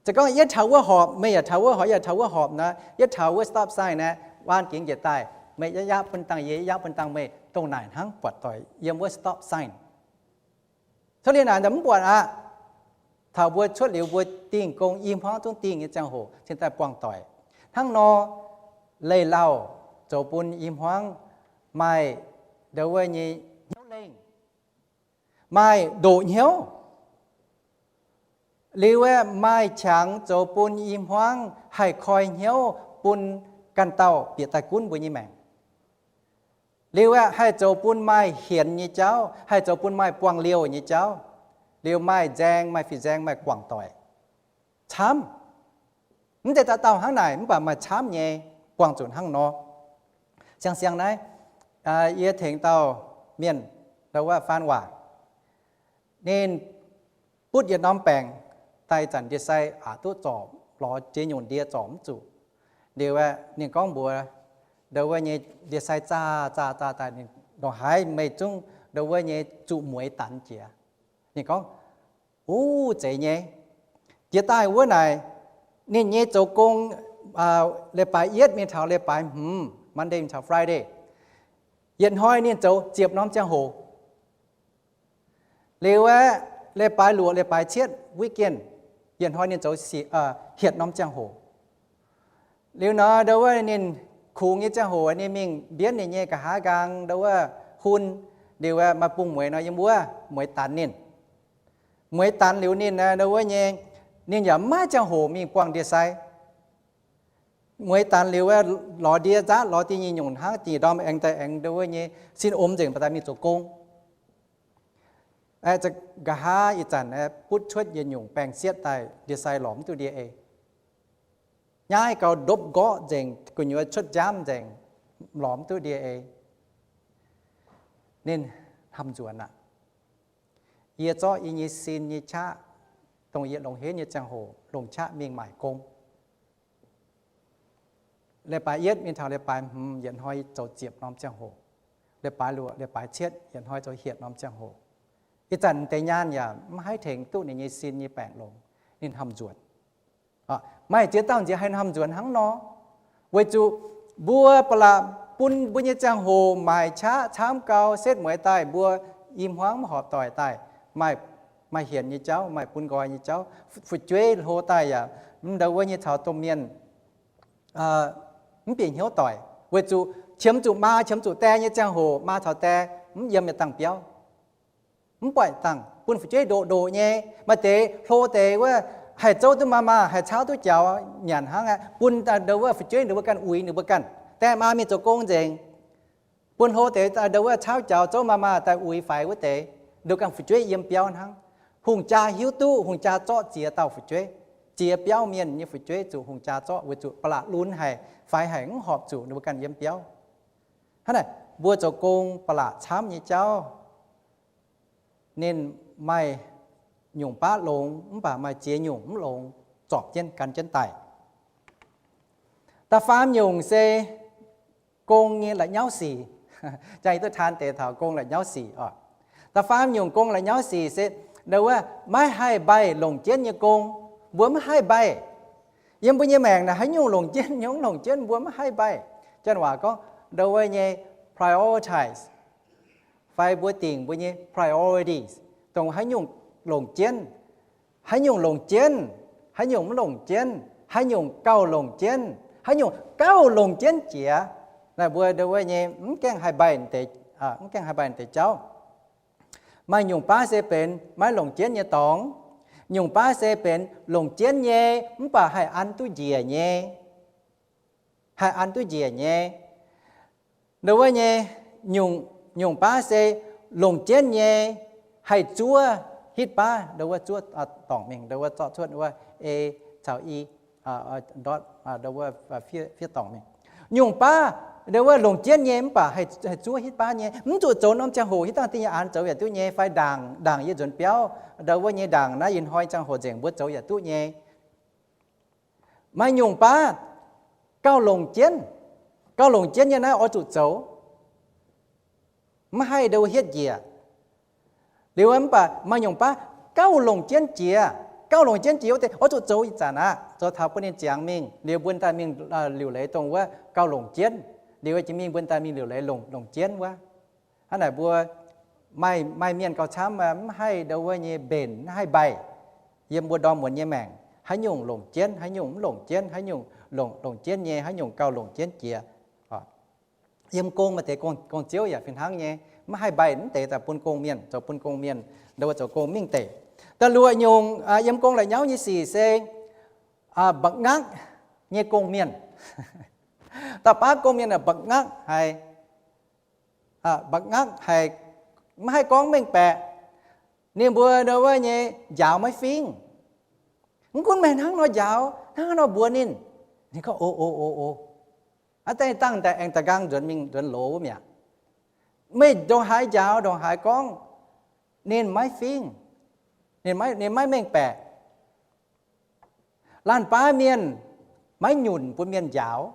Se gorngv yie taux wuov horpc, meih yaac taux wuov horpc, yie yaac taux wuov horpc nor, yie taux wuov stop sign naaic, waan gingx njiec daaih, meih yaac bun dangh yie, yie yaac bun dangh meih, dongh naaic hnangv buatc doic yiem wuov stop sign. Cuotv liuz naaic mv buatc aqv. Taux mbuo cuotv liuz mbuo dingh gong, i hmuangv zungv dingh nyei ziangh hoc cingx daaih buangh doic. Hnangv nor, leih lauh zoux bun i hmuangv maaih ndau wuov nyei hnyouv lengh, maaih ndoqc hnyouv. Liuz aeqv, maaih qangx zoux bun i hmuangv haih koi hnyouv bun ganh dauh bieqc daaih gunv mbuo nyei maengc. Liuz aeqv, haih zoux bun maaih hienx nyei jauv, haih zoux bun maaih buangh liouh nyei jauv. Liuz maaih nzaeng, maaih fih-nzaeng, maaih guangc doic. Camv. Mv zeiz dauh dauh hnangv naaic, mv baac maaih camv nyei, buangh zuqc hnangv nor. Siang-siang naaiv, yie tengx dauh mienh, ndau wuov faan waac, ninh butv yietc norm baengc daaih, ih zanc ndie-sai aqc duqv zorc, lorz jiex nyungc ndie zorc mv zuqc. Liuz aeqv, ninh gorngv mbuox ndau wuov nyei ndie-sai zaah zaah zaah daaih, ninh ndongc haaix meih zungv ndau wuov nyei zuqc mueiz danx jiex. Ninh gorngv, uv, zeiz nyei. Jiex daaih wuov naaic, ninh nyei zoux gong, leiz-baaix yietv mingh taux leiz-baaix hmz, Monday mingh taux Friday, yietc hnoi ninh zoux ziepc norm ziangh hoc. Liuz aeqv, leiz-baaix luoqc, leiz-baaix cietv, weekend, yietc hnoi ninh zoux hietc norm ziangh hoc. Liuz nor ndau wuov ninh kungx nyei ziangh hoc ninh mingh mbienv ninh nyei nqa'haav nqaang ndau wuov hun. Liuz aeqv, maaih bung mueiz nor yiem wuov mueiz danx ninh. Mueiz danx liuz ninh ndau wuov nyei, ninh yaac maiv ziangh hoc mingh buangh ndie-sai. Mueiz danx liuz aeqv, lorz ndie nzaatv, lorz da'nyeic nyungc hnangv da'nyeic ndorm aengx daaih aengx ndau wuov nyei sin omx nzengc baac daaih mingh zoux gong. Aeqv, nqa'haav ih zanc aeqv, butv cuotv yietc nyungc baengh sietv daaih, ndie-sai lorz mv duqv ndie ei. Nyaiv gau ndopv nqorqv nzengc, gu'nyuoz cuotv nziaamv nzengc, lorz mv duqv ndie ei. Ninh hnamv nzuonx aqv. Yie zorqv yie nyei sin nyei qaqv, dongh yie longc henv nyei ziangh hoc, longc qaqv mingh maaic gong. Leiz-baaix yietv mingh taux leiz-baaix hmz yietc hnoi zoux ziepc norm ziangh hoc. Leiz-baaix luoqc, leiz-baaix cietv yietc hnoi zoux hietc norm ziangh hoc. Ih zanc deix nyaanh yaac mv haih tengx duqv ninh nyei sin nyei baengc longx, ninh hnamv nzuonx. Maaih ziex dauh nziex haih hnamv nzuonx hnangv nor, weic zuqc mbuo ba'laqc bun mbuo nyei ziangh hoc maaic qaqv camv gau, setv mueiz daaih, mbuo i hmuangv mv horpc doic daaih, maaih, maaih hienx nyei jauv, maaih bun nqoi nyei jauv, fu'jueiv hlo daaih yaac mv ndau wuov nyei caux domh mienh mv bieqc hnyouv doic, weic zuqc qiemx zuqc maa qiemx zuqc die nyei ziangh hoc, maa caux die mv yiem yietc dangh biauv. Mv buatc dangh, bun fu'jueiv ndoqc ndoqc nyei. Maaih deix hlo deix wuov, haih zouv duqv maa maah, haih caauv duqv jaux nyanc hnangv aqv. Bun ndo wuov fu'jueiv ndo wuov ganh uix ninh mbuo ganh. Daaih maa mingh zoux gong nzengc. Bun hlo deix ndo wuov caauv jaux zouv maa maah daaih uix faix wuov deix, ndo ganh fu'jueiv yiem biauv hnangv. Hungh jaa hiuv duqv, hungh jaa zorqv ziex dauh fu'jueiv. Ziex biauv mienh nyei fu'jueiv zuqc hungh jaa zorqv weic zuqc ba'laqc lunx haic, faix haic, mv horpc zuqc ninh mbuo ganh yiem biauv. Hnangv naaic, mbuo zoux gong ba'laqc camv nyei jauv, ninh maaih nyungc baav longx mv baac maaih ziex nyungc mv longx, zorpc jienv gan jienv daaih. Da'faam nyungc se gong nyei la'nyauv sic. Jang yie duqv taan deix taux gong la'nyauv sic oc. Da'faam nyungc gong la'nyauv sic se ndo wuov maiv haih mbaih longc jienv nyei gong. Mbuo mv haih mbaih. Yiem mbuo nyei maengc naaic haaix nyungc longc jienv, nyungc mv longc jienv, mbuo mv haih mbaih. Janx waac gorngv ndo wuov nyei prioritize, fai mbuo dingc mbuo nyei priorities, dongh haaix nyungc longc jienv, haaix nyungc longc jienv, haaix nyungc mv longc jienv, haaix nyungc gauh longc jienv, haaix nyungc gauh longc jienv jiex. Naaiv mbuo ndo wuov nyei mv gaengh haih mbaih deix, mv gaengh haih mbaih deix jauv. Maaih nyungc baav se benx maiv longc jienv nyei dorngx. Nyungc baav se benx longc jienv nyei mv baac haih an duqv njiec nyei. Haih an duqv njiec nyei. Ndo wuov nyei nyungc, nyungc baav se longc jienv nyei haih zuov hitv baav, ndo wuov zuov dorngc mingh, ndo wuov zorqv cuotv wuov e caux i ndortv, ndo wuov fiev dorngc mingh. Nyungc baav ndo wuov longc jienv nyei mv baac haih zuov hitv baav nyei, mv zuqc zoux norm ziangh hoc hitv dangh dingh nyei aanx zoux yaac duqv nyei, fai ndaangc, ndaangc yie nzuonx biauv, ndo wuov nyei ndaangc naaiv ih hnoi ziangh hoc nzengc mbuo zoux yaac duqv nyei. Maaih nyungc baav gauh longc jienv, gauh longc jienv nyei naaiv oix zuqc zoux, maiv haih ndo hietv njiec. Liuz mv baac maaih nyungc baav gauh longc jienv jiex, gauh longc jienv jiex wuov deix oix zuqc zoux ih zanc aqv, zoux taux bun ninh ziangx mingh liuz mbuo daaih mingh liuc leiz dongh wuov gauh longc jienv. Liuz jiex mingh mbuo daaih mingh liuc leiz longc, longc jienv wuov. Hnangv naaic mbuo maaih, maaih mienh gauh camv mv haih ndo wuov nyei mbenc, mv haih mbaih. Yiem mbuo ndorm muonz nyei maengc haaix nyungc longc jienv, haaix nyungc mv longc jienv, haaix nyungc longc, longc jienv nyei, haaix nyungc gauh longc jienv jiex. Yiem gong maaih deix gong-ziouv yaac fih hnangv nyei, mv haih mbaih mv deix daaih bun gong-mienh, zoux bun gong-mienh, ndo wuov zoux gong mingh deix. Da'luoqc nyungc yiem gong la'nyauv nyei sic se mba'ngakv nyei gong-mienh. Dauh baav gong-mienh mba'ngakv haic, mba'ngakv haic, mv haih gorngv mengh baeqc. Ninh mbuo ndo wuov nyei njaaux maiv fingx. Mv gunv meih hnangv nor njaaux, hnangv nor mbuox ninh, ninh gorngv, O, o, o, o. Aa, dangh daaih aengx da'nqaang nzuonx mingh nzuonx loz wuov mi'aqv. Meih ndongc haaix njaaux, ndongc haaix gorngv, ninh maiv fingx, ninh maiv, ninh maiv mengh baeqc. Laanh baav mienh maiv nyunc bun mienh njaaux.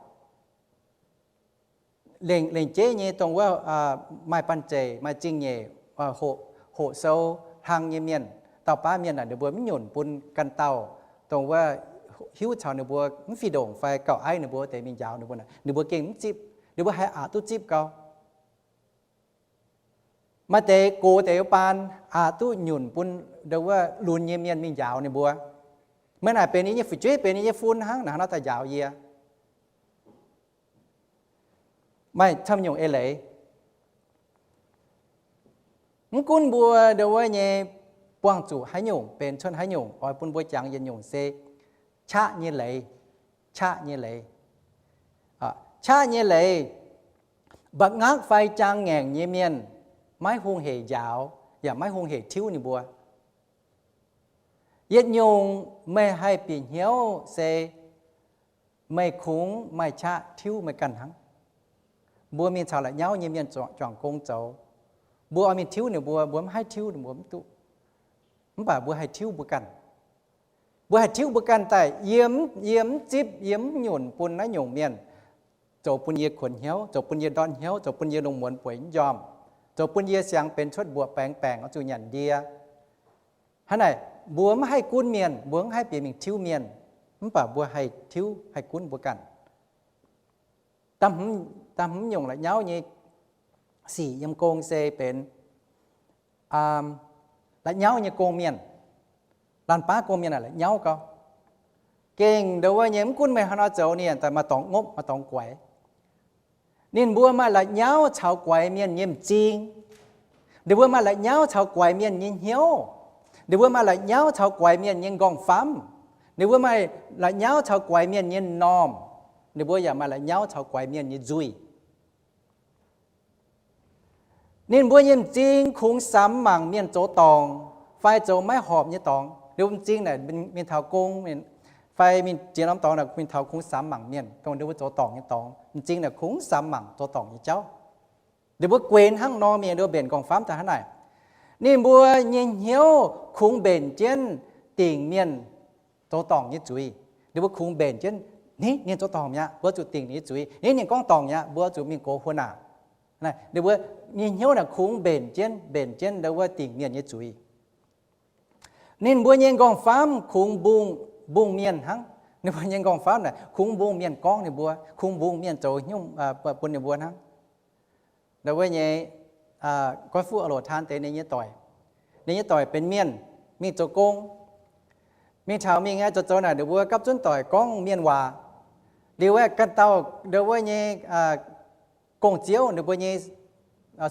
Lengc, lengc jeiv nyei dongh wuov maaih banh zeic, maaih zingh nyeic, hoqc, hoqc sou hlang nyei mienh, dauh baav mienh naaic ninh mbuo mv nyunc bun ganh dauh dongh wuov hiuv caux ninh mbuo mv fih ndongc fai gauh aiv ninh mbuo wuov deix mingh njaaux ninh mbuo naaic, ninh mbuo gengh mv zipv. Ninh mbuo haiz aqc duqv zipv gau. Maaih deix gox deix wuov baan aqc duqv nyunc bun ndo wuov lunx nyei mienh mingh njaaux ninh mbuo. Meih naaic benx yie nyei fu'jueiv, benx yie nyei fun hnangv, naaiv hnangv nor daaih njaaux yie. Maaih camv nyungc eix leiz. Mv gunv mbuo ndo wuov nyei buangh zuqc haaix nyungc, benx cuotv haaix nyungc, oix bun mbuo jangx yietc nyungc se qaqv nyei leiz. Qaqv nyei leiz. Qaqv nyei leiz, mba'ngakv fai jaang ngaengc nyei mienh maiv hungh heic njaaux yaac maiv hungh heic tiuv ninh mbuo. Yietc nyungc meih haih bieqc hnyouv se meih kungx maaih qaqv tiuv meih ganh hnangv. Mbuo mingh caux la'nyauv nyei mienh juangc gong zoux, mbuo oix mingh tiuv ninh mbuo, mbuo mv haih tiuv ninh mbuo mv duqv. Mv baac mbuo haih tiuv mbuo ganh. Mbuo haih tiuv mbuo ganh daaih, yie mv, yie mv zipv, yie mv nyunc bun naaiv nyungc mienh zoux bun yie kuonx hnyouv, zoux bun yie ndortv hnyouv, zoux bun yie lungh muonz bueix mv njormh, zoux bun yie siangx benx cuotv mbuoqc baengx baengc oix zuqc nyanc ndie. Hnangv naaic, mbuo mv haih gunv mienh, mbuo mv haih bieqc mingh tiuv mienh, mv baac mbuo haih tiuv, haih gunv mbuo ganh. Da'hmz, da'hmz nyungc la'nyauv nyei sic yiem gong se benx la'nyauv nyei gong-mienh. Laanh baav gong-mienh aah, la'nyauv gau. Gengh ndo wuov nyei mv gunv meih haaix nor zoux, ninh daaih maaih dorngx ngopv, maaih dorngx guaix. Ninh mbuo maaih la'nyauv caux guaix mienh nyei m'zing. Ninh mbuo maaih la'nyauv caux guaix mienh nyei hnyouv. Ninh mbuo maaih la'nyauv caux guaix mienh nyei nqorngv-famv. Ninh mbuo maaih la'nyauv caux guaix mienh nyei normh. Ninh mbuo yaac maaih la'nyauv caux guaix mienh nyei nzuih. Ninh mbuo nyei m'zing kungx samx mangc mienh zoux dorngc fai zoux maiv horpc nyei dorngx. Ninh mbuo m'zing naaic mingh taux gong, fai mingh jiex norm dorngx naaic mingh taux kungx samx mangc mienh dongh ninh mbuo zoux dorngc nyei dorngx. M'zing naaic kungx samx mangc zoux dorngc nyei jauv. Ninh mbuo guenx hnangv nor mienh, ninh mbuo mbenc nqorngv-famv daaih hnangv naaic. Ninh mbuo nyei hnyouv kungx mbenc jienv dingc mienh zoux dorngc nyei zuiz. Ninh mbuo kungx mbenc jienv, ninh, ninh zoux dorngc mi'aqv, mbuo zuqc dingc ninh nyei zuiz. Ninh, ninh gorngv dorngc mi'aqv, mbuo zuqc mingh gox huonx naaic. Ninh mbuo nyei hnyouv naaic kungx mbenc jienv, mbenc jienv ndau wuov dingc mienh nyei zuiz. Ninh mbuo nyei nqorngv-famv kungx mbungh, mbungh mienh hnangv. Ninh mbuo nyei nqorngv-famv naaic kungx mbungh mienh gorngv ninh mbuo, kungx mbungh mienh zoux hnyouv bun ninh mbuo hnangv. Ndau wuov nyei goiv fuqv a'loc taan deix ninh nyei doic. Ninh nyei doic benx mienh, mingh zoux gong. Mingh taux mingh zoux zoux naaic ninh mbuo gapv zunv doic gorngv mienh waac. Liuz aeqv, ganh dauh ndau wuov nyei gong-ziouv, ninh mbuo nyei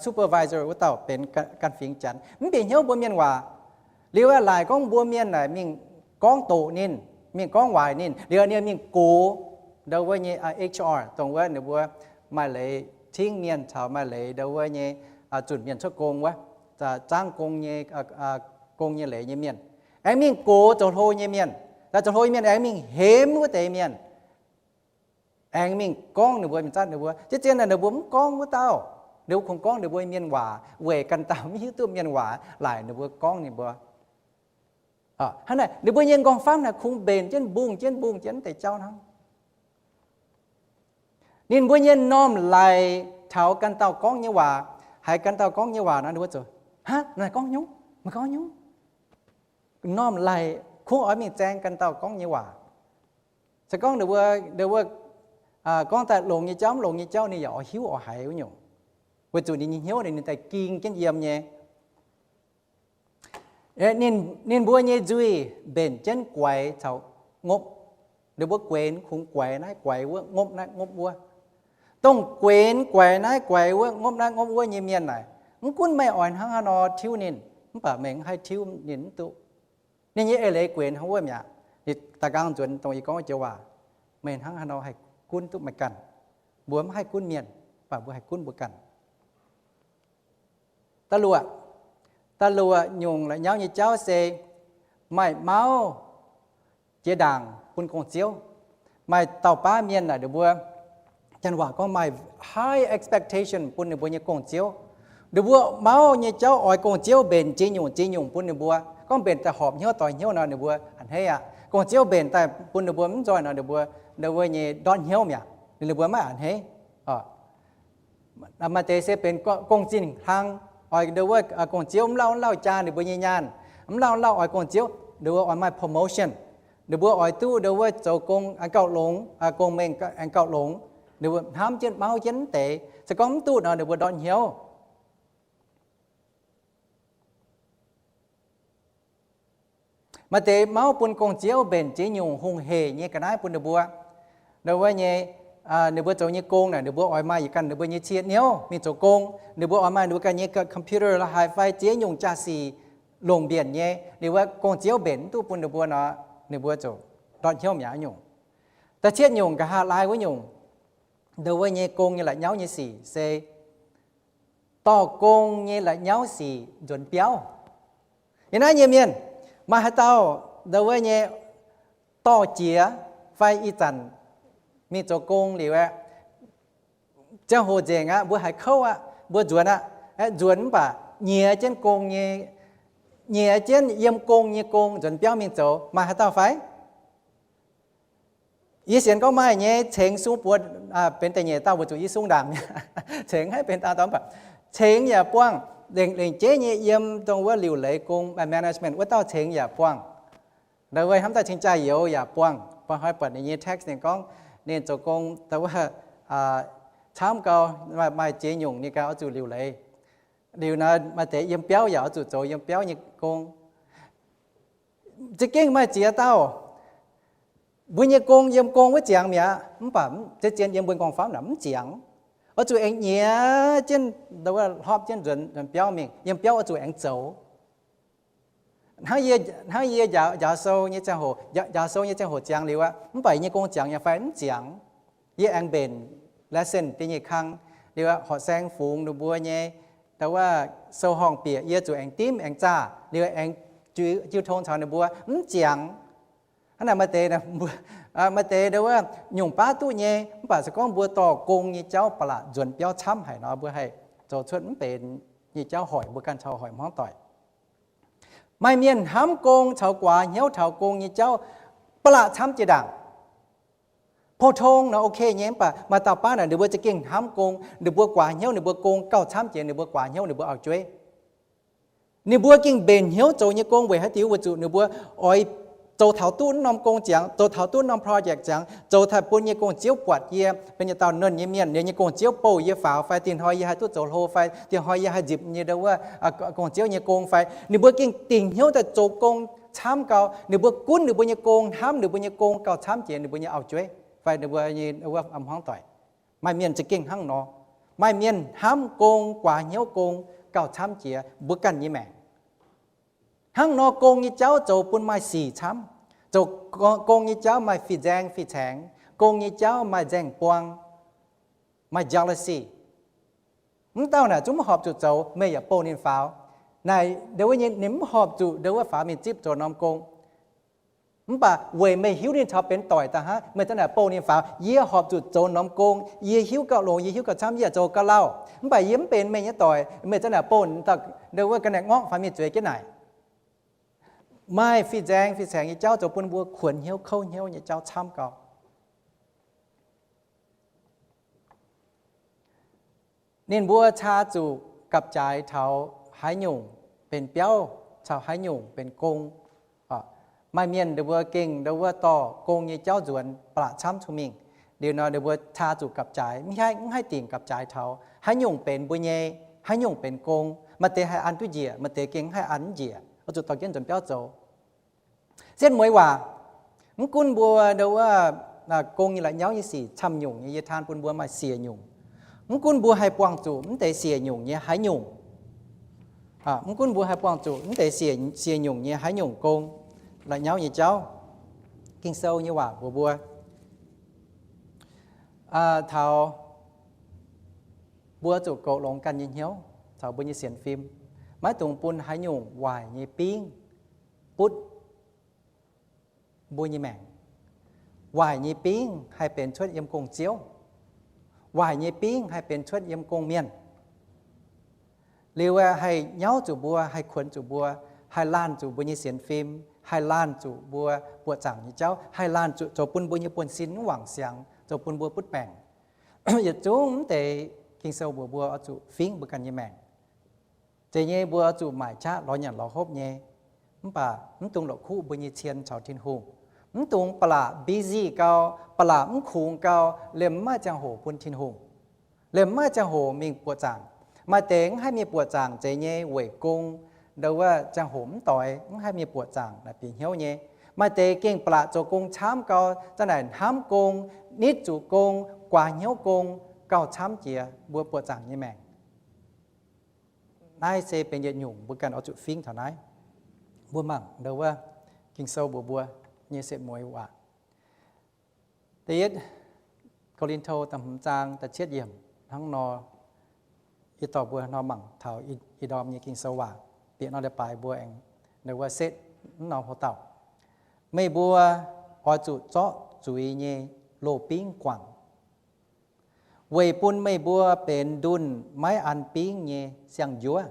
supervisor wuov dauh benx ganh fingx Janx, mv bieqc hnyouv mbuo mienh waac. Liuz aeqv, laaic gorngv mbuo mienh naaic mingh gorngv doqc ninh, mingh gorngv waaic ninh. Liuz ninh mingh gox ndau wuov nyei H R, dongh wuov ninh mbuo maaih leiz tingv mienh caux maaih leiz ndau wuov nyei zunc mienh cuotv gong wuov, zaangv gong nyei, gong nyei leiz nyei mienh. Aengx mingh gox zoux hlo nyei mienh. Zoux hlo nyei mienh aengx mingh hemx wuov deix mienh, aengx mingh gorngv ninh mbuo, mingh zatv ninh mbuo. Jiez zien naaic ninh mbuo mv gorngv wuov dauh. Ninh mbuo kungx gorngv ninh mbuo mienh waac weic ganh dauh mv hiuv duqv mienh waac laaic ninh mbuo gorngv ninh mbuo. Hnangv naaic ninh mbuo nyei nqorngv-famv naaic kungx mbenc jienv mbungh jienv mbungh jienv deix jauv hnangv. Ninh mbuo nyei normh laic taux ganh dauh gorngv nyei waac, haiz ganh dauh gorngv nyei waac nor ninh mbuo ziouc, Hnangv naaic gorngv nyungc, meih gorngv nyungc. Normh laic kungx oix mingh zaeng ganh dauh gorngv nyei waac. Se gorngv ninh mbuo, ninh mbuo gorngv daaih longx nyei jauv, mv longx nyei jauv ninh yaac oix hiuv oix haiz wuov nyungc, weic zuqc ninh nyei hnyouv ninh daaih ging jienv yiem nyei. Ninh mbuo nyei nzuih mbenc jienv guaix caux ngopv. Ninh mbuo guenx kungx guaix naaiv guaix wuov, ngopv naaiv ngopv wuov. Dongh guenx guaix naaiv guaix wuov, ngopv naaiv ngopv wuov nyei mienh naaic, mv gunv meih oix hnangv haaix nor tiuv ninh, mv baac meih mv haih tiuv ninh mv duqv. Ninh nyei eix leiz guenx hnangv wuov mi'aqv. Ninh da'nqaang nzuonx dongh yie gorngv joux waac, meih hnangv haaix nor haih gunv duqv meih ganh. Mbuo mv haih gunv mienh, mv baac mbuo haih gunv mbuo ganh. Da'luoqc, da'luoqc nyungc la'nyauv nyei jauv se maaih mauv jiex ndaangc bun gong-ziouv. Maaih dauh baav mienh naaic ninh mbuo, janx waac gorngv maaih high expectation bun ninh mbuo nyei gong-ziouv. Ninh mbuo mauv nyei jauv oix gong-ziouv mbenc ziex nyungc ziex nyungc bun ninh mbuo. Gorngv mbenc daaih horpc hnyouv doix hnyouv nor ninh mbuo a'hneiv aqv. Gong-ziouv mbenc daaih bun ninh mbuo mv nzoih nor ninh mbuo, ninh mbuo nyei ndortv hnyouv mi'aqv. Ninh mbuo maiv a'hneiv. Maaih deix se benx gong-zinh hlang, oix ndau wuov gong-ziouv mv lauh mv lauh jaa ninh mbuo nyei nyaanh, mv lauh mv lauh oix gong-ziouv, ninh mbuo oix maaih promotion. Ninh mbuo oix duqv ndau wuov zoux gong aengx gauh longx, gong-mengh aengx gauh longx. Ninh mbuo hnamv jienv mauv jienv mv deix. Se gorngv mv duqv nor ninh mbuo ndortv hnyouv. Maaih deix mauv bun gong-ziouv mbenc ziex nyungc hungh hec nyei ga'naaiv bun ninh mbuo. Ndau wuov nyei, ninh mbuo zoux nyei gong naaic ninh mbuo oix maaih yietc ganh ninh mbuo nyei cie niouv mingh zoux gong. Ninh mbuo oix maaih ninh mbuo ganh nyei computer la'haaix fai ziex nyungc jaa-sic longc mbienc nyei. Ninh mbuo gong-ziouv mbenc mv duqv bun ninh mbuo nor, ninh mbuo ziouc ndortv hnyouv mi'aqv nyungc. Da'cietv nyungc nqa'haav laai wuov nyungc, ndau wuov nyei gong nyei la'nyauv nyei sic se dorh gong nyei la'nyauv sic nzuonx biauv. Yiem naaiv nyei mienh maaih haaix dauh ndau wuov nyei dorh jiex fai ih zanc mingh zoux gong liuz aeqv, ziangh hoc nzengc aqv, mbuo haiz kouv aqv, mbuo nzuonx aqv, aeqv, nzuonx mv baac nyiex jienv gong nyei, nyiex jienv yiem gong nyei gong nzuonx biauv mingh zoux, maaih haaix dauh fai? Yie sienx gorngv maaih nyei, cengx sung buoz, benx da'nyeic dauh weic zuqc yie sung ndaangc mi'aqv. Cengx haiv benx dauh dauh mv baac cengx yaac buangh, lengc lengc jeiv nyei yiem dongh wuov liuc leiz gong, management wuov dauh cengx yaac buangh. Ndau wuov hnamv daaih cingx jaa-youz yaac buangh, buangh hnoi buatc ninh nyei text ninh gorngv ninh zoux gong ndau wuov camv gau, maaih ziex nyungc ninh ganh oix zuqc liuc leiz. Liuz nor maaih deix yiem biauv yaac oix zuqc zoux yiem biauv nyei gong. Za'gengh maaih ziex dauh, mbuo nyei gong yiem gong wuov ziangx mi'aqv, mv baac zien zien yiem mbuo nqorngv-famv naaic mv ziangx. Oix zuqc aengx nyiex jienv, ndau wuov hlopv jienv nzuonx biauv mingh, yiem biauv oix zuqc aengx zoux. Hnangv yie, hnangv yie njaaux, njaaux sou nyei ziangh hoc, njaaux, njaaux sou nyei ziangh hoc ziangx liuz aqv, mv baac yie nyei gong ziangx nyei fai mv ziangx, yie aengx mbenc lesson da'nyeic kang liuz aqv, horqc saeng fungx ninh mbuo nyei, ndo wuov, sou horngh bieqc, yie zuqc aengx dimv aengx zaah liuz aengx jiu, jiu tong caux ninh mbuo mv ziangx. Hnangv naaic maaih deix, maaih deix ndo wuov nyungc baav duqv nyei, mv baac se gorngv mbuo dorh gong nyei jauv ba'laqc nzuonx biauv camv haic nor, mbuo haih zoux cuotv mv benx nyei jauv hoic mbuo ganh caux hoic hmuangv doic. Maaih mienh hnamv gong caux guaax hnyouv taux gong nyei jauv ba'laqc camv jiex ndaangc. Pou-tong nor ok nyei, mv baac maaih dauh baav naaic ninh mbuo za'gengh hnamv gong, ninh mbuo guaax hnyouv, ninh mbuo gong gauh camv jiex ninh mbuo guaax hnyouv, ninh mbuo auv-jueiv. Ninh mbuo gengh mbenc hnyouv zoux nyei gong weic haaix diuc? Weic zuqc ninh mbuo oix zoux taux duqv wuov norm gong ziangx, zoux taux duqv wuov norm project ziangx, zoux taux bun nyei gong-ziouv buatc yie benx yietc dauh nernh nyei mienh, ninh nyei gong-ziouv bouh yie faaux fai, dingh hnoi yie haih duqv zoux hlo fai, dingh hnoi yie haih nzipc nyei ndo wuov gong-ziouv nyei gong fai. Ninh mbuo gengh dingc hnyouv daaih zoux gong camv gau. Ninh mbuo gunv ninh mbuo nyei gong, hnamv ninh mbuo nyei gong gauh camv jiex ninh mbuo nyei auv-jueiv fai ninh mbuo nyei wuov hmuangv doic. Maaih mienh za'gengh hnangv nor. Maaih mienh hnamv gong, guaax hnyouv gong gauh camv jiex mbuo ganh nyei maengc. Hnangv nor gong nyei jauv zoux bun maaih sic camv, zoux gong nyei jauv maaih fih nzaeng fih caengx, gong nyei jauv maaih nzaeng buang, maaih jealousy. Mv dauh naaic zungv mv horpc zuqc zoux, meih yaac bouh ninh faaux. Naaic ndo wuov nyei ninh mv horpc zuqc ndo wuov faaux mingh zipv zoux norm gong. Mv baac weic meih hiuv ninh caux benx doic daaih hnangv, meih za'naaic bouh ninh faaux. Yie horpc zuqc zoux norm gong, yie hiuv gauh longx, yie hiuv gauh camv, yie yaac zoux gauh lauh. Mv baac yie mv benx meih nyei doic, meih za'naaic bouh ndo wuov ga'naaiv ngorngv faaux mingh zueiz jienv naaic. Maaih fih nzaeng fih caengx nyei jauv zoux bun mbuo kuonx hnyouv kouv hnyouv nyei jauv camv gau. Ninh mbuo caa zuqc gapv-jaaix taux haaix nyungc benx biauv caux haaix nyungc benx gong. Maaih mienh ninh mbuo gengh ndo wuov dorh gong nyei jauv nzuonx ba'laqc camv cong-mengh. Liuz nor ninh mbuo caa zuqc gapv-jaaix, mv haih, mv haih dingc gapv-jaaix taux haaix nyungc benx mbuo nyei, haaix nyungc benx gong. Maaih deix haih an duqv njiec, maaih deix gengh mv haih an njiec, oix zuqc dorh jienv nzuonx biauv zoux. Setv mueiz waac, mv gunv mbuo ndo wuov gong nyei la'nyauv nyei sic camv nyungc nyei, yie taan bun mbuo maaih siec nyungc. Mv gunv mbuo haih buangh zuqc mv deix siec nyungc nyei haaix nyungc, mv gunv mbuo haih buangh zuqc mv deix siec, siec nyungc nyei haaix nyungc gong, la'nyauv nyei jauv, Ging-Sou nyei waac mbuox mbuo taux mbuo zuqc goux longx ganh nyei hnyouv caux mbuo nyei sienx fim, maiv dungx bun haaix nyungc waaic nyei bingv butv mbuo nyei maengc. Waaic nyei bingv haih benx cuotv yiem gong-ziouv. Waaic nyei bingv haih benx cuotv yiem gong-mienh. Liuz haih nyauv zuqc mbuo, haih kuonx zuqc mbuo, haih laanh zuqc mbuo nyei sienx fim, haih laanh zuqc mbuo buoqc zaangc nyei jauv, haih laanh zuqc zoux bun mbuo nyei buonv-sin mv wangc siangx, zoux bun mbuo butv baengc. Yietc zungv mv deix Ging-Sou mbuox mbuo oix zuqc fingv mbuo ganh nyei maengc. Zeiz nyei mbuo oix zuqc maaic qaqv lorz nyanc lorz hopv nyei, mv baac mv dungx la'kuqv mbuo nyei cien caux Tin-Hungh. Mv dungx ba'laqc busy gau, ba'laqc mv kungx gau, liemh mv maaih ziangh hoc bun Tin-Hungh, liemh mv maaih ziangh hoc mingh buoqc zaangc. Maaih deix mv haih mingh buoqc zaangc zeiz nyei weic gong, ndo wuov ziangh hoc mv doix mv haih mingh buoqc zaangc naaic bieqc hnyouv nyei. Maaih deix gengh ba'laqc zoux gong camv gau, za'naaic hnamv gong, nitv zuqc gong, guaax hnyouv gong, gauh camv jiex mbuo buoqc zaangc nyei maengc. Naaiv se benx yietc nyungc mbuo ganh oix zuqc fingv taux naaiv. Mbuo mangc ndo wuov Ging-Sou mbuox mbuo nyei setv mueiz waac. Da'yietv Ko^lin^to da'hmz zaang da'cietv yiemc hnangv nor, yie dorh mbuo nor mangc taux ih ndorm nyei Ging-Sou waac. Bieqc nor leiz-baaix mbuo aengx ndo wuov setv mv norm hoc dauh. Meih mbuo oix zuqc zorqv zuiz nyei loz-bingv guangc, weic bun meih mbuo benx ndunh maiv an bingv nyei siang-njuov.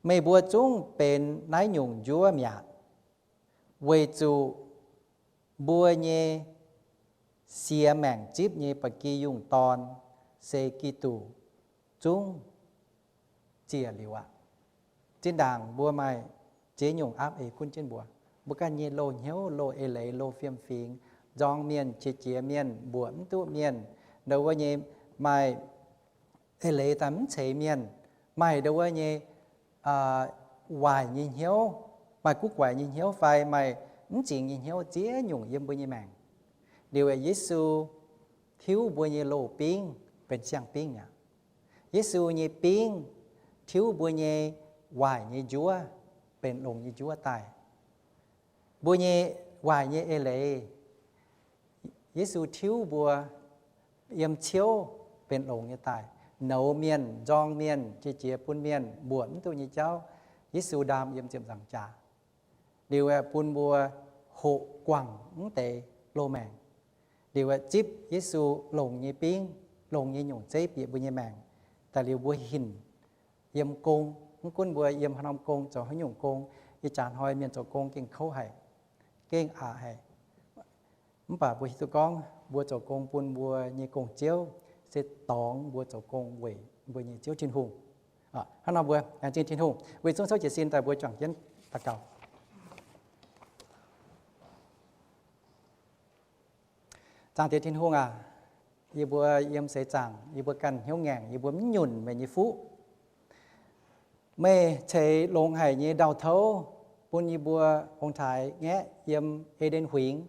Meih mbuo zungv benx naaiv nyungc njuov mi'aqv, weic zuqc mbuo nyei siex maengc zipv nyei ba'gi yungh dorn se Giduc zungv ziec liuz aqv. Zinh ndaangc mbuo maaih ziex nyungc aapv eix gunv jienv mbuo. Mbuo ganh nyei loz-hnyouv, loz-eix leiz, loz-fiem-fingx, nzorng mienh, qiex jiez mienh, mbuoqc mv duqv mienh, ndo wuov nyei maaih eix leiz daaih mv ceix mienh, maaih ndo wuov nyei waaic nyei hnyouv, maaih guv guaix nyei hnyouv fai maaih mv zingx nyei hnyouv ziex nyungc yiem mbuo nyei maengc. Liuz Yesu tiuv mbuo nyei loz-bingv benx siang-bingv aqv. Yesu nyei bingv tiuv mbuo nyei waaic nyei njuov. benx longx nyei njuov daaih. Mbuo nyei waaic nyei eix leiz, Yesu tiuv mbuo yiem ciouv benx longx nyei daaih, nouz mienh, nzorng mienh, jiex jiez bun mienh mbuoqc mv duqv nyei jauv, Yesu ndaam yiem ziepc nzaangc jaax. Liuz aeqv, bun mbuo hoqc guangc mv deix loz-maengc. Liuz aeqv, zipv Yesu longx nyei bingv, longx nyei nyungc zeiv bieqc mbuo nyei maengc. Daaih liuz mbuo hinc yiem gong, mv gunv mbuo yiem haaix norm gong, zoux haaix nyungc gong, ih jaax hnoi mienh zoux gong gengh kouv haic, gengh aqc haic. Mv baac mbuo hiuv duqv gorngv mbuo zoux gong bun mbuo nyei gong-ziouv se dorngx mbuo zoux gong weic mbuo nyei Ziouv Tin-Hungh. Hnangv nor mbuo laengz zingh Tin-Hungh. Weic zungv souv jiez sin daaih mbuo juangc jienv daux gaux. Zaangc Diex Tin-Hungh aac, yie mbuo yiem seix zaangc yie mbuo ganh hnyouv ngaengc, yie mbuo mv nyunc meih nyei fuqv. Meih ceix longx haic nyei ndau-touv bun yie mbuo ong-taaix ngaeqv yiem E^nden Huingx.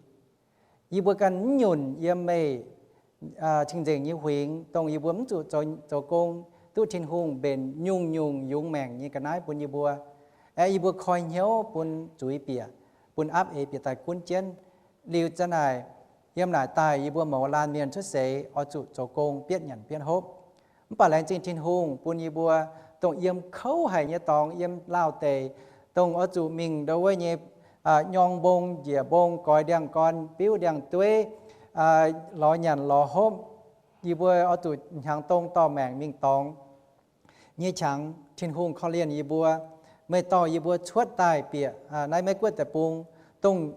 Yie mbuo ganh mv nyunc yiem meih cing-nzengc nyei huingx, dongh yie mbuo mv zuqc zoux gong duqv Tin-Hungh mbenc nyungc-nyungc yungz maengc nyei ga'naaiv bun yie mbuo. Aeqv, yie mbuo koi hnyouv bun zuiz bieqc, bun apv eix bieqc daaih gunv jienv. Liuz za'naaic, yiem naaic daaih yie mbuo mouz laanh mienh cuotv seix oix zuqc zoux gong bietv nyanc bietv hopv. Mv baac laengz zingh Tin-Hungh bun yie mbuo dongh yiem kouv haic nyei dorngx, yiem Laauh deic, dongh oix zuqc mingh ndo wuov nyei nyorng mbong njiec mbong, goix ndiangx-gorn, biuv ndiangx-dueiv, lorz nyanc lorz hopv. Yie mbuo oix zuqc hnyangx dong dorh maengc mingh dorngx nyei qangx. Tin-Hungh korv-lienh yie mbuo. Meih dorh yie mbuo cuotv daaih bieqc naaiv Meiv Guoqv deic-bung, dongh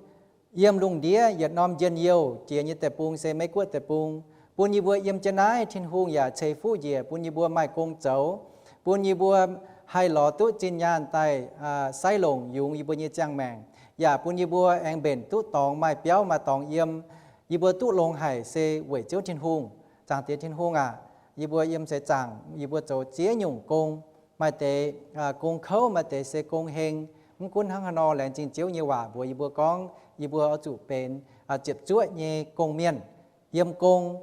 yiem lungh ndiev yietc norm njien-youh jiex nyei deic-bung se Meiv Guoqv deic-bung. Bun yie mbuo yiem jienv naaiv Tin-Hungh yaac ceix fuqv njiec bun yie mbuo maaih gong zoux, bun yie mbuo haih lorz duqv zinh nyaanh daaih sai longc yungz yie mbuo nyei ziangh maengc, yaac bun yie mbuo aengx mbenc duqv dorngx, maaih biauv maaih dorngx yiem. Yie mbuo duqv longx haic se weic Ziouv Tin-Hungh. Zaangc Diex Tin-Hungh aac, yie mbuo yiem seix zaangc yie mbuo zoux ziex nyungc gong, maaih deix gong kouv, maaih deix se gong heng. Mv gunv hnangv haaix nor, laengz zingh Ziouv nyei waac mbuox yie mbuo gorngv yie mbuo oix zuqc benx ziepc zuoqv nyei gong-mienh. Yiem gong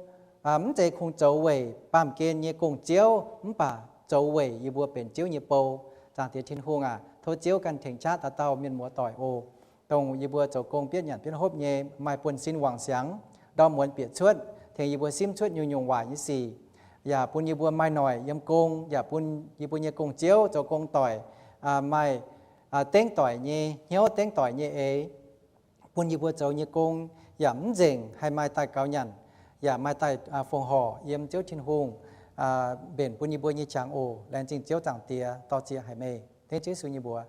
mv zeiz kungx zoux weic baamh gen nyei gong-ziouv, mv baac zoux weic yie mbuo benx Ziouv nyei bou. Zaangc Diex Tin-Hungh aac, tov Ziouv ganh tengx qaqv dauh dauh mienh muoz-doic oc. Dongh yie mbuo zoux gong bietv nyanc bietv hopv nyei, maaih buonv-sin wangc siangx, ndorm muonz bieqc cuotv, tengx yie mbuo simv cuotv nyungc-nyungc waaic nyei sic, yaac bun yie mbuo maaih noic yiem gong, yaac bun yie mbuo nyei gong-ziouv zoux gong doic maaih dengv doic nyei hnyouv, dengv doic nyei eix, bun yie mbuo zoux nyei gong yaac mv nzengc, haih maaih daaih gaux nyanc, yaac maaih daaih fongc horc yiem Ziouv Tin-Hungh mbenc bun yie mbuo nyei qangx oc. Laengz zingh Ziouv Zaangc Diex, dor-ziec haic meih. Dengv Ziouv Yesu nyei mbuox.